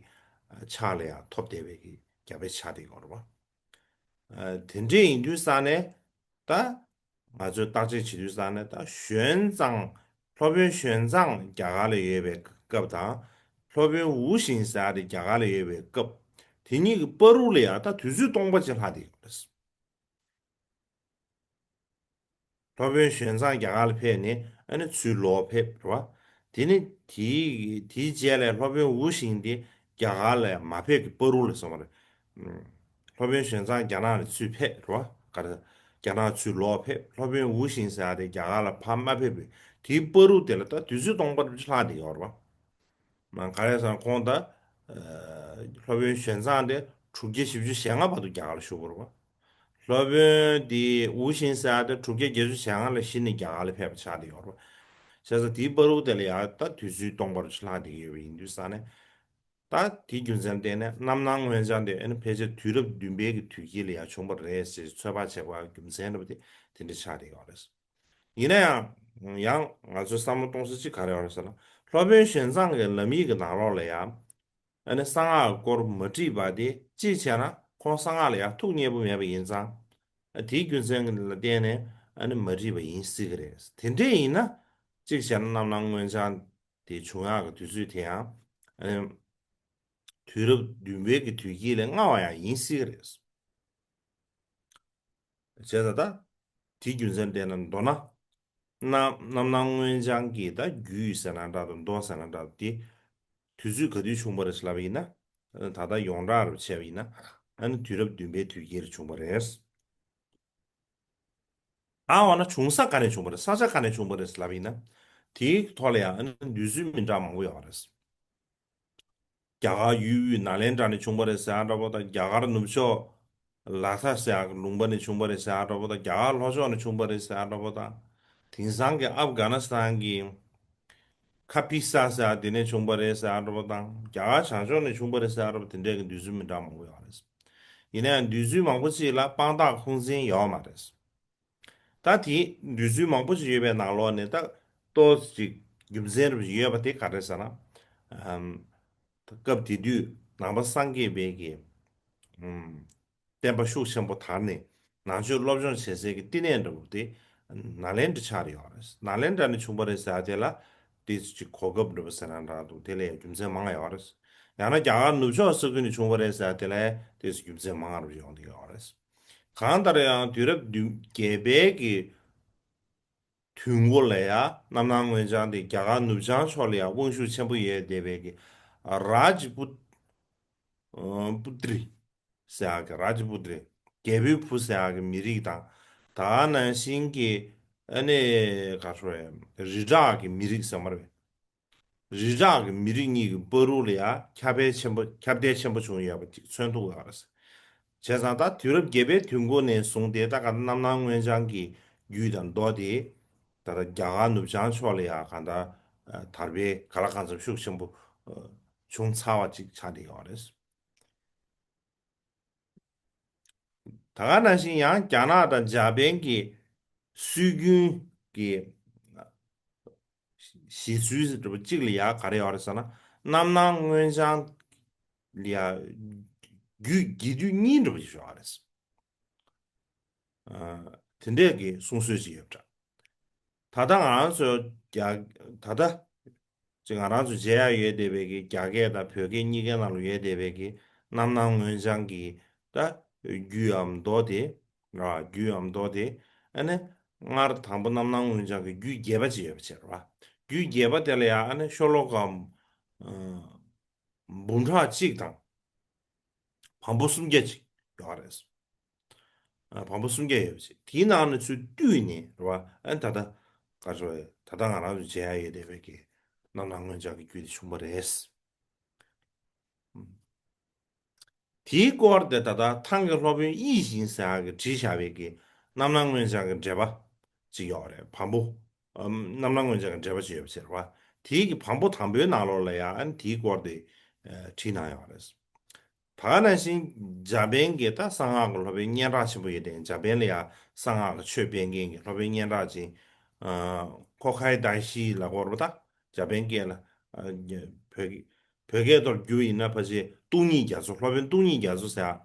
ཕྱག་ལ་ཡང་ཐོབ་བསྡད་པའི་གི་རྒྱ་དཔེ་ཆགས་བསྡད་ཡོད་རེད་པ། ཨ། དེ་འདྲ་ཡིན་དུས་ཙ་ན་ད་ང་ཚོས་བརྟག་དཔྱད་བྱེད་དུས་ཙ་ན། ད་ཞོན་ཙང་སློབ་དཔོན་ཞོན་ཙང་རྒྱ་གར་ལ་ཡོད་པའི་སྐབས་དང་། སློབ་དཔོན་ཝུ་ཤིང་ཟེར་ཡ་དེ་རྒྱ་གར་ལ་ཡོད་པའི་སྐབས་དེ་གཉིས་ཀྱི་བར་དུ་ལ་ཡང་ད་དུས་ཚོད་སྟོང་པ་ཅིག་ལྷག་བསྡད་ཡོད་རེད། སློབ་དཔོན་ཞོན་ཙང་རྒྱ་གར་ལ་ཕེབས་ནས་ཨ་ནི་ཚུར་ལོག་ཕེབས་རེད་པ། དེ་ནི་དེའི་དེའི་རྗེས་ལ་སློབ་དཔོན་ཝུ་ཤིང་དེ་རྒྱ་གར་ལ་མ་ཕེབས་ཀྱི་བར་དུ་ལ་སོང་བ་རེད། སློབ་དཔོན་ཞོན་ཙང་རྒྱ་ནག་ལ་ཚུར་ཕེབས་རེད་པ། ག་རེ། རྒྱ་ནག་ཚུར་ལོག་ཕེབས། སློབ་དཔོན་ཝུ་ཤིང་ཟེར་ཡ་དེ་རྒྱ་གར་ལ་ཕར་མ་ཕེབས་པའི་དེའི་བར་དུ་དེ་ལ་ད་དུས་ཚོད་སྟོང་པ་ཅིག་ལྷག་བསྡད་ཡོད་རེད་པ། མ་ག་རེ་ཟེར་ན་ཁོང་ད་ཨ་སློབ་དཔོན་ཞོན་ཙང་དེ་དྲུག་བརྒྱ་བཞི་བཅུ་ཞེ་ལྔ་བར་དུ་རྒྱ་གར་ལ་བཞུགས་པ་རེད་པ། སློབ་དཔོན་དེ་ཝུ་ཤིང་ཟེར་ཡ་དེ་དྲུག་བརྒྱ་བརྒྱད་ཅུ་ཞེ་ལྔ་ལ་གཞི་ནས་རྒྱ་གར་ལ་ཕེབས་པ་ཆགས་བསྡད་ཡོད་རེད་པ། བྱས་ཙང་དེའི་བར་དུ་དེ་ལ་ཡང་ད་དུས་ཚོད་སྟོང་པ་ཅིག་ལྷག་བསྡད་ཡོད་པ་ཡིན་དུས་ཙ་ན། ད་དེའི་རྒྱུ་མཚན་བརྟེན་ནས་རྣམ་སྣང་མངོན་བྱང་དེ་ཨ་ནི་ཕལ་ཆེར་དུས་རབས་བདུན་པའི་གི་དུས་དཀྱིལ་ལ་ཡང་བྱུང་བ་རེད་ཅེས་ཚོད་དཔག་བྱེད་པའི་རྒྱུ་མཚན་འདྲ་པོ་དེ་དེ་འདྲ་ཆགས་བསྡད་ཡོད་རེད། ཡིན་ན་ཡང་ཡང་ང་ཚོས་བསམ་བློ་གཏོང་ས་གཅིག་ག་རེ་ཡོད་རེད་ཟེར་ན། སློབ་དཔོན་ཞོན་ཙང་གི་ལམ་ཡིག་གི་ནང་ལོགས་ལ་ཡང་ཨ་ནི་གསང་སྔགས་སྐོར་མ་བྲིས་པ་དེ་གཅིག་བྱས་ན་ཁོང་གསང་སྔགས་ལ་ཡང་ཐུགས་མཉེས་པོ་མེད་པ་ཡིན་ཙང་། ཨ་དེའི་རྒྱུ་མཚན་ལ་བརྟེན་ནས་ཨ་ནི་མ་བྲིས་པ་ཡིན་སྲིད་ཀྱི་རེད། དེ་འདྲས་ཡིན་ན་གཅིག་བྱས་ན་རྣམ་སྣང་མངོན་བྱང་དེ་བྱུང་ཡག་གི་དུས་ཚོད་དེ་ཡང་ཨ་ནི་དུས་རབས་བདུན་པའི་གི་དུས་དཀྱིལ་ལས་སྔ་བ་ཡང་ཡིན་སྲིད་ཀྱི་རེད། བྱས་ཙང་ད་དེའི་རྒྱུ་མཚན་བལྟས་ན། མདོར་ན་རྣམ་རྣམ་སྣང་མངོན་བྱང་གི་ད་རྒྱུད་ཟེར་ན་འདྲ་དང་མདོ་ཟེར་ན་འདྲ་དེ་དུས་ཚོད་ག་དུས་བྱུང་བ་རེད་ལབ་པ་ཡིན་ན། ད་ལྟ་ཡོངས་གྲགས་རུ་བྱས་པ་ཡིན་ན་ཨ་ནི་དུས་རབས་བདུན་པའི་དུས་དཀྱིལ་ལ་བྱུང་བ་རེད། ཨ་འོ་ན་བྱུང་ས་ག་ནས་བྱུང་བ་རེད། ས་ཆ་ག་ནས་བྱུང་བ་རེད་ལབ་ཡིན་ན། དེའི་ཐོག་ལ་ཡང་ཨ་ནི་འདོད་ཚུལ་མི་འདྲ་མང་པོ་ཡོད་རེད། རྒྱ་གར་ཡུལ་དབུས་ནཱ་ལེནྡྲ་ནས་བྱུང་བ་རེད་ཟེར་ཡག་འདྲ་པོ་དང་། རྒྱ་གར་ནུབ་ཕྱོགས་ལ་དྭགས་ཟེར་ཡག་གི་ལུང་པ་ནས་བྱུང་བ་རེད་ཟེར་ཡག་འདྲ་པོ་དང་། རྒྱ་གར་ལྷོ་ཕྱོགས་ནས་བྱུང་བ་རེད་ཟེར་ཡག་འདྲ་པོ་དང་། དེང་སང་གི་ཨབ་གྷ་ནི་སི་ཐན་གྱི་ཁ་པི་ས་ཟེར་ཡག་དེ་ནས་བྱུང་བ་རེད་ཟེར་ཡག་འདྲ་པོ་དང་། རྒྱ་གར་བྱང་ཕྱོགས་ནས་བྱུང་བ་རེད་ཟེར་ཡག་འདྲ་པོ་དེ་འདྲའི་གི་འདོད་ཚུལ་མི་འདྲ་མང་པོ་ཡོད་རེད། ཡིན་ན་ཡང་འདོད་ཚུལ་མང་པོ་ཅིག་ལ་དཔང་རྟགས་ཁུངས་བཙན་ཡོད་མ་རེད། ད་དེ་འདོད་ཚུལ་མང་པོ་ཞིག་ཡོད་པའི་ནང་ལོགས་ནས་ད་ཏོག་ཙམ་རྒྱུ་མཚན་རུ་ཡོད་པ་དེ་ག་རེ་ཟེར་ན། ཨམ། སྐབས་དེ་དུས་ནང་པ་སངས་རྒྱས་པའི་གི་ཨམ། བསྟན་པ་ཤུགས་ཆེན་པོ་དར་ནས་ནང་ཆོས་སློབ་སྦྱོང་བྱེད་སའི་གི་བསྟི་གནས་འདྲ་པོ་དེ་ནཱ་ལེནྡྲ་ཆགས་ཡོད་རེད། ནཱ་ལེནྡྲ་ནས་བྱུང་བ་རེད་ཟེར་ཡག་དེ་ལ་ཏོག་ཙམ་གོ་སྐབས་འདྲ་པོ་ཟེར་ན་འདྲ་འདུག་དེ་ལ་ཡང་རྒྱུ་མཚན་མང་ཡོད་རེད། ཡང་ན་རྒྱ་གར་ནུབ་ཕྱོགས་ས་ཁུལ་ནས་བྱུང་བ་རེད་ཟེར་ཡག་དེ་ལ་ཏོག་ཙམ་རྒྱུ་མཚན་མང་རུ་ཡོང་གི་ཡོད་རེད། གང་ལྟར་ཡང་དུས་རབས་བདུན་བརྒྱད་པའི་གི་དུས་འགོ་ལ་ཡང་རྣམ་སྣང་མངོན་བྱང་དེ་རྒྱ་གར་ནུབ་བྱང་ཕྱོགས་ལ་ཡང་དབང་ཤུགས་ཆེན་པོ་ཡོད་བསྡད་པའི་གི་ རཱཇ་པུ་ཨ་པུ་ཏྲི་ཟེར་ཡག་གི་རཱཇ་པུ་ཏྲི། རྒྱལ་པོའི་བུ་ཟེར་ཡག་གི་མི་རིགས་དང་། ད་ག་ནང་བཞིན་གྱི་ཨ་ནི་ག་རེ་ཟེར། རི་བྲག་གི་མི་རིགས་ཟེར་མ་རེད། རི་བྲག་གི་མི་རིགས་གཉིས་ཀྱི་བར་དུ་ལ་ཡང་ཁྱབ་སྤེལ་ཆེན་པོ་ཁྱབ་གདལ་ཆེན་པོ་བྱུང་ཡོད་པ་ཅིག་མཚོན་ཐུབ་ཡོད་རེད། བྱས་ཙང་ད་དུས་རབས་བརྒྱད་པའི་དུས་འགོ་ནས་བཟུང་སྟེ་ད་ག་རྣམ་སྣང་མངོན་བྱང་གི་རྒྱུད་དང་མདོ་དེ་ད་ལྟ་རྒྱ་གར་ནུབ་བྱང་ཕྱོགས་ལ་ཡང་གང་ལྟར་དར་སྤེལ་གང་ལ་གང་འཚམ་ཤུགས་ཆེན་པོ་བྱུང་ཚར་བ་ཅིག་ཆགས་བསྡད་ཡོད་རེད། ད་ག་ནང་བཞིན་ཡང་རྒྱ་ནག་དང་འཇར་པན་གྱི་སྲོལ་རྒྱུན་གྱི་བཞེད་ཚུལ་འདྲ་པོ་གཅིག་ལ་ཡང་ག་རེ་ཡོད་རེད་ཟེར་ན། རྣམ་སྣང་མངོན་བྱང་ལ་ཡང་རྒྱུད་རྒྱས་བསྡུས་གཉིས་འདྲ་པོ་ཞིག་ཡོད་རེད། ཨ། དེ་འདྲས་ཀྱི་གསུང་སྲོལ་ཅིག་ཡོད་པ་འདྲ། ད་ལྟ་ང་རང་ཚོ་རྒྱ་ད་ལྟ་ཅིག་ང་རང་ཚོ་མཇལ་ཡག་ཡོད་བསྡད་པའི་གི་རྒྱ་སྐད་དང་བོད་སྐད་གཉིས་ཀའི་ནང་ལ་ཡོད་བསྡད་པའི་གི་རྣམ་སྣང་མངོན་བྱང་གི་ད་རྒྱུད་འམ་མདོ་དེ། ར་རྒྱུད་འམ་མདོ་དེ། ཨ་ནི་སྔར་དང་པོ་རྣམ་སྣང་མངོན་བྱང་གི་རྒྱུད་རྒྱས་པ་ཅིག་ཡོད་པ་བྱས་ར། རྒྱུད་རྒྱས་པ་དེ་ལ་ཡང་ཨ་ནི་ཤོ་ལོ་ཀ་འབུམ་ཕྲག་གཅིག་དང་བམ་པོ་སུམ་བརྒྱ་ཅིག་ཡོད་རེད། ཨ། བམ་པོ་སུམ་བརྒྱ་ཡོད་པ་ཅིག་དེའི་ནང་ནས་ཚུར་བཏུས་ནས་རེད་བ། ཨ་ནི་ད་ལྟ་ག་ཚོད་ད་ལྟ་ང་རང་ཚོ་མཇལ་ཡག་ཡོད་བསྡད་པའི་གི་རྣམ་སྣང་མངོན་བྱང་གི་རྒྱུད་དེ་བྱུང་བ་རེད། དེའི་སྐོར་དེ་ད་ལྟ་ཐང་གི་སློབ་དཔོན་དབྱིག་གཞེངས་ཟེར་ཡག་གིས་བྲིས་བཞག་པའི་གི་རྣམ་སྣང་མངོན་བྱང་གི་འགྲེལ་པ་ཅིག་ཡོད་རེད། བམ་པོ། ཨམ། རྣམ་སྣང་མངོན་བྱང་གི་འགྲེལ་པ་ཅིག་ཡོད་པ་ཟེར་བ། དེའི་གི་བམ་པོ་དང་པོའི་ནང་ལོགས་ལ་ཡང་ཨ་ནི་དེའི་སྐོར་དེ་ཨ་བྲིས་གནང་ཡོད་རེད། ད་ག་ནང་བཞིན་འཇར་པན་གྱི་ད་གསང་སྔགས་ཀྱི་སློབ་དཔོན་སྙན་གྲགས་ཆེན་པོ་ཡོད་དེ། འཇར་པན་ལ་ཡང་གསང་སྔགས་ཀྱི་ཆོས་སྤེལ་མཁན་གྱི་སློབ་དཔོན་སྙན་གྲགས་ཅན། ཨ། ཁོ་ཁའི་ད་ཤི་ལབ་དགོས་རེད་པ། ད་འཇར་པན་སྐད་ལ། ཨ། བོད་བོད་སྐད་ཐོག་བསྒྱུར་ཡིན་ན་ཕལ་ཆེར་སྟོང་ཉིད་རྒྱ་མཚོ། སློབ་དཔོན་སྟོང་ཉིད་རྒྱ་མཚོ་ཟེར་ཡག་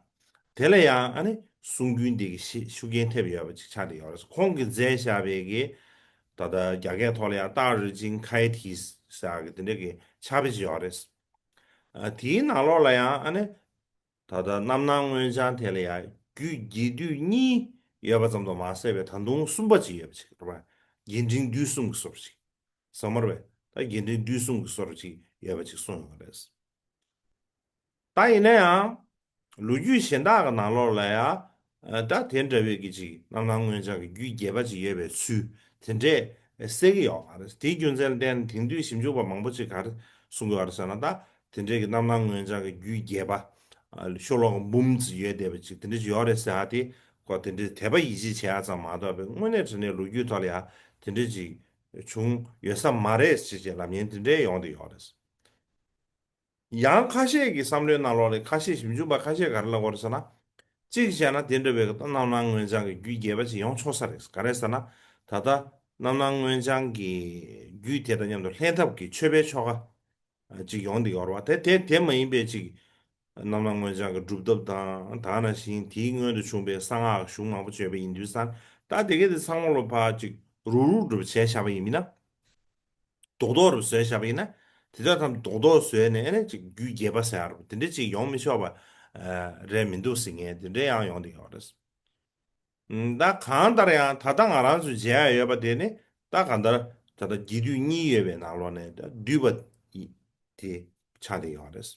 དེ་ལ་ཡང་ཨ་ནི་གསུང་རྒྱུན་འདི་གི་ཤེ་ཤུགས་རྐྱེན་ཐེབས་ཡོད་པ་ཅིག་ཆགས་བསྡད་ཡོད་རེད། ཁོང་གིས་མཛད་བཞག་པའི་གི་ད་ལྟ་རྒྱ་སྐད་ཐོག་ལ་ཡང་ཏཱ་རུ་ཅིན་ཁའི་ཐི་ཟེར་ཡག་གི་དེ་འདྲ་གི་ཕྱག་དཔེ་ཅིག་ཡོད་རེད། ཨ། དེའི་ནང་ལོགས་ལ་ཡང་ཨ་ནི་ད་ལྟ་རྣམ་སྣང་མངོན་བྱང་དེ་ལ་ཡང་རྒྱུད་རྒྱས་བསྡུས་གཉིས་ཡོད་པ་ཙམ་དུ་མ་ཟད་པའི་ད་དུང་གསུམ་པ་ཅིག་ཡོད་པ་ཅིག་རེད་པ། རྒྱས་འབྲིང་བསྡུས་གསུམ་གྱི་སོར་ཅིག་ཟེར་མ་རེད་པས། ད་རྒྱས་འབྲིང་བསྡུས་གསུམ་གྱི་སོར་ཅིག་ཡོད་པ་ཅིག་གསུངས་ཡོད་པ་རེད། ད་ཡིན་ན་ཡང་ལོ་རྒྱུས་གཞན་དག་གི་ནང་ལོགས་ལ་ཡང་ད་དེ་འདྲ་བའི་གི་ཅིག་རྣམ་སྣང་མངོན་བྱང་གི་རྒྱུད་རྒྱས་པ་ཅིག་ཡོད་པའི་ཚུལ་དེ་འདྲས་གསལ་གྱི་ཡོད་མ་རེད། དེའི་རྒྱུ་མཚན་ལ་བརྟེན་ནས་དེང་དུས་ཞིབ་འཇུག་པ་མང་པོ་ཅིག་ག་རེ་གསུང་གི་ཡོད་རེད་ཟེར་ན། ད་དེ་འདྲས་ཀྱི་རྣམ་སྣང་མངོན་བྱང་གི་རྒྱུད་རྒྱས་པ་ཤོ་ལོ་ཀ་འབུམ་ཙམ་ཡོད་བསྡད་པ་ཅིག་དེ་འདྲ་ཅིག་ཡོད་རེད་ཟེར་ཡག་དེ་ཁོ་དེ་འདྲས་དད་པ་ཡིད་ཆེས་བྱེད་ཡག་ཙམ་མ་གཏོགས་པའི་དངོས་གནས་དྲང་གནས་ལོ་རྒྱུས་ཐོག་ལ་ཡང་དེ་འདྲས་ཅིག་བྱུང་ཡོད་ས་མ་རེད་ཅེས་ཅེས་ལབ་མཁན་དེ་འདྲས་ཡོང་བསྡད་ཡོད་རེད། ཡང་ཁ་ཤས་ཀྱི་བསམ་བློའི་ནང་ལོགས་ལ་ཁ་ཤས་ཞིབ་འཇུག་པ་ཁ་ཤས་ག་རེ་ལབ་ཀྱི་ཡོད་རེད་ཟེར་ན། གཅིག་བྱས་ན་དེ་འདྲ་བའི་རྣམ་སྣང་མངོན་བྱང་གི་རྒྱུད་རྒྱས་པ་ཅིག་ཡོང་ཆོག་ས་རེད། ག་རེ་ཟེར་ན། ད་ལྟ་རྣམ་སྣང་མངོན་བྱང་གི་རྒྱུད་དེ་དང་མཉམ་དུ་ལྷན་ཐབས་ཀྱི་མཆོད་པའི་ཆོ་ག་ཅིག་ཡོང་བསྡད་ཡོད་རེད་པ། དེ་དེ་དེ་མ་ཡིན་པའི་ཅིག་རྣམ་སྣང་མངོན་བྱང་གི་སྒྲུབ་ཐབས་དང་། ད་ག་ནང་བཞིན་དེའི་སྔོན་དུ་བྱུང་བའི་གསང་སྔགས་གཞུང་མང་པོ་བརྗོད་པ་ཡིན་དུས་ཙང་། ད་དེ་གས་དེ་ཚང་མ་ལོ་ཕར་ཅིག་རུག་རུག་འདྲ་པོ་བྱས་བཞག་པ་ཡིན་མིན་ན། རྡོག་རྡོག་རུ་བཟོས་བཞག་པ་ཡིན་ན། དེ་དག་ཐམས་རྡོག་རྡོག་བཟོས་ནས་ཨ་ནི་ཅིག་རྒྱུད་རྒྱས་པ་ཟེར་ཡག་རེད་པ། དེ་འདྲ་ཅིག་ཡོང་མི་ཆོག་པ་ཨ་རེད་མི་འདུག་ཟེར་མཁན་དེ་འདྲ་ཡང་ཡོང་བསྡད་ཡོད་རེད། ད་གང་ལྟར་ཡང་ད་ལྟ་ང་རང་ཚོས་མཇལ་ཡག་ཡོད་པ་དེ་ནི་ད་གང་ལྟར་ད་ལྟ་རྒྱས་བསྡུས་གཉིས་ཡོད་པའི་ནང་ལོགས་ནས་ད་བསྡུས་པ་དེ་ཆགས་བསྡད་ཡོད་རེད།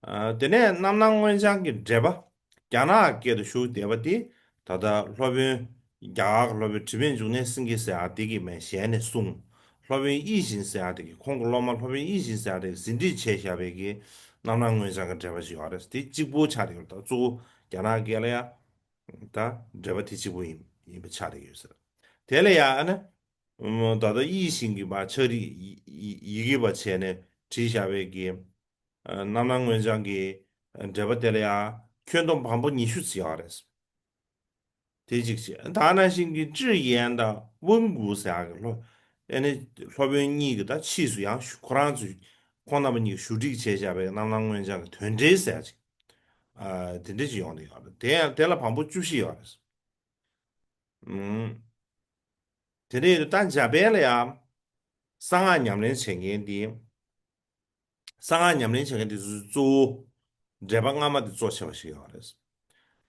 ཨ། དེ་ནས་རྣམ་སྣང་མངོན་བྱང་གི་འགྲེལ་པ། རྒྱ་ནག་སྐད་དུ་ཞུགས་བསྡད་པ་དེ་ད་ལྟ་སློབ་དཔོན། རྒྱ་གར་གྱི་སློབ་དཔོན་དྲི་མེད་འབྱུང་གནས་སེང་གེ་ཟེར་ཡག་དེ་གིས་མར་ཞལ་ནས་གསུངས། སློབ་དཔོན་དབྱིག་གཞེངས་ཟེར་ཡག་དེ་གིས། ཁོང་གི་སློབ་མ་སློབ་དཔོན་དབྱིག་གཞེངས་ཟེར་ཡག་དེ་གིས་ཟིན་བྲིས་བྱས་བཞག་པའི་གི་རྣམ་སྣང་མངོན་བྱང་གི་འགྲེལ་པ་ཞིག་ཡོད་རེད། དེ་གཅིག་པོ་ཆགས་བསྡད་ཡོད་རེད། ད་གཙོ་བོ་རྒྱ་ནག་སྐད་ལ་ཡང་ད་འགྲེལ་པ་དེ་གཅིག་པོ་ཡིན་ཡིན་པ་ཆགས་བསྡད་ཡོད་ཟེར། དེ་ལ་ཡང་ཨ་ནི་ད་ལྟ་དབྱིག་གཞེངས་ཀྱིས་མར་ཕྱག་བྲིས་ཡི་ཡི་ཡི་གེ་པ་བྱས་ནས་བྲིས་བཞག་པའི་གི་རྣམ་སྣང་མངོན་བྱང་གི་འགྲེལ་པ་དེ་ལ་ཡང་ཁྱོན་བསྡོམས་བམ་པོ་ཉི་ཤུ་ཙམ་ཡོད་རེད། དེ་གཅིག་བྱས། ད་ག་ནང་བཞིན་གྱི་ཀྲི་ཡན་དང་ཝུན་གུ་ཟེར་ཡག་གི་སློབ། ཨ་ནི་སློབ་དཔོན་གཉིས་ཀྱི་ད་ཕྱིས་སུ་ཡང་ཞུ་ཁོ་རང་ཚོས་ཁོང་རྣམ་པ་གཉིས་ཀྱིས་ཞུ་སྒྲིག་བྱས་བཞག་པའི་རྣམ་སྣང་མངོན་བྱང་གི་དོན་འགྲེལ་ཟེར་ཡག་ཅིག་ཨ། དེ་འདྲ་ཅིག་ཡོང་བསྡད་ཡོད་རེད། དེ་ཡང་དེ་ལ་བམ་པོ་བཅུ་བཞི་ཡོད་རེད། ཨུམ། དེ་འདྲ་ཡོད་དུས་ད་འཇར་པན་ལ་ཡང་གསང་སྔགས་ཉམས་ལེན་བྱེད་མཁན་དེ། གསང་སྔགས་ཉམས་ལེན་བྱེད་མཁན་དེ་ཚོའི་གཙོ་བོ་འགྲེལ་པ་སྔ་མ་དེ་གཙོ་ཆེ་བ་ཞིག་ཡོད་རེད།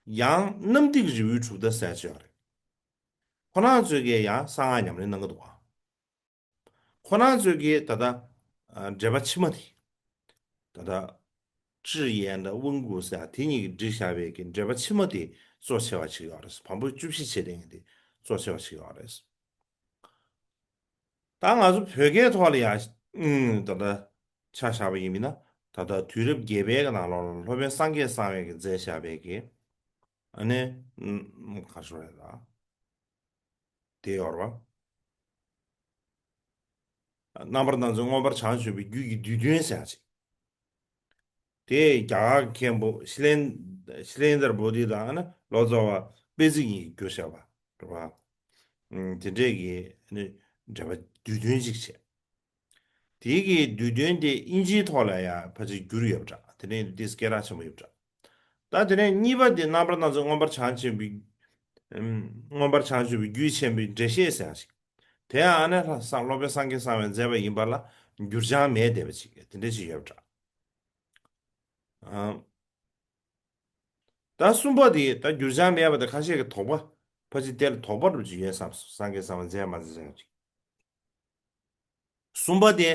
ཡང་གནམ་ཐིག་རི་བོའི་གྲུབ་མཐའ་ཟེར་ཅིག་ཡོད་རེད། ཁོ་རང་ཚོས་ཀྱིས་ཡང་གསང་སྔགས་ཉམས་ལེན་གནང་གི་འདུག་ག་ཁོ་རང་ཚོས་ཀྱིས་ད་ལྟ་ཨ་འགྲེལ་པ་ཕྱི་མ་དེ། ད་ལྟ་ཀྲི་ཡན་དང་དབང་སྐུར་ཟེར་དེ་གཉིས་ཀྱིས་བསྒྲིགས་བཞག་པའི་གི་འགྲེལ་པ་ཕྱི་མ་དེ་གཙོ་ཆེ་བ་ཞིག་ཡོད་རེད། བམ་པོ་བཅུ་བཞི་བྱས་དེ་ངས་དེ་གཙོ་ཆེ་བ་ཞིག་ཡོད་རེད། ད་ང་ཚོ་བོད་སྐད་ཐོག་ལ་ཡང་ཨུམ་ད་ལྟ་ཆ་བཞག་པ་ཡིན་མིན་ན། ད་ལྟ་དུས་རབས་བརྒྱད་པའི་གི་ནང་ལོགས་ལ་སློབ་དཔོན་སངས་རྒྱས་གསང་བས་གི་མཛད་བཞག་པའི་གི་ཨ་ནི་ཨུམ་ག་རེ་ཟེར་དགོས་རེད་ད། དེ་ཡོད་རེད་བ། རྣམ་པར་སྣང་མཛད་མངོན་པར་བྱང་ཆུབ་པའི་རྒྱུད་ཀྱི་བསྡུས་དོན་ཟེར་ཡག་ཅིག་དེ་རྒྱ་གར་མཁན་པོ་ཤི་ལེན་ཤི་ལེན་དར་བོ་དྷི་དང་ཨ་ནི་ལོ་ཙཱ་བ་པད་ཚལ་གཉིས་ཀྱིས་བསྒྱུར་བཞག་པ་རེད་བ། ཨུམ་དེ་འདྲས་ཀྱི་ཨ་ནི་འགྲེལ་པ་བསྡུས་དོན་ཅིག་བྱས། དེའི་གི་བསྡུས་དོན་དེ་དབྱིན་ཇིའི་ཐོག་ལ་ཡང་ཕལ་ཆེར་བསྒྱུར་ཡོད་པ་འདྲ། དེ་ནས་ཏོག་ཙམ་སྐད་གྲགས་ཆེན་པོ་ཡོད་པ་འདྲ། ད་དེ་ནས་གཉིས་པ་དེ་རྣམ་པར་སྣང་མཛད་མངོན་པར་བྱང་ཆུབ་པའི་ཨུམ་མངོན་པར་བྱང་ཆུབ་པའི་རྒྱུད་ཆེན་པོའི་འགྲེལ་བཤད་ཟེར་ཡག་ཅིག་དེ་ཡང་ཨ་ནི་ལྷ་སངས་སློབ་དཔོན་སངས་རྒྱས་གསང་བས་མཛད་པ་ཡིན་པ་ལ་འགྱུར་བྱང་མེད་བསྡད་པ་ཅིག་དེ་འདྲ་ཞིག་ཡོད་པ་འདྲ། ཨ་ད་གསུམ་པ་དེ་ད་འགྱུར་བྱང་མེད་པ་དེ་ཁ་ཤས་ཀྱིས་དོགས་པ་ཕལ་ཆེར་དེ་ལ་དོགས་པ་འདྲ་ཅིག་ཡོད་བསམ་སོང་། སངས་རྒྱས་གསང་བས་མཛད་མ་མཛད་ཟེར་ཡག་ཅིག་གསུམ་པ་དེ་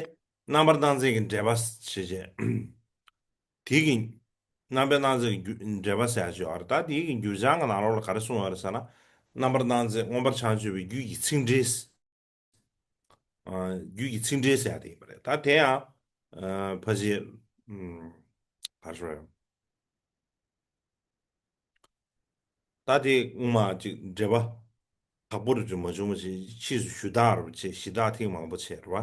རྣམ་པར་སྣང་མཛད་ཀྱི་འགྲེལ་པ་ཞེས་བྱས། དེ་གི་རྣམ་པར་སྣང་མཛད་ཀྱི་རྒྱུ་འགྲེལ་པ་ཟེར་ཡག་ཅིག་ཡོད་རེད། ད་དེ་གི་འགྱུར་བྱང་གི་ནང་ལོགས་ལ་ག་རེ་གསུངས་ཡོད་རེད་ཟེར་ན། རྣམ་པར་སྣང་མཛད་མངོན་པར་བྱང་ཆུབ་པའི་རྒྱུད་ཀྱི་ཚིག་འགྲེལ། ཨ་རྒྱུད་ཀྱི་ཚིག་འགྲེལ་ཟེར་ཡག་དེ་ཡིན་པ་རེད། ད་དེ་ཡང་ཨ་ཕལ་ཆེར་ཨམ་ག་རེ་ཟེར། ད་དེ་སྔོན་མ་ཅིག་འགྲེལ་པ་དག་པོ་རུ་ཅིག་མ་བྱུང་བ་ཞིག་ཕྱིས་སུ་ཞུ་དག་རུ་བྱས། ཞུ་དག་ཐེངས་མང་པོ་བྱས་རེད་བ།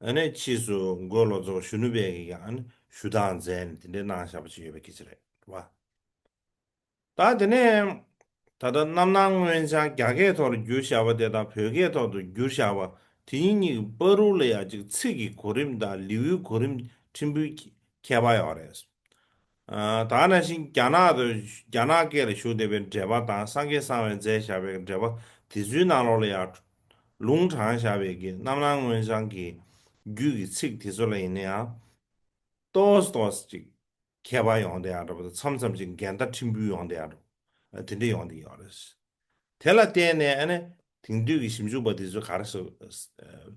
ཨ་ནི་ཕྱིས་སུ་མགོན་ལོ་ཙཱ་བ་གཞོན་ནུ་དཔལ་གྱིས་ཀྱང་ཨ་ནི་ཞུ་དག་མཛད་ནས་དེ་འདྲའི་གནང་བཞག་པ་ཅིག་ཡོད་པའི་སྐད་ཆ་རེད་བ། ད་དེ་ནས་ད་ལྟ་རྣམ་སྣང་མངོན་བྱང་རྒྱ་སྐད་ཐོག་ལ་བསྒྱུར་བཞག་པ་དེ་དང་བོད་སྐད་ཐོག་ཏུ་བསྒྱུར་བཞག་པ་དེ་གཉིས་གཉིས་ཀྱི་བར་དུ་ལ་ཡང་ཅིག་ཚིག་གི་གོ་རིམ་དང་ལེའུའི་གོ་རིམ་ཕྲན་བུ་ཁྱད་པར་ཡོད་རེད། ཨ་ད་ག་ནང་བཞིན་རྒྱ་ནག་ཏུ་རྒྱ་ནག་སྐད་ལ་བཞུགས་བསྡད་པའི་འགྲེལ་པ་དང་སངས་རྒྱས་གསང་བས་མཛད་བཞག་པའི་འགྲེལ་པ་དེ་ཚོའི་ནང་ལོགས་ལ་ཡང་ལུང་དྲངས་བཞག་པའི་གི་རྣམ་སྣང་མངོན་བྱང་གི་རྒྱུད་ཀྱི་ཚིག་དེ་ཚོ་ལ་ཡིན་ན་ཡང་ཏོག་ཙམ་ཏོག་ཙམ་ཅིག་ཁྱད་པར་ཡོང་བསྡད་ཡག་འདྲ་པོ་དང་མཚམས་མཚམས་ཅིག་འགལ་ཟླ་ཕྲན་བུ་ཡོང་བསྡད་ཡག་འདྲ་པོ་དེ་འདྲ་ཡོང་བསྡད་ཡོད་རེད། དེ་ལ་བརྟེན་ནས་ཨ་ནི་དེང་དུས་ཀྱི་ཞིབ་འཇུག་པ་དེ་ཚོས་ག་རེ་ཟེར་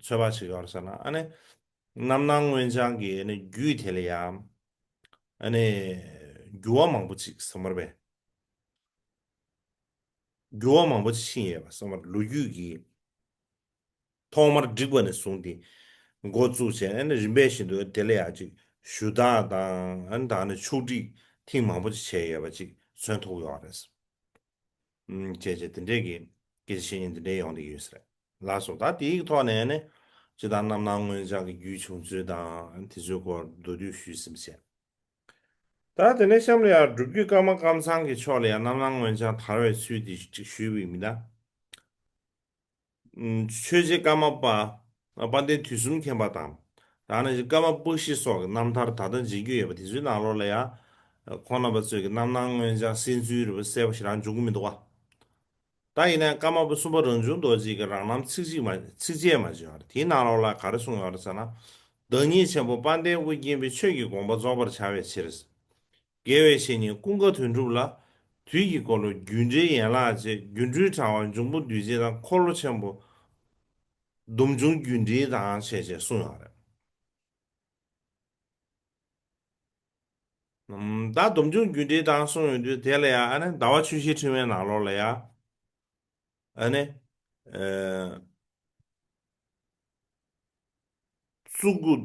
ཚོད་དཔག་བྱེད་ཀྱི་ཡོད་རེད་ཟེར་ན། ཨ་ནི་རྣམ་སྣང་མངོན་བྱང་གི་ཨ་ནི་རྒྱུད་དེ་ལ་ཡང་ཨ་ནི་འགྱུར་བ་མང་པོ་ཅིག་ཟེར་མ་རེད་པས། འགྱུར་བ་མང་པོ་ཅིག་ཕྱིན་ཡོད་པ་ཟེར་མ་རེད། ལོ་རྒྱུས་ཀྱི་ཐོག་མར་བསྒྲིགས་པ་ནས་བཟུང་སྟེ་འགོ་བཙུགས་བྱས་ཨ་ནི་རིམ་པས་བཞིན་དུ་དེ་ལ་ཡང་ཅིག་ཞུ་དག་དང་ཨ་ནི་ད་ནི་ཕྱོགས་སྒྲིག་ཐེངས་མང་པོ་ཅིག་བྱས་ཡོད་པ་ཅིག་མཚོན་ཐུབ་ཡོད་རེད། ཨུམ་བྱས་བྱས་དེ་འདྲས་ཀྱི་སྐད་ཆ་བཤད་མཁན་དེ་འདྲས་ཡོང་བསྡད་ཡོད་ས་རེད། ལགས་སོ། ད་དེའི་ཐོག་ནས་ནི་སྤྱིར་བཏང་རྣམ་སྣང་མངོན་བྱང་གི་རྒྱུད་བྱུང་ཚུལ་དང་དེ་ཚོའི་སྐོར་མདོར་བསྡུས་ཞུས་ཟིན་པ་བྱས། ད་དེ་ནས་གཤམ་ལ་ཡང་སྒྲུབ་བརྒྱུད་ཀརྨ་ཀཾ་ཚང་གི་ཕྱོགས་ལ་ཡང་རྣམ་སྣང་མངོན་བྱང་དར་བའི་ཚུལ་དེ་ཅིག་ཞུས་པ་ཡིན་ན། ཨུམ་ཆོས་རྗེ་ཀརྨ་པ་དཔལ་ལྡན་དུས་གསུམ་མཁྱེན་པ་དང་། ད་ནི་ཀརྨ་པཀྴི་སོགས་ཀྱི་རྣམ་ཐར་ད་ལྟ་མཇལ་རྒྱུ་ཡོད་པ་དེ་ཚོའི་ནང་ལོགས་ལ་ཡང་ཁོང་རྣམ་པ་ཚོས་ཀྱི་རྣམ་སྣང་མངོན་བྱང་གསན་ཚུལ་རེད་པ་གསལ་པོ་ཞེ་དྲག་འབྱུང་གི་མི་འདུག་བ། ད་ཡིན་ནའི་ཀརྨ་པ་གསུམ་པ་རང་བྱུང་རྡོ་རྗེ་གི་རང་རྣམ་ཚིགས་བཅད་མ་ཚིགས་བཅད་མ་ཅིག་ཡོད་རེད། དེའི་ནང་ལོགས་ལ་ག་རེ་གསུངས་ཡོད་རེད་ཟེར་ན། བདག་ཉིད་ཆེན་པོ་དཔལ་ལྡན་ཨོ་རྒྱན་པའི་ཆོས་ཀྱི་དགོངས་པ་རྫོགས་པར་བྱ་བའི་ཕྱིར། དགེ་བའི་བཤེས་གཉེན་ཀུན་དགའ་དོན་གྲུབ་ལ། དུས་ཀྱི་འཁོར་ལོ་སྒྱུ་འཕྲུལ་ཡན་ལག་བཅས་སྒྱུ་འཕྲུལ་དྲ་བ་འབྱུང་པོ་འདུས་བྱས་དང་འཁོར་ལོ་ཆེན་པོ་སྡོམ་འབྱུང་སྒྱུ་འཕྲུལ་དང་བཅས་བཅས་གསུངས་ཡོད་རེད། ཨམ་ད་སྡོམ་འབྱུང་སྒྱུ་འཕྲུལ་དང་གསུངས་ཡོང་དུས་དེ་ལ་ཡང་ཨ་ནི་ཟླ་བ་ཆུ་ཤེལ་ཕྲེང་བའི་ནང་ལོགས་ལ་ཡང་ཨ་ནི་ཨ་གཙུག་དགུ།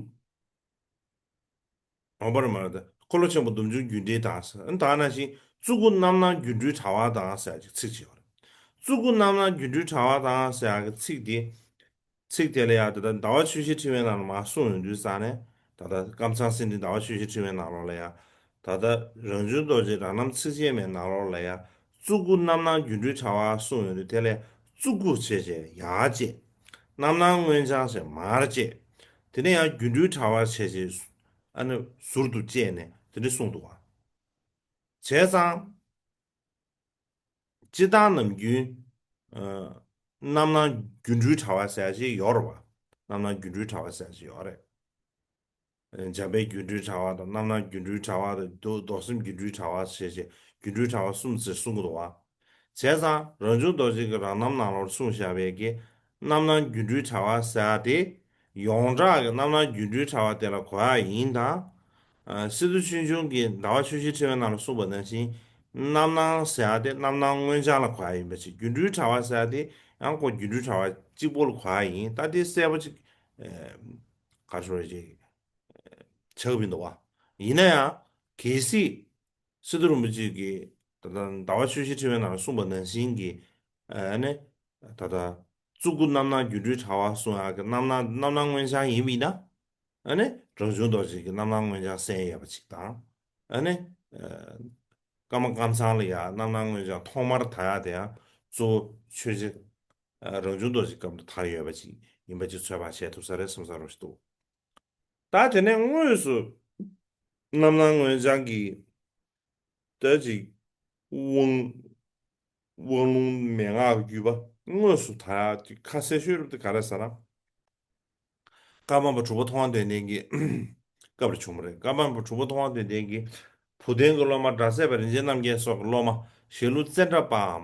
འོ་བར་མ་རེད། འཁོར་ལོ་ཆེན་པོ་སྡོམ་འབྱུང་སྒྱུ་འཕྲུལ་དང་ཟེར། ཨ་ནི་ད་ནང་བཞིན་གཙུག་དགུ་རྣམ་སྣང་སྒྱུ་འཕྲུལ་དྲ་བ་དང་ཟེར་ཡག་ཅིག་ཚིག་ཅིག་ཡོད་རེད། གཙུག་དགུ་རྣམ་སྣང་སྒྱུ་འཕྲུལ་དྲ་བ་དང་ཟེར་ཡག་གི་ཚིག་དེ། ཚིག་དེ་ལ་ཡང་ད་ལྟ་ཟླ་བ་ཆུ་ཤེལ་ཕྲེང་བའི་ནང་ལ་མར་གསུངས་ཡོང་དུས་ཙང་ནས་ད་ལྟ་ཀམ་ཚང་སེང་ལྡེང་ཟླ་བ་ཆུ་ཤེལ་ཕྲེང་བའི་ནང་ལོགས་ལ་ཡང་། ད་ལྟ་རང་བྱུང་རྡོ་རྗེ་རང་རྣམ་ཚིགས་བཅད་མའི་ནང་ལོགས་ལ་ཡང་གཙུག་དགུ་རྣམ་སྣང་སྒྱུ་འཕྲུལ་དྲ་བ་གསུངས་ཡོང་དུས་དེ་ལས་གཙུག་དགུ་བྱས་བྱས་ཡར་བཅད། རྣམ་སྣང་མངོན་བྱང་ཞེས་མར་བཅད། དེ་ནས་ཡང་སྒྱུ་འཕྲུལ་དྲ་བ་བྱས་བྱས་ཨ་ནི་ཟུར་དུ་བཅད་ནས་དེ་འདྲ་གསུངས་འདུག་བ། བྱས་ཙང་། སྤྱིར་བཏང་ནམ་རྒྱུན། ཨ་རྣམ་སྣང་སྒྱུ་འཕྲུལ་དྲ་བ་ཟེར་ཡག་ཅིག་ཡོད་རེད་བ། རྣམ་སྣང་སྒྱུ་འཕྲུལ་དྲ་བ་ཟེར་ཡག་ཅིག་ཡོད་རེད། ཨ་འཇམ་དཔལ་སྒྱུ་འཕྲུལ་དྲ་བ་དང་རྣམ་སྣང་སྒྱུ་འཕྲུལ་དྲ་བ་དང་མདོ་མདོ་སེམས་སྒྱུ་འཕྲུལ་དྲ་བ་ཞེས་བྱས་སྒྱུ་འཕྲུལ་དྲ་བ་གསུམ་ཟེར་གསུང་གི་འདུག་བ། བྱས་ཙང་རང་བྱུང་རྡོ་རྗེ་གི་རང་རྣམ་ནང་ལོགས་གསུངས་བཞག་པའི་གི་རྣམ་སྣང་སྒྱུ་འཕྲུལ་དྲ་བ་ཟེར་ཡག་དེ། ཡོངས་གྲགས་ཀྱི་རྣམ་སྣང་སྒྱུ་འཕྲུལ་དྲ་བ་དེ་ལ་གོ་ཡག་ཡིན་དང་། ཨ། སི་ཏུ་ཆོས་འབྱུང་གི་ཟླ་བ་ཆུ་བཞི་ཕྲེང་བའི་ནང་ལ་གསུངས་པ་ནང་བཞིན། རྣམ་སྣང་ཟེར་ཡ་དེ་རྣམ་སྣང་མངོན་བྱང་ལ་གོ་ཡ་ཡིན་པ་ཅིག་སྒྱུ་འཕྲུལ་དྲ་བ་ཟེར་ཡ་དེ་ཡང་ཁོ་སྒྱུ་འཕྲུལ་དྲ་བ་གཅིག་པོ་ལ་གོ་ཡ་ཡིན། ད་དེ་གསལ་པོ་ཅིག་ཨ། ག་རེ་ཟེར་ཅིག་ཆགས་པ་མི་འདུག་བ། ཡིན་ན་ཡང་གལ་སྲིད་སི་ཏུ་རིན་པོ་ཆེ་གིས་ད་ལྟ་ཟླ་བ་ཆུ་བཞི་ཕྲེང་བའི་ནང་ལ་གསུངས་པ་ནང་བཞིན་གྱི་ཨ་ནི་ད་ལྟ་གཙུག་སྐུ་རྣམ་སྣང་སྒྱུ་འཕྲུལ་དྲ་བ་གསུང་ཡག་གི་རྣམ་སྣང་རྣམ་སྣང་མངོན་བྱང་ཡིན་པ་ཡིན་ན། ཨ་ནི་རང་བྱུང་རྡོ་རྗེ་གི་རྣམ་སྣང་མངོན་བྱང་གསན་ཡོད་པ་ཅིག་དང་། ཨ་ནི་ཨ། ཀརྨ་ཀཾ་ཚང་ལ་ཡང་རྣམ་སྣང་མངོན་བྱང་ཐོག་མར་དར་ཡག་དེ་ཡང་གཙོ་བོ་ཆོས་རྗེ་ཨ། རང་བྱུང་རྡོ་རྗེ་སྐབས་དུ་དར་ཡོད་པ་ཅིག་ཡིན་པ་ཅིག་ཚོད་དཔག་བྱས་ཐུབ་ས་རེད་བསམ་ས་རོ་ཞིག་འདུག་ད་དེ་ནས་དངོས་སུ་རྣམ་སྣང་མངོན་བྱང་གི་ད་ཅིག་དབང་དབང་ལུང་མན་ངག་གི་བརྒྱུད་པ་དངོས་སུ་དར་ཡག་ཅིག་ཁ་གསལ་ཤོས་རབ་དེ་ག་རེ་ཟེར་ན། ཀརྨ་པ་དྲུག་པ་ཐུབ་དབང་དོན་ལྡན་གྱི་སྐབས་ལ་བྱུང་བ་རེད། ཀརྨ་པ་དྲུག་པ་ཐུབ་དབང་དོན་ལྡན་གྱི་བུ་སྟོན་གྱི་སློབ་མ་སྒྲ་ཚད་པ་རིན་ཆེན་རྣམ་རྒྱལ་སོགས་ཀྱི་སློབ་མ་ཞལ་ལུང་ཙནྡྲ་པའམ་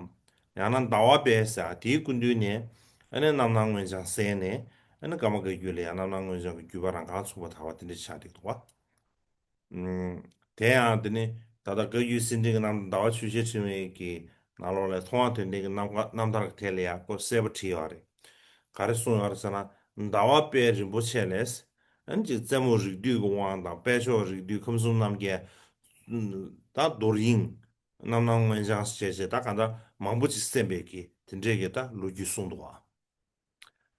ཡང་ན་ཟླ་བ་དཔལ་ཟེར་དེའི་སྐུ་མདུན་ནས་ཨ་ནི་རྣམ་སྣང་མངོན་བྱང་གསན་ནས། ཨ་ནི་ཀརྨ་བཀའ་བརྒྱུད་ལ་ཡང་རྣམ་སྣང་མངོན་བྱང་གི་བརྒྱུད་པ་རང་རྐང་ཚུགས་པ་དར་བ་དེ་འདྲ་ཆགས་བསྡད་འདུག་བ། ཨུམ། དེ་ཡང་དེ་ནི་ད་ལྟ་བཀའ་བརྒྱུད་གསེར་ཕྲེང་གི་རྣམ་ཐར་ཟླ་བ་ཆུ་བཞི་ཕྲེང་བའི་གི་ནང་ལོགས་ལ་ཐུབ་དབང་དོན་ལྡན་གྱི་རྣམ་ཐར་གྱི་ཐད་ལ་ཡང་ཁོ་གསལ་པོ་བྲིས་ཡོད་རེད། ག་རེ་གསུངས་ཡོད་རེད་ཟེར་ན། ཟླ་བ་དཔལ་རིན་པོ་ཆེ་ལས། ཨ་ནི་ཅིག་རྩེ་མོ་རིགས་འདུས་ཀྱི་དབང་དང་དཔལ་མཆོག་རིགས་འདུས་ཁམས་གསུམ་རྣམ་རྒྱལ། ད་རྡོར་དབྱིངས། རྣམ་སྣང་མངོན་བྱང་ཞེས་བྱས་ད་ག་འདྲ་མང་པོ་ཅིག་གསན་པའི་གི་དེ་འདྲས་ཀྱི་ད་ལོ་རྒྱུས་གསུངས་འདུག་བ།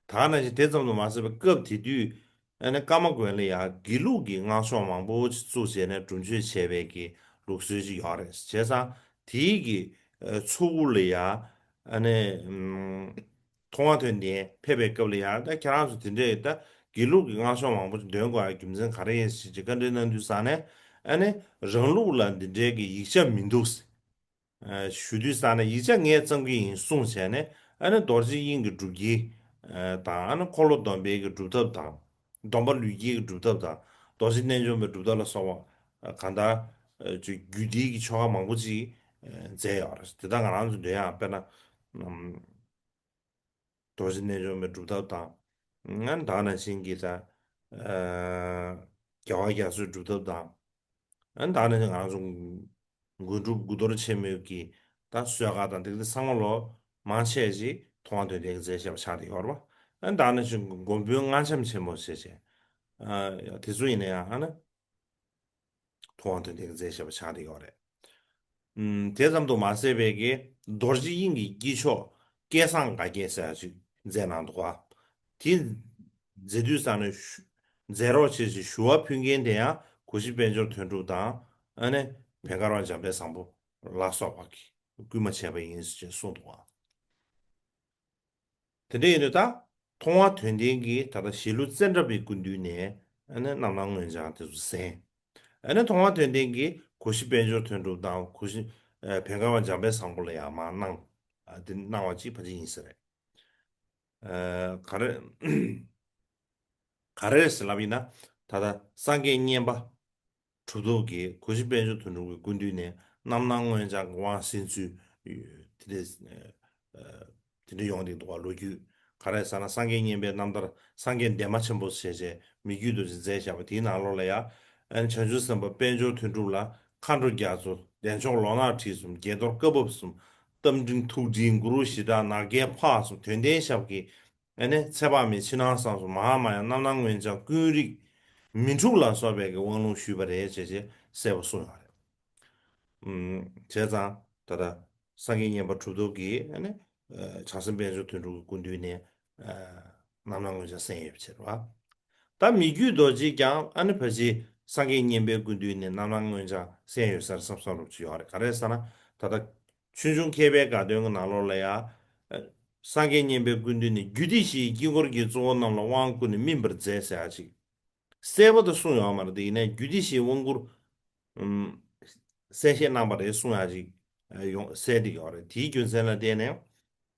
ད་ནང་བཞིན་དེ་ཙམ་དུ་མ་ཟད་པའི་སྐབས་དེ་དུས་ཨ་ནི་ཀརྨ་དགོན་ལ་ཡང་དགེ་ལུགས་ཀྱི་སྔགས་ཤོག་མང་པོ་ཅིག་བཙུགས་བྱས་ནས་སྒྲུབ་མཆོད་བྱས་པའི་གི་ལུགས་སྲོལ་ཅིག་ཡོད་རེད། བྱས་ཙང་དེའི་གི་ཚོགས་དབུ་ལ་ཡང་ཨ་ནི་ཐུབ་དབང་དོན་ལྡན་ཕེབས་པའི་སྐབས་ལ་ཡང་ད་ཁྱེད་རང་ཚོ་དེ་འདྲས་ད་དགེ་ལུགས་ཀྱི་སྔགས་ཤོག་མང་པོ་ཅིག་འདོན་དགོས་ཡ་རྒྱུ་མཚན་ག་རེ་ཡིན་ཞེས་བཀའ་འདྲི་གནང་དུས་ཙང་ནས་ཨ་ནི་རང་ལུགས་ལ་འདི་འདྲའི་གི་ཡིག་ཆ་མི་འདུག་ཨ། ཞུ་དུས་ཙང་ནས་ཡིག་ཆ་ངས་བརྩམས་ཀྱི་ཡིན་གསུངས་བྱས་ནས་ཨ་ནི་རྡོ་རྗེ་དབྱིངས་ཀྱི་སྒྲུབ་དཀྱིལ་དང་། ཨ་ནི་འཁོར་ལོ་སྡོམ་པའི་གི་སྒྲུབ་ཐབས་དང་། སྡོམ་པ་ལུས་དཀྱིལ་གྱི་སྒྲུབ་ཐབས་དང་། རྡོ་རྗེ་རྣལ་འབྱོར་མའི་སྒྲུབ་ཐབས་ལ་སོགས་པ་གང་ལྟར་ཅིག་རྒྱུད་སྡེའི་གི་ཆོ་ག་མང་པོ་ཅིག་མཛད་ཡོད་རེད། དེ་དག་ང་རང་ཚོ་འདོན་ཡག་དཔེར་ན། རྡོ་རྗེ་རྣལ་འབྱོར་མའི་སྒྲུབ་ཐབས་དང་། ཨ་ནི་ད་ག་ནང་བཞིན་གྱི་ད་ཨ་རྒྱལ་བ་རྒྱ་མཚོའི་སྒྲུབ་ཐབས་དང་། ཨ་ནི་ད་ག་ནང་བཞིན་ང་རང་ཚོ་མགོན་གྲུབ་དགུ་རྡོར་ཆེན་མོའི་གི་ད་གསོལ་ཁ་དང་དེ་ག་ཚང་མ་ལོ་མང་ཆེ་ཞིག་ཐུབ་དབང་དོན་ལྡན་གྱིས་མཛད་བཞག་པ་ཆགས་བསྡད་ཡོད་རེད་པ། ཨ་ནི་ད་ག་ནང་བཞིན་མགོན་པོའི་རྔ་འཆམ་ཆེན་མོ་ཞེས་བྱས། ཨ་དེ་ཚོ་ཡིན་ན་ཡང་ཨ་ནི། ཐུབ་དབང་དོན་ལྡན་གྱིས་མཛད་བཞག་པ་ཆགས་བསྡད་ཡོད་རེད། ཨུམ། དེ་ཙམ་དུ་མ་ཟད་པའི་གི་རྡོ་རྗེ་དབྱིངས་ཀྱི་དཀྱིལ་ཆོག་སྐལ་བཟང་དགའ་རྒྱལ་ཟེར་ཡག་ཅིག་མཛད་གནང་འདུག་ག་དེ་མཛད་དུས་ཙང་ནས་ཞུ་མཛད་རོགས་བྱེད་ཅེས་ཞུ་བ་ཕུལ་མཁན་དེ་ཡང་གོ་ཤྲི་དཔལ་འབྱོར་དོན་གྲུབ་དང་། ཨ་ནི་བན་དཀར་བ་འཇམ་དཔལ་བཟང་པོ་ལ་སོགས་པ་གིས་བསྐུལ་མ་བྱས་པ་ཡིན་ཞེས་གསུངས་འདུག་ག་དེ་འདྲ་ཡིན་དུས་ད་ཐུབ་དབང་དོན་ལྡན་གྱིས་ད་ལྟ་ཞལ་ལུང་ཙནྡྲ་པའི་སྐུ་མདུན་ནས་ཨ་ནི་རྣམ་སྣང་མངོན་བྱང་དེ་ཚོ་གསན། ཨ་ནི་ཐུབ་དབང་དོན་ལྡན་གྱིས་གོ་ཤྲི་དཔལ་འབྱོར་དོན་གྲུབ་དང་། གོ་ཤྲི་ཨ་བན་དཀར་བ་འཇམ་དཔལ་བཟང་པོ་ལ་ཡང་མར་གནང་། ཨ་དེ་གནང་བ་ཅིག་ཕལ་ཆེར་ཡིན་ས་རེད། ཨ་ག་རེ་ག་རེ་ཟེར་ལབ་ཡིན་ན། ད་ལྟ་སངས་རྒྱས་མཉན་པ་གྲུབ་ཐོབ་ཀྱིས་གོ་ཤྲི་དཔལ་འབྱོར་དོན་གྲུབ་ཀྱི་སྐུ་མདུན་ནས་རྣམ་སྣང་མངོན་བྱང་གི་དབང་གསན་ཚུལ་དེ་འདྲས་དེ་འདྲ་ཡོང་བསྡད་འདུག་ག་ལོ་རྒྱུས། ག་རེ་ཟེར་ན་སངས་རྒྱས་མཉན་པའི་རྣམ་ཐར་སངས་རྒྱས་འདན་མ་ཆེན་པོ་ཞེས་བྱས་མི་བརྒྱུད་དུ་མཛད་བཞག་པ་དེའི་ནང་ལོགས་ལ་ཡང་། ཨ་ནི་བྱང་ཆུབ་སེམས་དཔའ་དཔལ་འབྱོར་དོན་གྲུབ་ལ་མཁའ་འགྲོ་རྒྱ་མཚོ། བདེ་མཆོག་ལོག་སྟེ་ཁྲི་གསུམ། དགྱེས་རྡོར་བཀའ་བབས་གསུམ། རྟ་མགྲིན་ཐུགས་སྒྲིལ། གུ་རུ་ཞི་དྲག་ནགས་ཁྱེར་འཕགས་གསུམ། དོན་ལྡན་ཞབས་ཀྱི་ཨ་ནི་ཚེ་དཔག་མེད་ཕྱི་ནང་གསང་གསུམ། མ་ཧཱ་མ་ཡ་རྣམ་སྣང་མངོན་བྱང་ཀུན་རིག་མི་འཁྲུགས་ལ་སོགས་པའི་གི་དབང་ལུང་ཞུས་པ་རེད་ཅེས་ཅེས་གསལ་པོ་གསུངས་ཡོད་རེད། ཨུམ། བྱས་ཙང་ད་ལྟ་སངས་རྒྱས་མཉན་པ་གྲུབ་ཐོབ་ཀྱིས་ཨ་ནི་ཨ་བྱང་སེམས་དཔལ་འབྱོར་དོན་གྲུབ་ཀྱི་སྐུ་མདུན་ནས་ཨ་རྣམ་སྣང་མངོན་བྱང་གསན་ཡོད་པ་བྱས་རེད་པ། ད་མི་བརྒྱུད་རྡོ་རྗེས་ཀྱང་ཨ་ནི་ཕལ་ཆེར་སངས་རྒྱས་མཉན་པའི་སྐུ་མདུན་ནས་རྣམ་སྣང་མངོན་བྱང་གསན་ཡོད་ས་རེད་བསམ་བསམ་རོབ་ཅིག་ཡོད་རེད། ག་རེ་ཟེར་ན་ད་ལྟ་ཆོས་འབྱུང་མཁས་པའི་དགའ་སྟོན་གྱི་ནང་ལོགས་ལ་ཡང་། ཨ་སངས་རྒྱས་མཉན་པའི་སྐུ་མདུན་ནས་རྒྱུད་སྡེ་བཞིའི་དཀྱིལ་འཁོར་གྱི་གཙོ་བོ་རྣམས་ལ་དབང་བསྐུར་ནས་སྨིན་པར་མཛད་ཟེར་ཡག་ཅིག་གསལ་པོ་དུ་གསུངས་ཡོད་མ་རེད་དེ། ཡིན་ནའི་རྒྱུད་སྡེ་བཞིའི་དབང་བསྐུར། ཨུམ། གསལ་བཤད་གནང་བ་རེད་གསུང་ཡག་ཅིག་ཡོང་གསལ་འདི་ཡོད་རེད། དེའི་རྒྱུ་མཚན་ལ་བརྟེན་ནས་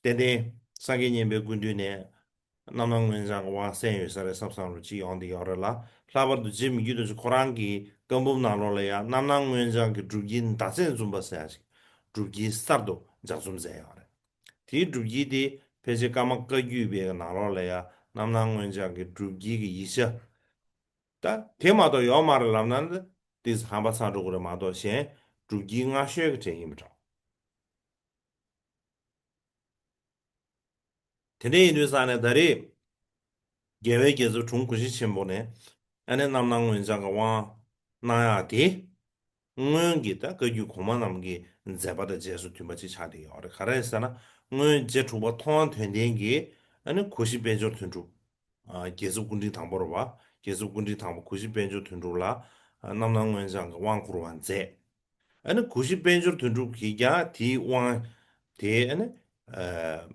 ཏན་ཏན་སངས་རྒྱས་མཉན་པའི་སྐུ་མདུན་ནས་རྣམ་སྣང་མངོན་བྱང་གི་དབང་གསན་ཡོད་ས་རེད་བསམ་བསམ་རུ་ཅིག་ཡོང་འདི་ཡོད་རེད་ལ། ལྷག་པར་དུ་རྗེ་མི་བསྐྱོད་རྡོ་རྗེ་ཁོ་རང་གི་བཀའ་འབུམ་ནང་ལོགས་ལ་ཡང་རྣམ་སྣང་མངོན་བྱང་གི་སྒྲུབ་དཀྱིལ་ཟླ་ཚེས་འཛུམ་པ་ཟེར་ཡག་ཅིག་སྒྲུབ་དཀྱིལ་གསར་དུ་ལྗགས་རྩོམ་མཛད་ཡོད་རེད། དེའི་སྒྲུབ་དཀྱིལ་དེ་ཕལ་ཆེར་ཀརྨ་བཀའ་བརྒྱུད་པའི་ནང་ལོགས་ལ་ཡང་རྣམ་སྣང་མངོན་བྱང་གི་སྒྲུབ་དཀྱིལ་གྱི་ཡིག་ཆ། ད་དེ་མ་གཏོགས་ཡོད་མ་རེད་ལབ་ན། ཏིས་ཧམ་པ་ཚ་འགྲོ་གི་རེད་མ་གཏོགས་གཞན་སྒྲུབ་དཀྱིལ་སྔ་ཤོས་ཀྱི་གྲས་ཡིན་པ་འདྲ། དེ་འདྲ་ཡིན་དུས་ཙང་ནས་ད་རེས་རྒྱལ་བའི་རྒྱལ་ཚབ་དྲུང་གོ་ཤྲི་ཆེན་པོ་ནས་ཨ་ནི་རྣམ་སྣང་མངོན་བྱང་གི་དབང་གནང་ཡག་དེ། སྔོན་གྱི་ད་བཀའ་བརྒྱུད་གོང་མ་རྣམས་ཀྱི་མཛད་པ་དང་རྗེས་སུ་མཐུན་པ་ཅིག་ཆགས་བསྡད་ཡོད་རེད། ག་རེ་ཟེར་ན། སྔོན་རྗེ་དྲུག་པ་ཐུབ་དབང་དོན་ལྡན་གྱིས་ཨ་ནི་གོ་ཤྲི་དཔལ་འབྱོར་དོན་གྲུབ། ཨ། རྒྱལ་ཚབ་སྐུ་ཕྲེང་དང་པོ་རེད་པ། རྒྱལ་ཚབ་སྐུ་ཕྲེང་དང་པོ་གོ་ཤྲི་དཔལ་འབྱོར་དོན་གྲུབ་ལ་ཨ། རྣམ་སྣང་མངོན་བྱང་གི་དབང་བསྐུར་བ་མཛད། ཨ་ནི་གོ་ཤྲི་དཔལ་འབྱོར་དོན་གྲུབ་ཀྱིས་ཀྱང་དེའི་དབང་དེ་ཨ་ནི། ཨ།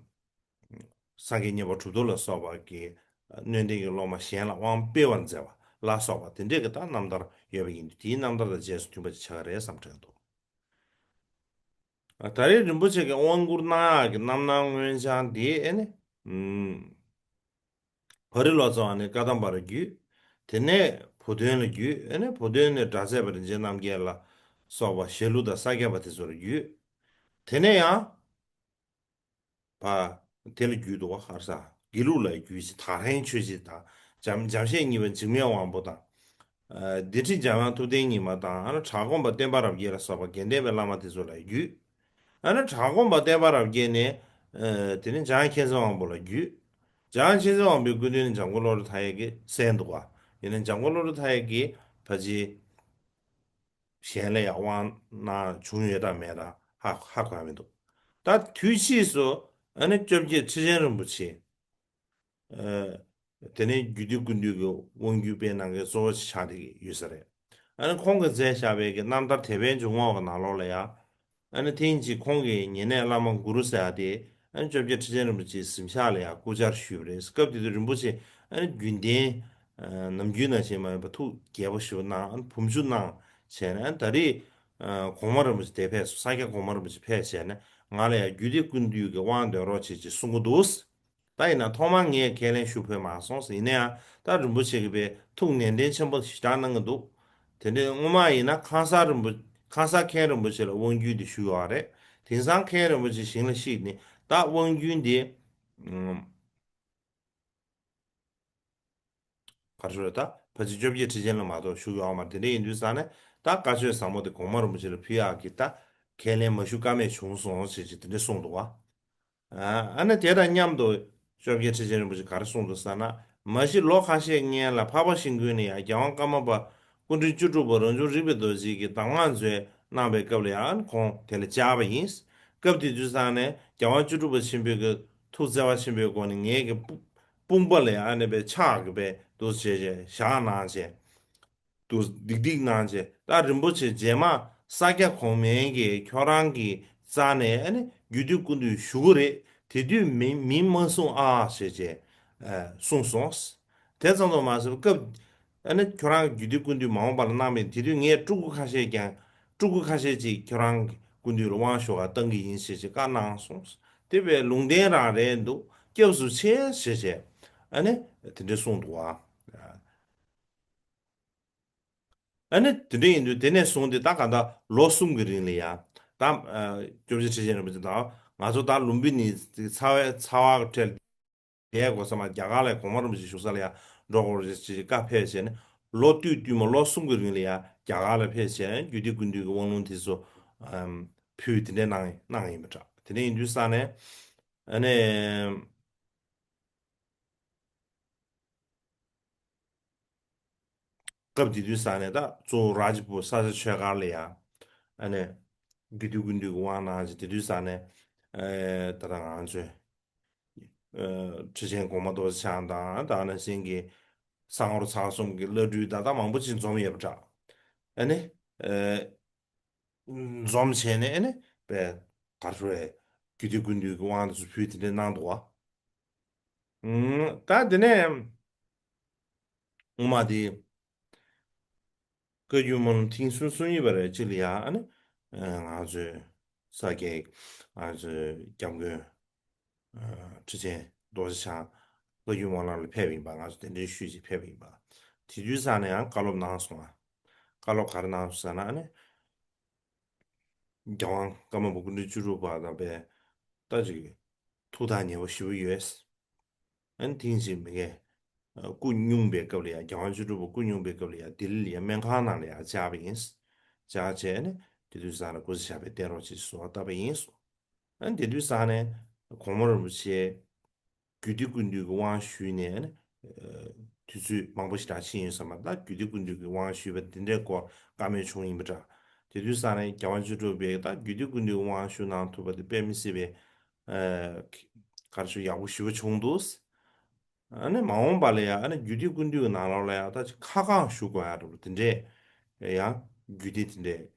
སངས་རྒྱས་མཉན་པ་གྲུབ་ཐོབ་ལ་སོགས་པ་གི་སྣོད་ལྡན་གྱི་སློབ་མ་གཞན་ལ་དབང་སྤེལ་བར་མཛད་པ་ལ་སོགས་པ་དེ་འདྲས་ཀྱི་ད་རྣམ་ཐར་ཡོད་པ་ཡིན་དུས། དེའི་རྣམ་ཐར་དང་རྗེས་སུ་མཐུན་པ་ཅིག་ཆགས་ཀྱི་རེད་བསམ་དྲན་འདུག། ད་རེས་རིན་པོ་ཆེ་གི་དབང་བསྐུར་གནང་ཡག་གི་རྣམ་སྣང་མངོན་བྱང་འདི་ཨེ་ནི། ཨུམ། བ་རི་ལོ་ཙཱ་བ་ནས་བཀའ་གདམས་པར་བརྒྱུད། དེ་ནས་བུ་སྟོན་ལ་བརྒྱུད། ཨེ་ནི་བུ་སྟོན་ནས་སྒྲ་ཚད་པ་རིན་ཆེན་རྣམ་རྒྱལ་ལ་སོགས་པ་ཞལ་ལུང་དང་ས་སྐྱ་པ་དེ་ཚོར་བརྒྱུད། དེ་ནས་ཡང་། པ། དེ་ལ་བརྒྱུད་འདུག་པ། ཧར་ས་དགེ་ལུགས་ལ་བརྒྱུད་ཅིང་དག་ལྷའི་ཆོས་རྗེ་དང་། འཇམ་འཇམ་བཞད་གཉིས་པ་འཇིགས་མེད་དབང་པོ་དང་། ཨ། སྡེ་ཁྲི་འཇམ་དབྱངས་ཐུབ་བསྟན་ཉི་མ་དང་། ཨ་ནི་གྲྭ་སྒོམ་པ་བསྟན་པ་རབ་རྒྱས་ལ་སོགས་པ་དགེ་ལྡན་པའི་བླ་མ་དེ་ཚོ་ལ་བརྒྱུད། ཨ་ནི་གྲྭ་སྒོམ་པ་བསྟན་པ་རབ་རྒྱས་ནས། ཨ། དེ་ནས་འཇམ་དབྱངས་མཁྱེན་བརྩེ་དབང་པོ་ལ་བརྒྱུད། འཇམ་དབྱངས་མཁྱེན་བརྩེ་དབང་པོའི་སྐུ་མདུན་ནས་འཇམ་མགོན་བློ་གྲོས་མཐའ་ཡས་ཀྱིས་གསན་འདུག་པ། ཡིན་ནའི་འཇམ་མགོན་བློ་གྲོས་མཐའ་ཡས་ཀྱིས་ཕལ་ཆེར། གཞན་ལ་ཡང་དབང་གནང་བྱུང་ཡོད་དམ་མེད་དམ་ཧ་ཧ་གོ་ཡ་མི་འདུག། ད་དུས་ཕྱིས་སུ་ཨ་ནི་བཅོ་བརྒྱད་ཁྲི་ཆེན་རིན་པོ་ཆེ། ཨ། དེ་ནས་རྒྱུད་སྡེ་ཀུན་བཏུས་ཀྱི་དབང་བསྒྱུར་སྤེལ་གནང་མཁན་གཙོ་བོ་ཆགས་བསྡད་ཀྱི་ཡོད་ས་རེད། ཨ་ནི་ཁོང་གིས་མཛད་བཞག་པའི་གི་རྣམ་ཐར་དེད་དཔོན་འཇུག་ངོགས་ཀྱི་ནང་ལོགས་ལ་ཡང་། ཨ་ནི་ཐེངས་གཅིག་ཁོང་གི་ཉེ་གནས་བླ་མ་གུ་རུ་ཟེར་ཡ་དེ། ཨ་ནི་བཅོ་བརྒྱད་ཁྲི་ཆེན་རིན་པོ་ཆེའི་གཟིམ་ཤག་ལ་ཡང་སྐུ་བཅར་ཞུས་པ་རེད། སྐབས་དེ་དུས་རིན་པོ་ཆེ་ཨ་ནི་རྒྱུན་ལྡན། ཨ། ནམ་རྒྱུན་ནང་བཞིན་མ་ཡིན་པར་ཐུགས་དགྱེས་པོ་ཞེ་པོ་གནང་། ཨ་ནི་བུམ་ཆུ་གནང་བྱས་ནས། ཨ་ནི་ད་རེས། ཨ། གོང་མ་རིན་པོ་ཆེ་དེ་ཕེབས་སོང་། ས་སྐྱ་གོང་མ་རིན་པོ་ཆེ་ཕེབས་བྱས་ནས་ང་ལ་ཡང་རྒྱུད་སྡེ་ཀུན་བཏུས་ཀྱི་དབང་འདོན་རོགས་བྱེད་ཅེས་གསུང་གི་འདུག། ད་ཡིན་ན་ཐོག་མར་ངས་ཁས་ལེན་ཞུ་ཕོད་མ་སོང་ཟེར། ཡིན་ན་ཡང་ད་རིན་པོ་ཆེ་གིས་དཔེ་ཐུགས་ནན་ཏན་ཆེན་པོ་ཞེ་དྲག་གནང་གི་འདུག། དེ་འདྲའི་སྔོན་མ་ཡིན་ན་ཁང་གསར་རིན་པོ། ཁང་གསར་མཁན་རིན་པོ་ཆེ་ལ་དབང་བསྒྱུར་དེ་ཞུས་ཡོད་རེད། དེང་སང་མཁན་རིན་པོ་ཆེ་ཞིང་ལ་གཤེགས་ནས་ད་དབང་བསྒྱུར་དེ། ཨུམ། ག་རེ་ཞུ་རེད། ད་ཕལ་ཆེར་བཅོ་བརྒྱད་ཁྲི་ཆེན་ལ་མ་གཏོགས་བཞུགས་ཡོད་མ་རེད། དེ་འདྲ་ཡིན་དུས་ཙང་ནས་ད་བཀའ་ཆོས་ཟབ་མོ་དེ་གོང་མ་རིན་པོ་ཆེ་ལ་ཕུལ་ཡག་གི་ད་ཁས་ལེན་མ་ཞུ་ཀ་མེད་བྱུང་སོང་ཞེས་ཅིག་དེ་འདྲ་གསུངས་འདུག་པ། ཨ་ནི་དེ་དང་མཉམ་དུ་བཅོ་བརྒྱད་ཁྲི་ཆེན་རིན་པོ་ཆེ་ག་རེ་གསུངས་འདུག་ཟེར་ན། མ་གཞི་ལོ་ཁ་ཤས་སྔོན་ལ་འཕགས་པ་ཤིང་ཀུན་ནས་ཡང་རྒྱལ་དབང་ཀརྨ་པ་སྐུ་ཕྲེང་བཅུ་དྲུག་པ་རང་བྱུང་རིག་པའི་རྡོ་རྗེ་གིས་གདམས་ངག་མཛོད་གནང་བའི་སྐབས་ལ་ཡང་ཁོང་དེ་ལ་བཅར་བ་ཡིན། སྐབས་དེ་དུས་ཙང་ནས་རྒྱལ་དབང་བཅུ་དྲུག་པ་ཆེན་པོའི་གི་ཐུགས་བརྩེ་བ་ཆེན་པོའི་སྒོ་ནས་ངའི་གི་དཔུང་པ་ལ་ཡང་ཨ་ནི་དཔེ་ཕྱག་གི་དཔེ་འདུག་བྱས་བྱས་བཞག་གནང་བྱས། འདུག་སྡིག་སྡིག་གནང་བྱས། ད་རིན་པོ་ཆེ་རྗེས་མ་ས་སྐྱ་གོང་མའི་གི་ཁྱོད་རང་གི་རྩ་ནས་ཨ་ནི་རྒྱུད་སྡེ་ཀུན་བཏུས་ཞུ་གི་རེད། དེ་དུས་མིང་མིང་མ་གསུང་ཨ་ཞེས་བྱས། ཨ། གསུངས་སོང་། དེ་ཙམ་དུ་མ་ཟད་སྐབས། ཨ་ནི་ཁྱོད་རང་རྒྱུད་སྡེ་ཀུན་བཏུས་མ་འོངས་པ་ལ་གནང་མེད། དེ་དུས་ངས་སྤྲུལ་སྐུ་ཁ་ཤས་ཀྱང་། སྤྲུལ་སྐུ་ཁ་ཤས་ཅིག་ཁྱོད་རང་གི་སྐུ་མདུན་ལ་དབང་ཞུ་བར་བཏང་གི་ཡིན་ཞེས་ཅིག་བཀའ་གནང་སོང་། དེ་བས་ལུང་བསྟན་རང་རེད་འདུག། སྐྱབས་སུ་མཆི་ཞེས་བྱས། ཨ་ནི་དེ་འདྲ་གསུངས་འདུག་པ། ཨ་ནི་དེ་འདྲ་ཡིན་དུས་དེ་ནས་བཟུང་སྟེ་ད་ག་ད་ལོ་གསུམ་གྱི་རིང་ལ་ཡང་ད། ཨ། བཅོ་བརྒྱད་ཁྲི་ཆེན་རིན་པོ་ཆེ་དང་ང་ཚོ་ད་ལུམ་བི་ནི་ཚ་བའི་ཚ་བ་གི་ཁྲལ་བསྡད་དགོས་ས་མ། རྒྱ་གར་ལ་གོང་མ་རིན་པོ་ཆེ་བཞུགས་ས་ལ་ཡང་འགྲོ་དགོས་རེད་ཅེས་བཀའ་ཕེབས་བྱས་ནས། ལོ་དུས་དུས་མ་ལོ་གསུམ་གྱི་རིང་ལ་ཡང་རྒྱ་གར་ལ་ཕེབས་བྱས་ནས་རྒྱུད་སྡེ་ཀུན་བཏུས་ཀྱི་དབང་ལུང་དེ་ཚོ། ཨམ། ཕུལ། དེ་འདྲ་གནང་གནང་ཡིན་པ་འདྲ། དེ་འདྲ་ཡིན་དུས་ཙང་ནས། ཨ་ནི། སྐབས་དེ་དུས་ཙང་ནས་ད་གཙོ་བོ་རཱ་ཇི་པུར་ས་སྐྱ་ཆོས་སྒར་ལ་ཡང་། ཨ་ནི། རྒྱུད་སྡེ་ཀུན་བཏུས་ཀྱི་དབང་གནང་བྱས། དེ་དུས་ཙང་ནས། ཨེ། ད་ལྟ་ང་ཚོའི། ཨེ། ཁྲི་ཆེན་གོང་མ་རྡོ་རྗེ་འཆང་དང་། ད་ནང་བཞིན་གྱི་གསང་བ་རུ་ཚར་གསུམ་གྱི་བླ་སྤྲུལ་ད་ལྟ་མང་པོ་ཅིག་འཛོམས་ཡོད་པ་འདྲ། ཨ་ནི། ཨེ། འཛོམས་བྱས་ནས་ཨ་ནི་དཔེ་གར་ཧྲུའེ་རྒྱུད་སྡེ་ཀུན་བཏུས་ཀྱི་དབང་དུ་ཕུལ། དེ་འདྲ་གནང་འདུག་པ། ཨུམ། ད་དེ་ནས་སྔོན་མ་དེ་བཀའ་བརྒྱུད་སྨོན་ལམ་ཐེངས་གསུམ་གསུམ་ཡིན་པ་རེད། གཅིག་ལ་ཡང་ཨ་ནི་ང་ཚོའི་ས་སྐྱའི་ང་ཚོའི་སྐྱབས་མགོན་ཁྲི་ཆེན་རྡོ་རྗེ་འཆང་བཀའ་བརྒྱུད་སྨོན་ལམ་ལ་ཕེབས་ཡིན་པ། ང་ཚོ་གདན་འདྲེན་ཞུས་བྱས་ཕེབས་ཡིན་པ། དེ་དུས་ཙང་ནས་ཡང་བཀའ་སློབ་གནང་སོང་ང་། བཀའ་སློབ་ག་རེ་གནང་སོང་ཟེར་ན། ཨ་ནི། རྒྱལ་དབང་ཀརྨ་པ་སྐུ་ཕྲེང་བཅུ་དྲུག་པ་དང་དཔེ་ད་ཅིག་ཐུགས་ཐག་ཉེ་པོ་ཞེ་པོ་ཡོད། ཨ་ནི་ཐེངས་ཤིག་མི་ངས་ སྐུ་སྙུང་པའི་སྐབས་ལ་ཡང་རྒྱལ་དབང་བཅུ་དྲུག་པ་སྐུ་སྙུང་པའི་སྐབས་ལ་ཡང་ལྡི་ལི་ལ་ཡང་སྨན་ཁང་ནང་ལ་ཡང་བཅར་བ་ཡིན། བཅར་བྱས་ནས་དེ་དུས་ས་ལ་སྐུ་ཚེ་ཞབས་པད་བརྟན་རོགས་ཅེས་གསོལ་བ་བཏབ་པ་ཡིན། ཨ་དེ་དུས་ས་ནས་གོང་མ་རིན་པོ་ཆེ་རྒྱུད་སྡེ་ཀུན་འདུས་ཀྱི་དབང་ཞུས་ནས་ཨ་ནི་དུས་ཚོད་མང་པོ་ཞིག་ད་ཕྱིན་ཡོད་ས་མ་རེད། ད་རྒྱུད་སྡེ་ཀུན་འདུས་ཀྱི་དབང་ཞུས་པ་དེ་འདྲའི་སྐོར་བཀའ་མོལ་བྱུང་ཡིན་པ་འདྲ། དེ་དུས་ས་ནས་རྒྱལ་དབང་བཅུ་དྲུག་པས་ད་རྒྱུད་སྡེ་ཀུན་འདུས་ཀྱི་དབང་ཞུ་གནང་ཐུབ་པ་དེ་དཔེ་མི་སྲིད་པའི་ག་རེ་ཞུ་ཡག་པོ་ཞེ་པོ་བྱུང་འདུག་ཨ་ནི་མ་འོངས་པ་ལ་ཡང་ཨ་ནི་རྒྱུད་སྡེ་ཀུན་འདུས་ཀྱི་ནང་ལོགས་ལ་ཡང་ད་ཅིག་ཁ་བསྐང་ཞུ་དགོས་ཡ་འདྲ་པོ་དེ་འདྲས་ཡང་རྒྱུད་སྡེ་དེ་འདྲས་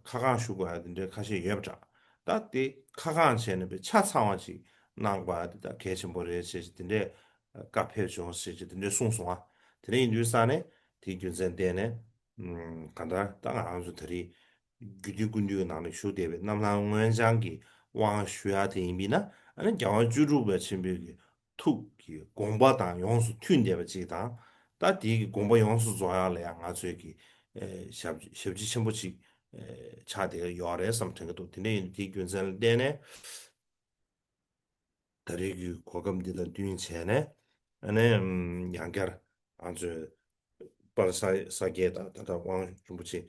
ཁ་བསྐང་ཞུ་དགོས་ཡ་དེ་འདྲས་ཁ་ཤས་ཡོད་པ་འདྲ། ད་དེ་ཁ་བསྐང་བྱས་ནས་པའི་ཆ་ཚང་བ་ཅིག་གནང་དགོས་ཡ་དེ་ད་གལ་ཆེན་པོ་རེད་ཟེར་ཅིག་དེ་འདྲས་བཀའ་ཕེབས་བྱུང་ཟེར་ཅིག་དེ་འདྲས་གསུངས་སོང་ཨ། དེ་འདྲས་ཡིན་དུས་ས་ནས་དེའི་རྒྱུ་མཚན་བརྟེན་ནས་གང་ལྟར་ད་ང་རང་ཚོ་ད་རེས་རྒྱུད་སྡེ་ཀུན་འདུས་ཀྱི་ནང་ནས་བཞུགས་བསྡད་པའི་རྣམ་སྣང་མངོན་བྱང་གི་དབང་ཞུ་ཡ་དེ་ཡིན་པས་ན་ཨ་ནི་རྒྱལ་དབང་བཅུ་དྲུག་པ་ཆེན་པོའི་གི་ཐུགས་ཀྱི་དགོངས་པ་དང་ཡོངས་སུ་མཐུན་བསྡད་པ་ཅིག་དང་། ད་དེའི་གི་དགོངས་པ་ཡོངས་སུ་རྫོགས་ཡ་ལ་ཡང་ང་ཚོས་ཀྱི་ཨེ་ཞབས་ཞབས་ཕྱི་ཆེན་པོ་ཅིག་ཨེ་ཆགས་བསྡད་ཡོད་རེད་བསམ་དྲན་གྱི་འདུག་དེ་འདྲ་ཡིན་དེའི་རྒྱུ་མཚན་ལ་བརྟེན་ནས། ད་རེས་ཀྱི་གོ་སྐབས་འདི་དང་བསྟུན་བྱས་ནས་ཨ་ནི་ཡང་བསྐྱར་ང་ཚོས་དཔལ་ས་ས་སྐྱའི་དང་ད་ལྟ་དབང་རིན་པོ་ཆེ་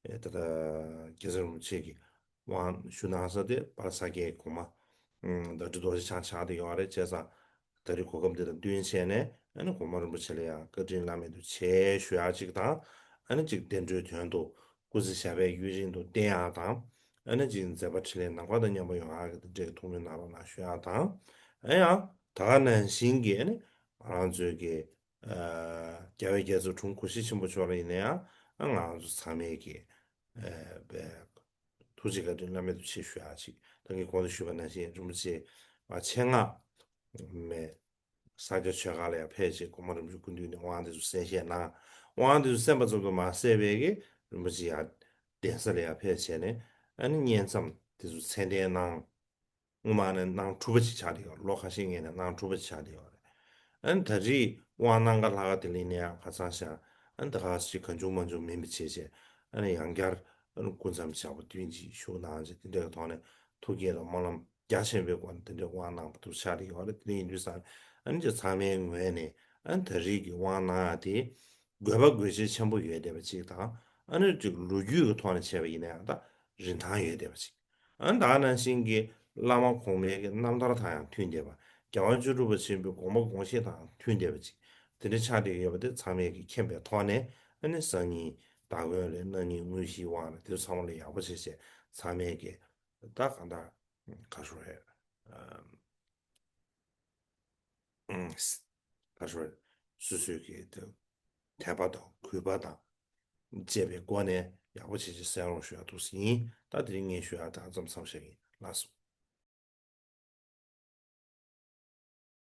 ད་ལྟ་རྒྱལ་ཚབ་རིན་པོ་ཆེ་གི་དབང་ཞུ་གནང་ས་དེ་དཔལ་ས་སྐྱའི་གོང་མ་བདག་ཁྲི་རྡོ་རྗེ་འཆང་ཆགས་བསྡད་ཡོད་རེད། བྱས་ཙང་ད་རེས་གོ་སྐབས་འདི་དང་བསྟུན་བྱས་ནས་ཨ་ནི་གོང་མ་རིན་པོ་ཆེ་ལ་ཡང་བཀའ་དྲིན་བླ་མེད་དུ་ཆེ་ཞུ་ཡག་ཅིག་དང་ཨ་ནི་ཅིག་བསྟན་འགྲོའི་དོན་དུ་སྐུ་ཚེ་ཞབས་པད་ཡུན་རིང་དུ་བརྟན་ཡག་དང་། ཨ་ནི་ཅིག་མཛད་པ་འཕྲིན་ལས་ནམ་མཁའ་དང་མཉམ་པ་ཡོང་ཡག་གི་འབྲས་ཀྱི་ཐུགས་སྨོན་གནང་རོགས་གནང་ཞུ་ཡག་དང་། ཨ་ཡང་ད་ག་ནང་བཞིན་གྱི་ཨ་ནི་ང་རང་ཚོའི་གི་རྒྱལ་བའི་རྒྱལ་ཚབ་དྲུང་གོ་ཤྲི་ཆེན་པོ་མཆོག་ལ་ཡིན་ན་ཡང་ང་རང་ཚོ་ཚང་མས་ཀྱི་ཐུགས་རྗེ་བཀའ་དྲིན་བླ་མེད་དུ་ཆེ་ཞུ་ཡག་ཅིག་ད་གིན་གོང་དུ་ཞུས་པ་ནང་བཞིན་རིན་པོ་ཆེ་ཆེད་མངགས་མེད། ས་སྐྱ་ཆོས་སྒར་ལ་ཡང་ཕེབས་བྱས་གོང་མ་རིན་པོ་ཆེ་སྐུ་མདུན་ནས་དབང་དེ་ཚོ་གསན་བཞེས་གནང་། དབང་དེ་ཚོ་གསན་པ་ཙམ་དུ་མ་ཟད་པའི་གི་རིན་པོ་ཆེ་ཡང་གདན་ས་ལ་ཡང་ཕེབས་བྱས་ནས་ཨ་ནི་བསྙེན་མཚམས་དེ་ཚོ་མཚན་གཏན་གནང་། སྔོན་མ་ནས་གནང་གྲུབ་པ་ཅིག་ཆགས་བསྡད་ཡོད་རེད། ལོ་ཁ་ཤས་སྔོན་ནས་གནང་གྲུབ་པ་ཅིག་ཆགས་བསྡད་ཡོད་རེད། ཨ་ནི་ད་རེས་དབང་གནང་ག་ལྷག་ག་དེ་ལས་ནས་ཡང་ཁ་ཚང་ཤག་ཨ་ནི་ད་ག་ཞིག་གང་བྱུང་མང་བྱུང་མིན་པ་བྱས་བྱས་ཨ་ནི་ཡང་བསྐྱར་ཨ་ནི་སྐུ་མཚམས་བཞག་པ་བདུན་གྱིས་བཞུགས་གནང་བྱས་དེ་འདྲའི་ཐོག་ནས་ཐུགས་བསྐྱེད་དང་སྨོན་ལམ་རྒྱ་ཆེན་པོའི་སྒོ་ནས་དེ་འདྲའི་དབང་གནང་པ་དུ་ཆགས་ཀྱི་ཡོད་རེད། དེ་འདྲ་ཡིན་དུས་ཙང་ཨ་ནི་ཅིག་ཚང་མའི་ངོས་ནས་ཨ་ནི་ད་རེས་ཀྱི་དབང་གནང་ཡག་དེ་དགོས་པ་དགོས་ཆེད་ཆེན་པོ་ཡོད་བསྡད་པ་ཅིག་དང་ཨ་ནི་ཅིག་ལོ་རྒྱུས་ཀྱི་ཐོག་ནས་བྱས་པ་ཡིན་ན་ཡང་ད་རིན་ཐང་ཡོད་བསྡད་པ་ཅིག་ཨ་ནི་ད་ག་ནང་བཞིན་གྱི་བླ་མ་གོང་མའི་གི་རྣམ་ཐར་དང་ཡང་མཐུན་བསྡད་པ། རྒྱལ་དབང་བཅུ་དྲུག་པ་ཆེན་པོའི་དགོངས་པ་དགོངས་བཞེད་དང་མཐུན་བསྡད་པ་ཅིག་དེ་འདྲ་ཆགས་བསྡད་ཡོད་པ་དེ་ཚང་མས་ཀྱི་མཁྱེན་པའི་ཐོག་ནས་ཨ་ནི་སང་ཉིན་བདག་པོ་ལ་གནང་ཉིན་དངོས་གཞིའི་དབང་ལ་དེ་ཚང་མ་ལ་ཡག་པོ་བྱེད་བྱས་ཚང་མས་ཀྱི་ད་གང་ལྟར་ག་ཞུ་རེད། ཨམ། ག་ཞུ་རེད། སོ་སོའི་གི་དེ་དད་པ་དང་གུས་པ་དང་བཅས་པའི་སྒོ་ནས་ཡག་པོ་བྱེད་ཅིག་གསན་རོགས་ཞུ་ཡག་འདུག་ཟིན། ད་དེ་རིང་ངས་ཞུ་ཡག་ད་ཙམ་ཙམ་བཤད་ཡིན། ལགས་སོ།